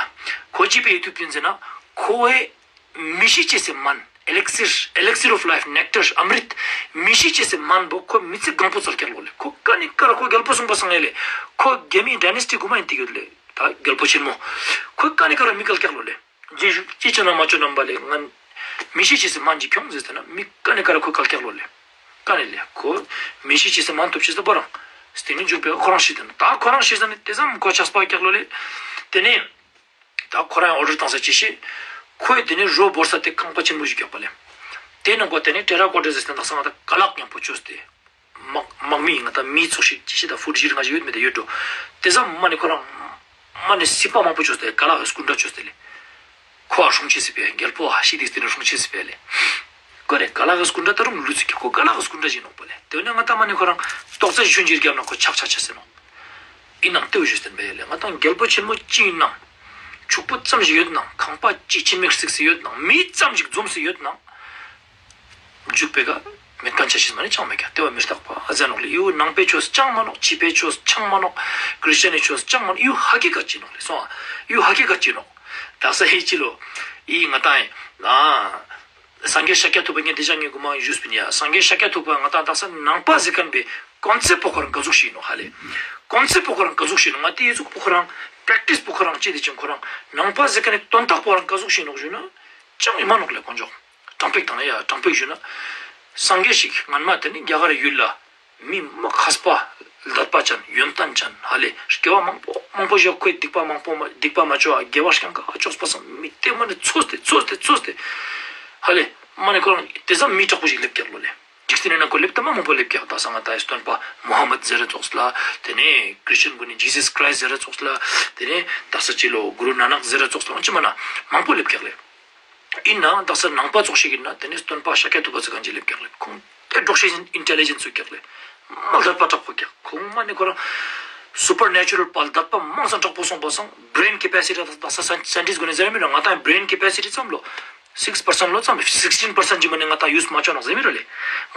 ཁོ་ཅི་པེ་ཡི་ཏུ་པིན་ཟེར་ན་ཁོ་ཨེ་མི་ཤི་ཅེས་སི་སྨན། ཨེ་ལིག་སིར། Elixir of life, nectar, ཨམ་རིད། མི་ཤི་ཅེས་སི་སྨན་པོ་ཁོ་མི་ཚེ་གང་པོ་ཙལ་ཀྱག་ལོ་ལེ། ཁོ་ཀ་ནེ་ཀ་ར་ཁོ་རྒྱལ་པོ་སོང་པ་སང་ཨེ་ལེ། ཁོ་རྒྱལ་མི་ཌའི་ནེ་སི་ཊི་གོ་མ་ཨིན་ཏེ་ཡོད་ལེ། ད་རྒྱལ་པོ་ཆེན་མོ། ཁོ་ཀ་ནེ་ཀ་ར་མི་ཀལ་ཀྱག་ལོ་ལེ། ཅི་ཅི་ཅོ་ན་མ་ཅོ་ན་བ་ལེ་ང་མི་ཤི་ཅེས་སི་སྨན་ཅིག་ཁྱོང་ཟེར་ཏེ་ན་མི་ཀ་ནེ་ཀ་ར་ཁོ་ཀལ་ཀྱག་ལོ་ལེ། ཀ་ནེ་ལེ་ཁོ་མི་ཤི་ཅེས་སི་སྨན་ཐོབ་ཅེས་སི་བོ་རང་སྟེ་ནི་འཇུག་པེ་ཁོ་རང་ཤི་ཏེ་ན་ད་ཁོ་རང་ཤི་ཟ་ནེ་ཏེ་ཙམ་ཁོ་ཆགས་པ་ཀྱག་ལོ་ལེ། ཏེ་ནེ་ད་ཁོ་རང་ཨོར་ཌར་བཏང་ས་ཅི་ཤེས། ཁོས་ཏེ་ནེ་རོ་བོར་ས་ཏེ་ཁང་པ་ཆེན་མོ་ཞིག་ཀྱག་པ་ལེ། ཏེ་ནེ་ཁོ་ཏེ་ནེ་ཏེ་ར་ཀོ་ཊ་ཟེར་ཏེ་ན་དག་ས་ང་ད་ཀ་ལག་ཉམ་པོ་ཅོས་ཏེ། དམག་དམག་མི་ང་ད་མི་ཚོགས་ཤིག་ཅི་ཤེས་ད་ཕུ་ཊ་ཇི་རི་ང་ཞིག་ཡོད་མེད་ད་ཡོད་འགྲོ། ཏེ་ཙམ་མ་ནེ་ཁོ་རང་མ་ནེ་སི་པ་མང་པོ་ཅོས་ཏེ་ཀ་ལག་གི་སྐུ་འདྲ་ཅོས་ཏེ་ལེ། ཁོ་ཨ་སྲུང་ཅེས་སི་ཕི་ཡ་རྒྱལ་པོ་ཨ་ཤི་ཏེ་སྟེ་ནེ་སྲུང་ཅེས་སི་ཕི་ཡ་ལེ། ཁོ་རེ་ཀ་ལག་གི་སྐུ་འདྲ་ད་རུང་ལུས་ཅིག་ཁོ་ཀ་ལག་གི་སྐུ་འདྲ་ཞིག་ནོག་པ་ལེ། ཏེ་ནེ་ང་ད་མ་ནེ་ཁོ་རང་ཏོག་ཙ་ཞིག་ཆུན་ཅིག་རྒྱབ་ན་ཁོ་ཆག་ཆག་ཆ་སེ་ནོག་ཨིན་ནང་ཏེ་བོ་ཞུས་ཏེ་ན་བ་ལེ་ང་ད་རྒྱལ་པོ་ཆེན་མོ་ཅི་ཨིན་ནང་། ཕྱུག་པོ་ཙམ་ཞིག་ཡོད་ནང་། ཁང་པ་ཅི་ཆེན་མོ་ཞིག་བརྩིགས་སེ་ཡོད་ནང་། མི་ཙམ་ཞིག་འཛོམས་སེ་ཡོད་ནང་། འཇུག་པེ་ག་མེད་ཁན་ཆ་ཤེས་མ་ནེ་ཅང་མེད་ཀྱག་ཏེ་བོ་མི་རྟག་པ་ཨ་ཟ་ནོག་ལེ། ཡུ་ནང་པའི་ཆོས་ཅང་མ་ནོག་ཕྱི་པའི་ཆོས་ཅང་མ་ནོག་ཀྲིས་ཅན་ནི་ཆོས་ཅང་མ་ནོག་ཡུ་ཧ་ཀི་ཀ་ཅི་ནོག་ལེ། སོང་ཨ་ཡུ་ཧ་ཀི་ཀ་ཅི་ནོག་དག་ས་ཧེ་ཅི་ལོ། ཨི་ང་ཏང་ཨེ་ཨ་སངས་རྒྱས་ཤཱཀྱ་ཐུབ་པ་ངས་ཏེ་ཞག་ངས་གོ་མ་ཞུས་པིན་ཡ། སངས་རྒྱས་ཤཱཀྱ་ཐུབ་པ་ང་ཏང་དག་ས་ནང་པ་ཟེར་ཁན་པའི་ཀོན་སེབ་པོ་ཁོ་རང་ཀ་ཟུག་ཤིག་ནོག་ཧ་ལེ། ཀོན་སེབ་པོ་ཁོ་རང་ཀ་ཟུག་ཤིག་ནོག་ང་ཏེ་ཨི་ཟུག་པོ་ཁོ་རང་པྲེག་ཊིས་པོ་ཁོ་རང་ཅི་ཏེ་ཅིང་ཁོ་རང་ནང་པ་ཟེར་ཁན་ནི་དོན་དག་པོ་རང་ཀ་ཟུག་ཤིག་ནོག་ཞུ་ན། ཅང་ཨིན་མ་ནོག་ལེ་དཀོན་མཆོག་དྲང་པོ་ཞིག་བཏང་ན་ཡ་དྲང་པོ་ཞིག་ཞུ་ན། སངས་རྒྱས་ཤིག་སྔན་མ་ཏེ་ནི་རྒྱ་གར་ཡུལ་ལ་མི་མ་མཁས་པ་ལྡན་པ་ཅན་ཡོན་ཏན་ཅན་ཧ་ལེ་སྐྱེ་བ་མང་པོ་མང་པོ་ཞིག་ཁོའི་སྡིག་པ་མང་པོ་མ་སྡིག་པ་མ་བཅོས་དགེ་བ་རྐྱང་ཀ་ཅོས་པ་སང་མི་ཏེ་མ་ནེ་འཚོས་ཏེ་འཚོས་ཏེ་འཚོས་ཏེ་ཧ་ལེ་མ་ནེ་ཁོ་རང་ཏེ་ཙམ་མི་དྲག་པོ་ཞིག་ལེབ་ཀྱག་ལོ་ལེ། འཇིག་རྟེན་ནི་ནང་ཁོ་ལེབ་ཏེ་མ་མང་པོ་ལེབ་ཀྱག་ད་སང་ང་ཏང་སྟོན་པ་མུ་ཧམ་མད་ཟེར་ར་ཙོགས་ལ་ཏེ་ནེ་ཀྲིས་ཅན་གུན་ནི་ཇི་སས་ཀྲའིས་ཟེར་ར་ཙོགས་ལ་ཏེ་ནེ་དག་ས་ཅི་ལོ་གུ་རུ་ནཱ་ནག་ཟེར་ར་ཙོགས་ལ་འོན་ཅི་མ་ན་མང་པོ་ལེབ་ཀྱག་ལེ། ཨིན་ནའང་དག་ས་ནང་པ་ཙོགས་ཤིག་ཨིན་ན་ཏེ་ནེ་སྟོན་པ་ཤཱཀྱ་ཐུབ་པ་ཙོགས་གང་ཅི་ལེབ་ཀྱག་ལེ། ཁོང་ཏེ་འདྲོག་ཤེས་ཨིན་ཊེ་ལི་ཇེན་སི་ཡོད་ཀྱག་ལེ། མ་ལྡད་པ་དྲག་པོ་ཀྱག་ཁོང་མ་ནེ་ཁོ་རང་སུ་པར་ནེ་ཅུ་རལ་པ་ལྡད་པ་མང་སང་དྲག་པོ་སོང་པ་སང་བྲེན་ཀེ་པེ་སི་ཊི་དག་ས་སའེན་ཊིསྟ་གུན་ནི་ཟེར་མི་ར་ང་ཏང་བྲེན་ཀེ་པེ་སི་ཊི་ཙམ་ལོ་སིགས་པར་སེན་ཊི་ལོ་ཙམ་སིགས་ཊིན་པར་སེན་ཊི་ཅིག་མ་ནེ་ང་ཏང་ཡུས་མ་ཅོ་ནོག་ཟེར་མི་ར་ལེ།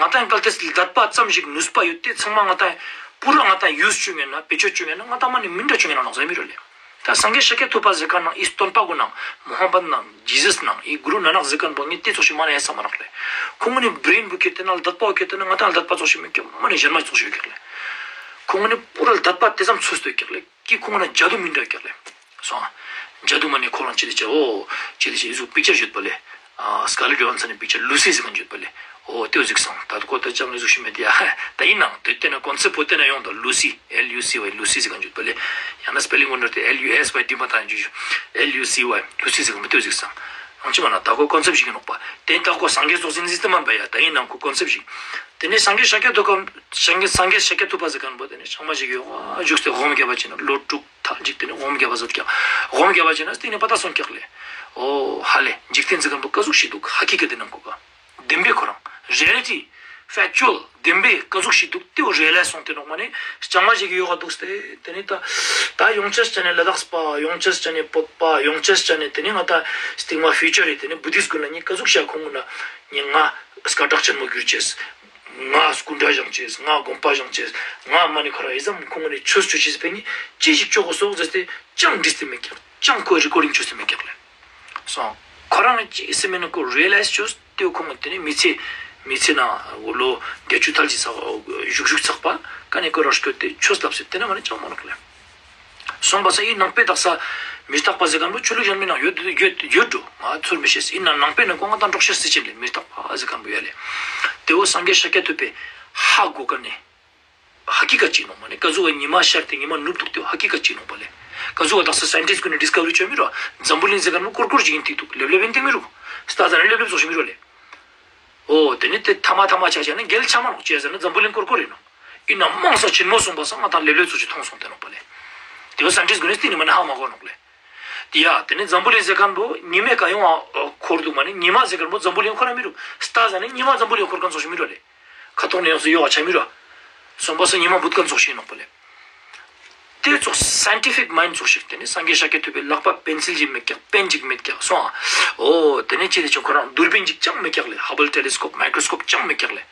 ང་ཏང་གལ་ཏེ་ལྡད་པ་ཙམ་ཞིག་ནུས་པ་ཡོད་ཏེ་ཚང་མ་ང་ཏང་པུ་ར་ང་ཏང་ཡུས་ཅུ་ངེ་ན་བེད་སྤྱོད་ཅུ་ངེ་ན་ང་ཏང་མ་ནེ་མི་འདྲ་ཅུ་ངེ་ན་ནོག་ཟེར་མི་ར་ལེ། ད་སངས་རྒྱས་ཤཱཀྱ་ཐུབ་པ་ཟེར་ཁན་ནང་ཨི་སྟོན་པ་གུན་ནང་མུ་ཧམ་མད་ནང་ཇི་སས་ནང་ཨི་གུ་རུ་ནཱ་ནག་ཟེར་ཁན་པོ་ངས་ཏེ་ཙོགས་ཤིག་མ་ནེ་ཧ་སམ་མ་རག་ལེ། ཁོང་གུན་ནི་བྲེན་པོ་ཁྱེར་ཏེ་ན་ལྡད་པ་ཁྱེར་ཏེ་ན་ང་ཏང་ལྡད་པ་ཙོགས་ཤིག་མེད་ཀྱག་མ་ནེ་ཞན་མ་ཙོགས་ཤིག་ཡོད་ཀྱག་ལེ། ཁོང་གུན་ནི་པུ་ར་ལྡད་པ་ཏེ་ཙམ་ཚོས་ཏེ་ཡོད་ཀྱག་ལེ། ཀི་ཁོང་གུན་ན་ཇ་དུ་མི་འདྲ་ཡོད་ཀྱག་ལེ། སོང་ཨ། ཇ་དུ་མ་ནེ་ཁོ་རང་ཅི་ལེ་ཅི་འོ་ཅི་ལེ་ཅི་ཨི་ཟུག་པིག་ཅར་ཡོད་པ་ལེ། ཨ་སྐར་ལེཊ་ཡོ་ཧན་སན་ནི་པིག་ཅར་ལུ་སི་ཟེར་ཁན་ཡོད་པ་ལེ། འོ་ཏེ་བོ་གཟིགས་སང་ད་ཁོ་ད་ཅང་ལེ་ཟུག་ཤིག་མེད་ཡ། ད་ཨིན་ནའང་ཏེ་ཏེ་ན་ཀོན་སེབ་པོ་ཏེ་ན་ཡོང་ད་ལུ་སི་ཨེལ་ཡུ་སི་ཝའི་ལུ་སི་ཟེར་ཁན་ཅིག་པ་ལེ། ཡང་ན་སྤེ་ལིང་གུན་ནོར་ཏེ་ཨེལ་ཡུ་ཨེས་ཝའི་ཏི་མ་ཐང་ཅིག་ཨེལ་ཡུ་སི་ཝའི་ལུ་སི་ཟེར་ཁན་པོ་ཏེ་བོ་གཟིགས་སང་། ཡང་ཅི་མ་ན་ད་ཁོ་ཀོན་སེབ་ཞིག་ཨིན་ནོག་པ། ཏེ་ད་ཁོ་སངས་རྒྱས་ཚོགས་ཟིན་ཟིན་ཏེ་མན་པ་ཡ། ད་ཨིན་ནའང་ཁོ་ཀོན་སེབ་ཞིག། ཏེ་ནེ་སངས་རྒྱས་ཤཱཀྱ་ཐུབ་པ་སངས་རྒྱས་སངས་རྒྱས་ཤཱཀྱ་ཐུབ་པ་ཟེར་ཁན་པོ་ཏེ་ནེ་ཚང་མ་ཞིག་གི་ཡོག་བཞུགས་ཏེ་སྒོམ་རྒྱབ་པ་ཅིག་ན་ལོ་དྲུག་ཐལ་ཅིག་ཏེ་ནེ་སྒོམ་རྒྱབ་པ་ཟེར་ཀྱག། སྒོམ་རྒྱབ་པ་ཅིག་ན་སྟིང་ནེ་པ་ད་སོང་ཀྱག་ལེ། འོ་ཧ་ལེ་འཇིག་རྟེན་ཟེར་ཁན་པོ་ཀ་ཟུག་ཞིག་དུག་ཧ་ཀི་ཀ་ཏེ་ནང་ཁོ་ཀ། བདེན་པའི་ཁོ་རང་རི་ཡ་ལི་ཊི་ཕེག་ཅུ་ཨལ་བདེན་པའི་ཀ་ཟུག་ཞིག་དུག་ཏེ་བོ་རི་ཡ་ལའིཛ་སོང་སྟེ་ནོག་མ་ནེ་ཅང་མ་ཞིག་གི་ཡོག་ག་དུག་སྟེ་ཏེ་ནེ་ད་ད་ཡོང་ཅེས་ཅ་ནེ་ལ་དྭགས་པ་ཡོང་ཅེས་ཅ་ནེ་བོད་པ་ཡོང་ཅེས་ཅ་ནེ་ཏེ་ནེ་ང་ད་སྟིང་མ་ཕིའུ་ཅར་རི་ཏེ་ནེ་བུ་དིསྟ་གུན་ལ་ནི་ཀ་ཟུག་ཤ་ཁོང་གུན་ལ་ནི་ང་སྐད་གྲགས་ཆེན་མོ་གྱུར་ཅེས། ང་སྐུ་འདྲ་བཞེངས་ཅེས། ང་དགོན་པ་བཞེངས་ཅེས། ང་མ་ནེ་ཁོ་རང་ཨི་ཙམ་ཁོང་གུན་ནི་ཆོས་ཅོ་ཅེས་པེ་ནི་ཅི་ཞིག་ཅོ་གོས་སོག་ཟེར་ཏེ་ཅང་འདྲིས་ཏེ་མེད་ཀྱག། ཅང་ཁོ་རི་ཀོར་ཌིང་ཅོས་ཏེ་མེད་ཀྱག་ལེ། སོང་། ཁོ་རང་ཅི་སེ་མེད་ན་ཁོ་རི་ཡ་ལའིཛ་ཅོས་ཏེ་ཁོང་གི་ཏེ་ནེ་མི་ཚེ་མི་ཚེ་ན་ལོ་བརྒྱད་ཅུ་ཐལ་ཅིག་ཚག་བཞུགས་བཞུགས་ཚག་པ་ཀ་ནེ་ཁོ་རང་སྐྱོད་དེ་ཆོས་ལབ་སེ་ཏེ་ན་མ་ནེ་ཅང་མ་ནོག་ལེ། སོང་པ་སང་ཨིན་ནང་པའི་དག་ས་མི་རྟག་པ་ཟེར་ཁན་པོ་ཆོས་ལུགས་གཞན་མི་ནང་ཡོད་ཡོད་ཡོད་འགྲོ། ང་ཚོར་མི་ཤེས། ཨིན་ན་ནང་པའི་ནང་ཁོང་ང་དང་འགྲོགས་ཤེས་སི་ཅན་ལེ་མི་རྟག་པ་ཟེར་ཁན་པོ་ཡ་ལེ། ཏེ་བོ་སངས་རྒྱས་ཤཱཀྱ་ཐུབ་པའི་ཧ་གོ་ཀ་ནེ། ཧ་ཀི་ཀ་ཅིག་ནོག་མ་ནེ། ཀ་ཟུག་བ་ཉི་མ་ཤར་ཏེ་ཉི་མ་ནུབ་དུག་ཏེ་ཧ་ཀི་ཀ་ཅིག་ནོག་པ་ལེ། ཀ་ཟུག་བ་དག་ས་སའིན་ཊིསྟ་གུན་ནི་ཌིས་ཀ་བ་རི་ཅོ་མི་རུ་འཛམ་བུ་གླིང་ཟེར་ཁན་པོ་ཀོར་ཀོར་ཅིག་ཨིན་ཏེ་དུག། ལེབ་ལེབ་ཨིན་ཏེ་མི་རུག། སྟ་ཟ་ན་ལེབ་ལེབ་ཙོགས་ཤིག་མི་རུ་ལེ། འོ་ཏེ་ནེ་ཏེ་ཐ་མ་ཐ་མ་ཆ་ཆ་ནེ་གལ་ཆ་མ་ནོག་ཅི་ཟེར་ན་འཛམ་བུ་གླིང་ཀོར་ཀོར་ཨིན་ནོག། ཨིན་ན་མང་ས་ཆེན་མོ་སོང་པ་སང་ང་དང་ལེབ་ལེབ་ཙོགས་ཤིག་ཐོང་སོང་སྟེ་ནོག་པ་ལེ། ཏེ་བོ་སའིན་ཊིསྟ་གུན་ནི་སྟིང་ནེ་མ་ནེ་ཧ་མ་གོ་ནོག་ལེ། ཏེ་ཡ་ཏེ་ནེ་འཛམ་བུ་གླིང་ཟེར་ཁན་པོ་ཉི་མའི་ཀ་ཡོང་བ་འཁོར་དུག་མ་ནེ་ཉི་མ་ཟེར་ཁན་པོ་འཛམ་བུ་གླིང་འཁོར་ར་མི་རུག། སྟ་ཟ་ན་ཉི་མ་འཛམ་བུ་གླིང་འཁོར་ཁན་ཙོགས་ཤིག་མི་རུ་ལེ། ཁ་ཐོག་ནེ་ཡོངས་སུ་གཡོ་བ་ཆ་མི་རུ། སོང་པ་སང་ཉི་མ་བུད་ཁན་ཙོགས་ཤིག་ཨིན་ནོག་པ་ལེ། ཏེ་ཙོགས་སའིན་ཊི་ཕིག་མའིན་ཌ་ཙོགས་ཤིག་ཏེ་ནེ་སངས་རྒྱས་ཤཱཀྱ་ཐུབ་པའི་ལག་པ་པེན་སིལ་ཞིག་མེད་ཀྱག། པེན་ཞིག་མེད་ཀྱག་སོང་ཨ། འོ་ཏེ་ནེ་ཅི་ཏེ་ཅང་ཁོ་རང་དུར་བིན་ཞིག་ཅང་མེད་ཀྱག་ལེ། ཧ་བལ་ཊེ་ལེ་སྐོབ་མའི་ཀྲོ་སྐོབ་ཅང་མེད་ཀྱག་ལེ།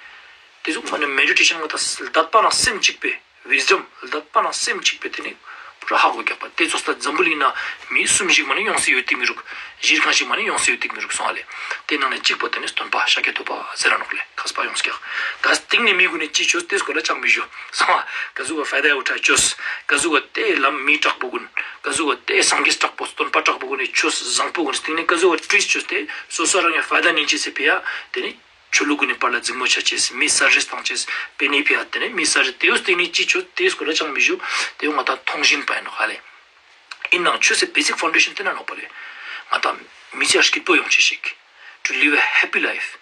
ཏེ་ཟུག་མ་ནེ་མེ་ཌི་ཊེ་ཤན་ང་དང་ལྡན་པ་ནང་སེམས་གཅིག་པའི་ཝིས་ཌམ་ལྡན་པ་ནང་སེམས་གཅིག་པའི་ཏེ་ནེ་པུ་ར་ཧ་གོ་ཀྱག་པ། ཏེ་ཙོགས་ལ་འཛམ་བུ་གླིང་ན་མི་སུམ་ཞིག་མ་ནེ་ཡོངས་སུ་ཡོད་ཏེ་མི་རུག། ཞིར་ཁང་ཞིག་མ་ནེ་ཡོངས་སུ་ཡོད་ཏེ་མི་རུག་སོང་ཨ་ལེ། ཏེ་ནང་ནེ་གཅིག་པོ་ཏེ་ནེ་སྟོན་པ་ཤཱཀྱ་ཐུབ་པ་ཟེར་ར་ནོག་ལེ། མཁས་པ་ཡོངས་ཀྱག། ད་སྟིང་ནེ་མི་གུན་ནི་ཅི་ཅོས་ཏེ་སྐོར་ལ་ཅང་མི་ཞུ་སོང་ཨ། ཀ་ཟུག་ག་ཕའི་ཌ་ཡ་ཨུ་ཐ་ཅོས། ཀ་ཟུག་ག་ཏེ་ལམ་མི་དྲག་པོ་གུན། ཀ་ཟུག་ག་ཏེ་སངས་རྒྱས་དྲག་པོ་སྟོན་པ་དྲག་པོ་གུན་ནི་ཆོས་བཟང་པོ་གུན་སྟིང་ནེ་ཀ་ཟུག་ག་ཊུ་ཝིསྟ་ཅོས་ཏེ་སོ་སོ་རང་ངི་ཕའི་ཌ་ནེན་ཅེས་སི་ཕི་ཡ་ཏེ་ནེ་ཆོས་ལུགས་གུན་ནི་བར་ལ་འཛིང་མོ་ཆ་ཅེས་མི་ས་རེས་བཏང་ཅེས་པེ་ནེ་ཕི་ཡ་ཏེ་ནེ་མི་ས་རེས་ཏེ་ཡོ་སྟིང་ནེ་ཅི་ཅོས་ཏེ་སྐོར་ལ་ཅང་མི་ཞུ། ཏེ་ཡོ་ང་དང་ཐོང་ཞིན་པ་ཨིན་ནོག་ཧ་ལེ། ཨིན་ནའང་ཆོས་སི་བེ་སིག་ཕའུན་ཌེ་ཤན་ཏེ་ན་ནོག་པ་ལེ། ང་དང་མི་ཚེ་སྐྱིད་པོ་ཡོང་ཅེས་ཤིག། To live a happy life.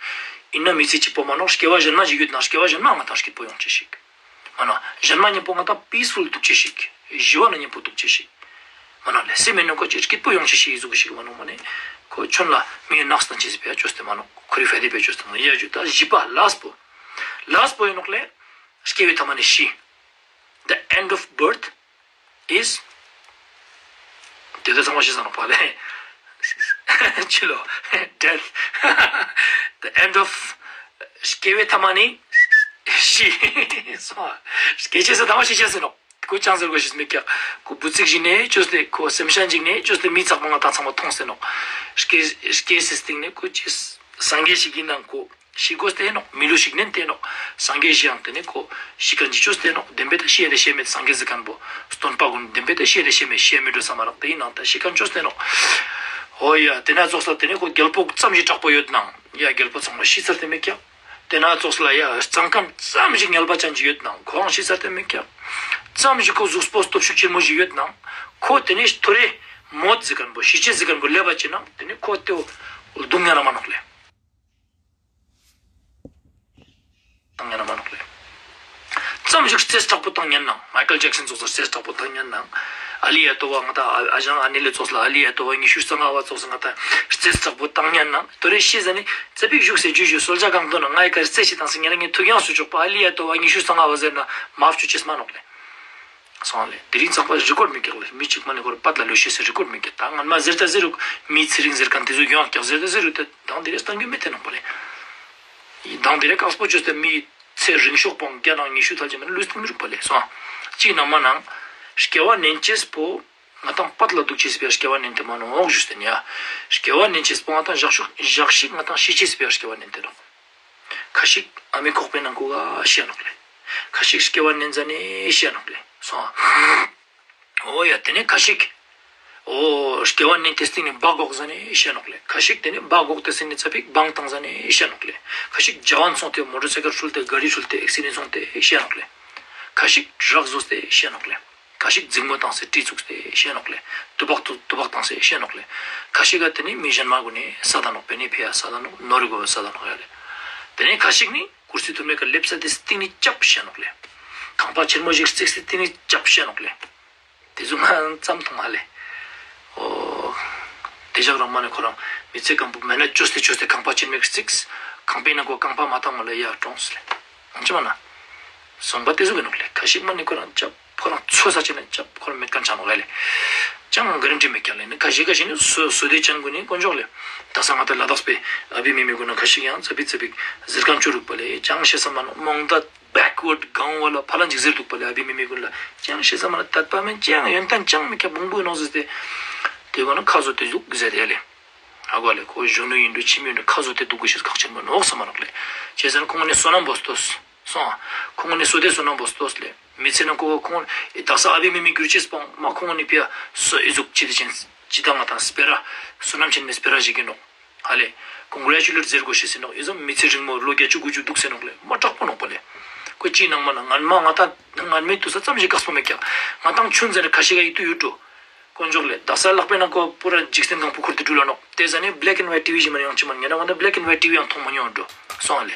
ཨིན་ན་མི་ཚེ་སྐྱིད་པོ་མ་ནོག། སྐྱེ་བ་ཞན་མ་ཞིག་ཡོད་ན་སྐྱེ་བ་ཞན་མ་ང་དང་སྐྱིད་པོ་ཡོང་ཅེས་ཤིག། མ་ནོག། ཞན་མ་ཉམ་པོ་ང་དང་པིས་ཕུལ་དུག་ཅེས་ཤིག། ཞི་བ་ན་ཉམ་པོ་དུག་ཅེས་ཤིག། མ་ནོག་ལེ་སེམས་མེད་ན་ཁོ་ཅི་སྐྱིད་པོ་ཡོང་ཅེས་ཤིག་ཟུག་ཤིག་མ་ནོག་མ་ནེ། ཁོ་ཆོན་ལ་མི་ནགས་ཏང་ཅེས་སི་ཕི་ཡ་ཅོས་ཏེ་མ་ནོག། ཁོ་རི་ཕའི་ཌ་ཕི་ཡ་ཅོས་ཏེ་མ་ནོག། ཡ་ཇུ་ད་ཞི་པ་ལཱསྟ་པོ། ལཱསྟ་པོ་ཨིན་ནོག་ལེ། སྐྱེ་བའི་ཐ་མ་ནི་ཤི། The end of birth is ཏེ་ད་ཚང་མ་ཤེས་ས་ནོག་པ་ལེ། ཅི་ལོ། Death. The end of སྐྱེ་བའི་ཐ་མ་ནི་ཤི། སོང་། སྐྱེ་ཅེས་སི་ཐ་མ་ཤི་ཅེས་ཨིན་ནོག། ཁོ་ཅང་ཟེར་གོས་ཤེས་མེད་ཀྱག། ཁོ་བུ་ཚིག་ཞིག་ནེ་ཅོས་ཏེ་ཁོ་སེམས་ཤན་ཞིག་ནེ་ཅོས་ཏེ་མི་ཚག་པ་ང་དང་ཚང་མ་ཐོང་སྟེ་ནོག། སྐྱེ་སྐྱེ་སི་སྟིང་ནེ་ཁོ་ཅི་སངས་རྒྱས་ཤིག་ཨིན་ནའང་ཁོ་ཤི་གོས་ཏེ་ནོག། མི་ལུས་ཤིག་ནེན་ཏེ་ནོག། སངས་རྒྱས་ཤིག་ཡང་ཏེ་ནེ་ཁོ་ཤི་ཁན་ཅིག་ཅོས་ཏེ་ནོག། བདེན་པའི་ད་ཤི་ཡ་ཏེ་ཤེས་མེད། སངས་རྒྱས་ཟེར་ཁན་པོ་སྟོན་པ་གུན་བདེན་པའི་ད་ཤི་ཡ་ཏེ་ཤེས་མེད། ཤི་མི་འགྲོ་ས་མ་རག། ཏེ་ཨིན་ནའང་ད་ཤི་ཁན་ཅོས་ཏེ་ནོག། ཧོ་ཡ་ཏེ་ན་ཙོགས་ལ་ཏེ་ནེ་ཁོ་གྱལ་པོ་ཙམ་ཞིག་དྲག་པོ་ཡོད་ནའང་ཡ་གྱལ་པོ་ཚང་མ་ཤི་ཚར་ཏེ་མེད་ཀྱག། ཏེ་ན་ཙོགས་ལ་ཡ་གཙང་ཁང་ཙམ་ཞིག་ངལ་བ་ཅན་ཅིག་ཡོད་ནའང་ཁོའང་ཤི་ཚར་ཏེ་མེད་ཀྱག། ཙམ་ཞིག་ཁོ་གཟུགས་པོ་སྟོབས་ཤུགས་ཆེན་མོ་ཞིག་ཡོད་ནའང་ཁོ་ཏེ་ནེ་ཐོ་རེ་མོད་ཟེར་ཁན་པོ་ཤི་ཅེས་ཟེར་ཁན་པོ་ལེབ་བ་ཅིག་ནའང་ཏེ་ནེ་ཁོ་ཏེ་བོ་རྡུང་ཉན་ན་མ་ནོག་ལེ། བཏང་ཉན་ན་མ་ནོག་ལེ། ཙམ་ཞིག་རྩེད་དྲག་པོ་བཏང་ཉན་ནའང་མའི་ཀལ་ཇེག་སན་ཙོགས་ལ་རྩེད་དྲག་པོ་བཏང་ཉན་ནའང་ཨ་ལི་ཡ་ཏོ་བ་ང་དང་ཨ་ཞང་ཨ་ནེ་ལེ་ཙོགས་ལ་ཨ་ལི་ཡ་ཏོ་བ་ཉི་ཤུ་རྩ་ལྔ་བ་ཙོགས་ལ་ང་དང་རྩེད་དྲག་པོ་བཏང་ཉན་ནའང་ཐོ་རེ་ཤི་ཟ་ནེ་ཙ་པིག་བཞུགས་སེ་ཇུ་ཇུ་གསོལ་ཇ་གང་ཐོན་ན་ང་ཡི་ཀ་རྩེད་ཞིག་བཏང་སེ་ཉེ་རང་ངི་ཐུག་ཡང་སུ་ཆོག་པ་ཨ་ལི་ཡ་ཏོ་བ་ཉི་ཤུ་རྩ་ལྔ་བ་ཟེར་ན་མ་བཅུག་ཅེས་མ་ནོག་ལེ། སོང་ལེ། དེ་རིང་ཚག་པ་རི་ཀོར་མི་ཀྱག་ལེ། མི་གཅིག་མ་ནེ་ཁོར་པད་ལ་ལོས་ཤེས་སེ་རི་ཀོར་མི་ཀྱག། ད་ངན་མ་ཟེར་ད་ཟེར་རུག་མི་ཚེ་རིང་ཟེར་ཁན་དེ་ཚོ་ཡོང་ཀྱག་ཟེར་ད་ཟེར་རུག་ད་དང་དེ་རེ་སྟང་གི་མེད་དེ་ནོག་པ་ལེ། དང་དེ་རེ་ཀགས་པོ་ཅོས་ཏེ་མི་ཚེ་རིང་ཤོས་པོ་བརྒྱ་དང་ཉི་ཤུ་ཐལ་ཅེས་མ་ནེ་ལུས་ཏེ་མི་རུག་པ་ལེ། སོང་། ཅི་ན་མ་ནའང་སྐྱེ་བ་ནེན་ཅེས་པོ་ང་དང་པད་ལ་དུག་ཅེས་པའི་སྐྱེ་བ་ནེན་ཏེ་མ་ནོག་ཞུས་ཏེ་ནི་ཡ། སྐྱེ་བ་ནེན་ཅེས་པོ་ང་དང་ཞག་ཤིག་ཞག་ཤིག་ང་དང་ཤི་ཅེས་པའི་སྐྱེ་བ་ནེན་ཏེ་ནོག། ཁ་ཤིག་ཨ་མའི་ཁོག་པའི་ནང་ཁུག་ག་ཤི་ཡ་ནོག་ལེ། ཁ་ཤིག་སྐྱེ་བ་ནེན་ཟ་ནེ་ཤི་ཡ་ནོག་ལེ། སོང་། འོ་ཡ་ཏེ་ནེ་ཁ་ཤིག་ འོ་སྐྱེ་བ་ནེ་ཏེ་སྟིང་ནེ་བག་གོག་ཟ་ནེ་ཤེས་ནོག་ལེ། ཁ་ཤིག་ཏེ་ནེ་བག་གོག་ཏེ་སྟིང་ནེ་ཙ་པིག་བང་ཏང་ཟ་ནེ་ཤེས་ནོག་ལེ། ཁ་ཤིག་ཇ་བན་སོང་སྟེ་མོ་ཊར་སའི་ཀལ་ཧྲུལ་ཏེ་ག་རི་ཧྲུལ་ཏེ་ཨེག་སི་ཌེན་སོང་སྟེ་ཤེས་ནོག་ལེ། ཁ་ཤིག་ཌྲག་ཟོས་ཏེ་ཤེས་ནོག་ལེ། ཁ་ཤིག་འཛིང་མོ་ཏང་སྟེ་གྲི་ཙུགས་ཏེ་ཤེས་ནོག་ལེ། དུ་བག་དུ་དུ་བག་ཏང་སྟེ་ཤེས་ནོག་ལེ། ཁ་ཤིག་ག་ཏེ་ནེ་མི་ཞན་མ་གུན་ནི་སད་ད་ནོག། པེ་ནེ་ཕི་ཡ་སད་ད་ནོག། ནོ་རི་གོ་སད་ད་ནོག་ཡ་ལེ། ཏེ་ནེ་ཁ་ཤིག་ནི་ཀུར་སི་ཐུར་མའི་ཀ་ལེབ་ས་ཏེ་སྟིང་ནེ་ཅབ་ཤེས་ནོག་ལེ། ཁང་པ་ཆེན་མོ་ཞིག་རྩིགས་སེ་སྟིང་ནེ་ཅབ་ཤེས་ནོག་ལེ། ཏེ་ཟུག་ང་ཙམ་ཐོང་ཧ་ལེ། འོ། ཏེ་ཞག་རང་མ་ནེ་ཁོ་རང་མི་ཚེ་གང་པོ་མེ་ནད་ཅོས་ཏེ་ཅོས་ཏེ་ཁང་པ་ཆེན་མོ་ཞིག་རྩིགས། ཁང་པའི་ནང་ངོ་རྐང་པ་མ་ཏང་ངོ་ལ་ཡ་གྲོངས་ལེ། ཨང་ཅི་མ་ན། སོང་པ་ཏེ་ཟུག་གི་ནོག་ལེ། ཁ་ཤིག་མ་ནེ་ཁོ་རང་ཅབ་ཁོ་རང་ཚོད་ས་ཅི་ན་ཅབ་ཁོ་རང་མེད་ཁན་ཆ་ནོག་ལེ། ཅང་ག་རན་ཊི་མེད་ཀྱག་ལེ། ནི་ཁ་ཤིག་ཁ་ཤིག་ནི་སོ་སོ་དེ་ཅན་གུན་ནི་དཀོན་མཆོག་ལེ། དག་ས་ང་ཏང་ལ་དྭགས་པའི་ཨ་བི་མེ་མེ་གུན་ན་ཁ་ཤིག་ཡང་ཙ་པིག་ཙ་པིག་ཟེར་ཁན་ཅོ་རུག་པ་ལེ། ཅང་ཤེས་ས་མ་ནོག། མོང་ད་བེཀ་ཝར་ཌ་གང་བ་ལ་ཕ་ལ་འཇིགས་ཟེར་དུག་པ་ལེ། ཨ་བི་མེ་མེ་གུན་ལ་ཅང་ཤེས་ས་མ་ནོག། དད་པ་མེད། ཅང་ཡོན་ཏན་ཅང་མེད་ཀྱག། བོང་བུའི་ནོག་ཟེར་ཏེ། ཏེ་བོ་ན་ཁ་ཟོ་ཏེ་ཟུག་ཟེར་ཡ་ལེ། ཨ་གོ་ལེ། ཁོ་གཞོན་ནུ་ཡིན་འགྲོ་ཆི་མོ་ཡིན་འགྲོ་ཁ་ཟོ་ཏེ་དུག་གོ་ཤེས་ཁག་ཆེན་པོ་ནོག་སམ་མ་ནོག་ལེ། ཅི་ཟེར་ན་ཁོང་ནི་བསོད་ནམས་པོ་སྟོས་སོང་། ཁོང་ནི་བསོད་བདེ་བསོད་ནམས་པོ་སྟོས་ལེ། མི་ཚེ་ནང་ཁོ་ཁོང་དག་ས་ཨ་བི་མེ་མེ་གྱུར་ཅེས་པོ་མ་ཁོང་ནི་ཕི་ཡ་སོ་ཨི་ཟུག་ཅི་དེ་ཅན་ཅི་ད་ང་ཏང་སྤེ་ར་བསོད་ནམས་ཆེན་མོའི་སྤེ་ར་ཞིག་ཨིན་ནོག། ཧ་ལེ། ཀོང་གྲེ་ཅུ་ལེཊ་ཟེར་གོ་ཤེས་ཨིན་ནོག། ཨི་ཟུག་མི་ཚེ་རིང་མོ་ལོ་བརྒྱད་ཅུ་དགུ་བཅུ་དུག་ཟེར་ནོག་ལེ། མ་དྲག་པོ་ནོག་པ་ལེ། ཁོ་ཅི་ནང་མ་ན་ངན་མ་ང་ཏང་ངན་མེད་དུག་ས་ཙམ་ཞིག་དཀགས་པོ་མེད་ཀྱག། ང་ཏང་ཆུན་ཟེར་ན་ཁ་ཤིག་ག་ཡིད་དུ་ཡོད་འགྲོ། དཀོན་མཆོག་ལེ། དག་ས་ལག་པའི་ནང་ཁོ་པུ་ར་འཇིག་རྟེན་གང་པོ་ཁུར་ཏེ་འགྲུལ་ལ་ནོག། ཏེ་ཟ་ནེ་བླེག་ཨེན་ཝའིཊ་ཊི་ཝི་ཞིག་མ་ནེ་ཡོང་ཅི་མ་ནེ་ང་ཏང་བླེག་ཨེན་ཝའིཊ་ཊི་ཝི་ཡང་ཐོང་མ་ཉོ་འགྲོ་སོང་ལེ།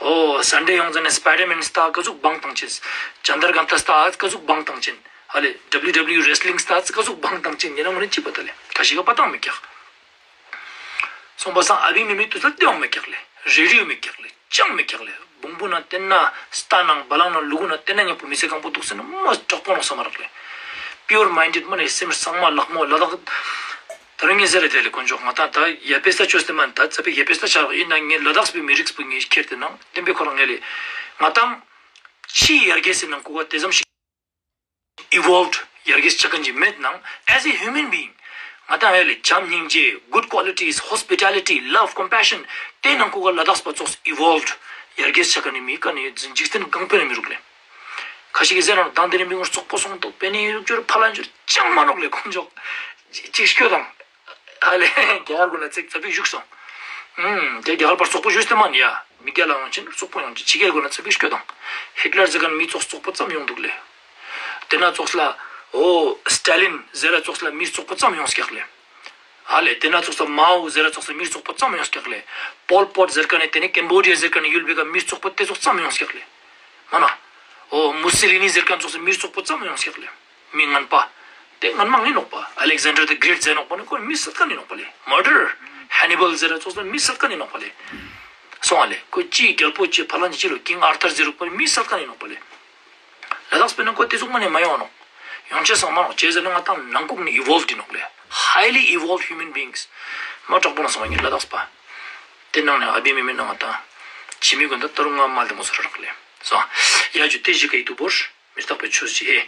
འོ་སན་ཌེ་ཡོང་ཟ་ནེ་སྤའི་ཌར་མེན་སྟ་ཀ་ཟུག་བང་ཏང་ཅེས། ཅན་དར་གན་ཐ་སྟ་ཀ་ཟུག་བང་ཏང་ཅེན། ཧ་ལེ། ཌབ་ལིའུ་ཌབ་ལིའུ་རེས་ལིང་སྟ་ཀ་ཟུག་བང་ཏང་ཅེན། ཡིན་ན་ངོ་ནི་ཅི་པ་ད་ལེ། ཁ་ཤིག་ག་པ་ཏང་མེད་ཀྱག། སོང་པ་སང་ཨ་བི་མེ་མེ་དུག་ས་ཏེའང་མེད་ཀྱག་ལེ། རེ་རེའུ་མེད་ཀྱག་ལེ། ཅང་མེད་ཀྱག་ལེ། བོང་བུ་ན་ཏེན་ན་སྟ་ནང་བ་ལང་ན་ལུ་གུ་ན་ཏེན་ན་ཉམ་པོ་མི་ཚེ་གང་པོ་དུག་ཟེར་ན་མ་དྲག་པོ་ནོག་སམ་མ་ནོག་ལེ། པིའུར་མའིན་ཌེཌ་མ་ནེ་སེམས་གཙང་མ་ལག་མོ་ལ་དྭགས། ད་རུང་ངས་ཟེར་རེ་ཏེ་ལེ་དཀོན་མཆོག་ང་ཏང་ད་ཡ་པེ་སྟ་ཅོས་ཏེ་མན་ད་ཙ་པིག་ཡ་པེ་སྟ་ཆ་རག་ཨིན་ན་ངས་ལ་དྭགས་པའི་མི་རིགས་པོ་ངས་ཁྱེར་ཏེ་ནང་བསྟན་པའི་ཁོ་རང་ངས་ལེ། ང་ཏང་ཕྱིའི་ཡར་རྒྱས་སི་ནང་ཁོ་ག་ཏེ་ཙམ་ཞིག་ཨི་ཝོལབ་ཌ་ཡར་རྒྱས་ཆ་ཁན་ཅིག་མེད་ནང་as a human being ང་ཏང་ཡ་ལེ་བྱམས་སྙིང་རྗེ་good qualities hospitality love compassion ཏེ་ནང་ཁོ་ག་ལ་དྭགས་པ་ཙོགས་ཨི་ཝོལབ་ཌ་ཡར་རྒྱས་ཆ་ཁན་ནི་མི་ཀ་ནེ་འཇིག་རྟེན་གང་པོ་ནེ་མི་རུག་ལེ། ཁ་ཤིག་གི་ཟེར་རང་དང་དེ་རིང་མི་ངོར་རྩོག་པོ་སོང་དུག་པེ་ནེ་རུག་ཅོར་ཕ་ལ་ཅོར་ཅང་མ་ནོག་ལེ་དཀོན་མཆོག། ཅིག་སྐྱོད་དང་། ཨ་ལེ་རྒྱ་གར་གུན་ལ་ཙིག་ཙ་པིག་བཞུགས་སོང་། ཨུམ་དེ་རྒྱ་གར་པར་རྩོག་པོ་ཞུས་ཏེ་མན་ཡ། མི་རྒྱ་ལ་ཡོང་ཅིན་རྩོག་པོ་ཡོང་ཅིན་ཕྱི་རྒྱལ་གུན་ལ་ཙ་པིག་སྐྱོད་དང་། ཧིཊ་ལར་ཟེར་ཁན་མི་ཙོགས་རྩོག་པོ་ཙམ་ཡོང་དུག་ལེ། ཏེ་ན་ཙོགས་ལ་འོ་སྟ་ལིན་ཟེར་ར་ཙོགས་ལ་མི་རྩོག་པོ་ཙམ་ཡོང་སྐྱག་ལེ། ཨ་ལེ་ཏེ་ན་ཙོགས་ལ་མའོ་ཟེར་ར་ཙོགས་ལ་མི་རྩོག་པོ་ཙམ་ཡོང་སྐྱག་ལེ། པོལ་པོཊ་ཟེར་ཁན་ནི་ཏེ་ནེ་ཀེམ་བོ་ཌི་ཡ་ཟེར་ཁན་ནི་ཡུལ་པེ་ཀ་མི་རྩོག་པོ་ཏེ་ཙོགས་ཙམ་ཡོང་སྐྱག་ལེ། མ་ན། འོ་མུ་སི་ལི་ནི་ཟེར་ཁན་ཙོགས་སི་མི་རྩོག་པོ་ཙམ་ཡོང་སྐྱག་ལེ། མི་ངན་པ། ཏེ་ངན་མ་ངི་ནོག་པ། ཨ་ལེག་ཟན་ཌར་དི་གྲེཊ་ཟེར་ནོག་པ་ནི་ཁོ་མི་སད་ཁན་ནི་ནོག་པ་ལེ། མར་ཌར། ཧེ་ནི་བལ་ཟེར་ར་ཙོགས་སི་མི་སད་ཁན་ནི་ནོག་པ་ལེ། སོང་ཨ་ལེ། ཁོ་ཅི་རྒྱལ་པོ་ཅི་ཕ་ལ་ཅི་ལོ་ཀིང་ཨར་ཐར་ཟེར་རུག་པ་ནི་མི་སད་ཁན་ནི་ནོག་པ་ལེ། ལ་དྭགས་པེ་ནང་ཁོ་ཏེ་ཟུག་མ་ནེ་མ་ཡོང་ནོག། ཡོང་ཅེས་སང་མ་ནོག། ཅི་ཟེར་ན་ང་ཏང་ནང་ཁུག་ནེ་ཨི་ཝོལབ་ཌ་ཨིན་ནོག་ལེ། highly evolved human beings། མ་དྲག་པོ་ནོག་སོང་ཨ་ནི་ལ་དྭགས་པ། ཏེ་ནང་ནེ་ཨ་བི་མེ་མེ་ནང་ང་ཏང་། ཅི་མི་གུན་ད་ད་རུང་ང་མ་ལྡེ་མོ་ཟེར་རག་ལེ། སོང་། ཡ་ཇུ་ཏེ་ཞིག་ག་ཡིད་དུ་བོར། མི་རྟག་པའི་ཆོས་ཤིག་ཨེ།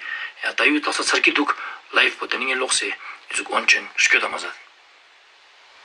ཡ་ད་ཡུལ་དག་ས་ཚར་གི་དུག། ལའིབ་པོ་ཏེ་ནེ་ངས་ལོག་སེ་ཨི་ཟུག་ཨོན་ཅོན་སྐྱོད་ད་མ་ཟད།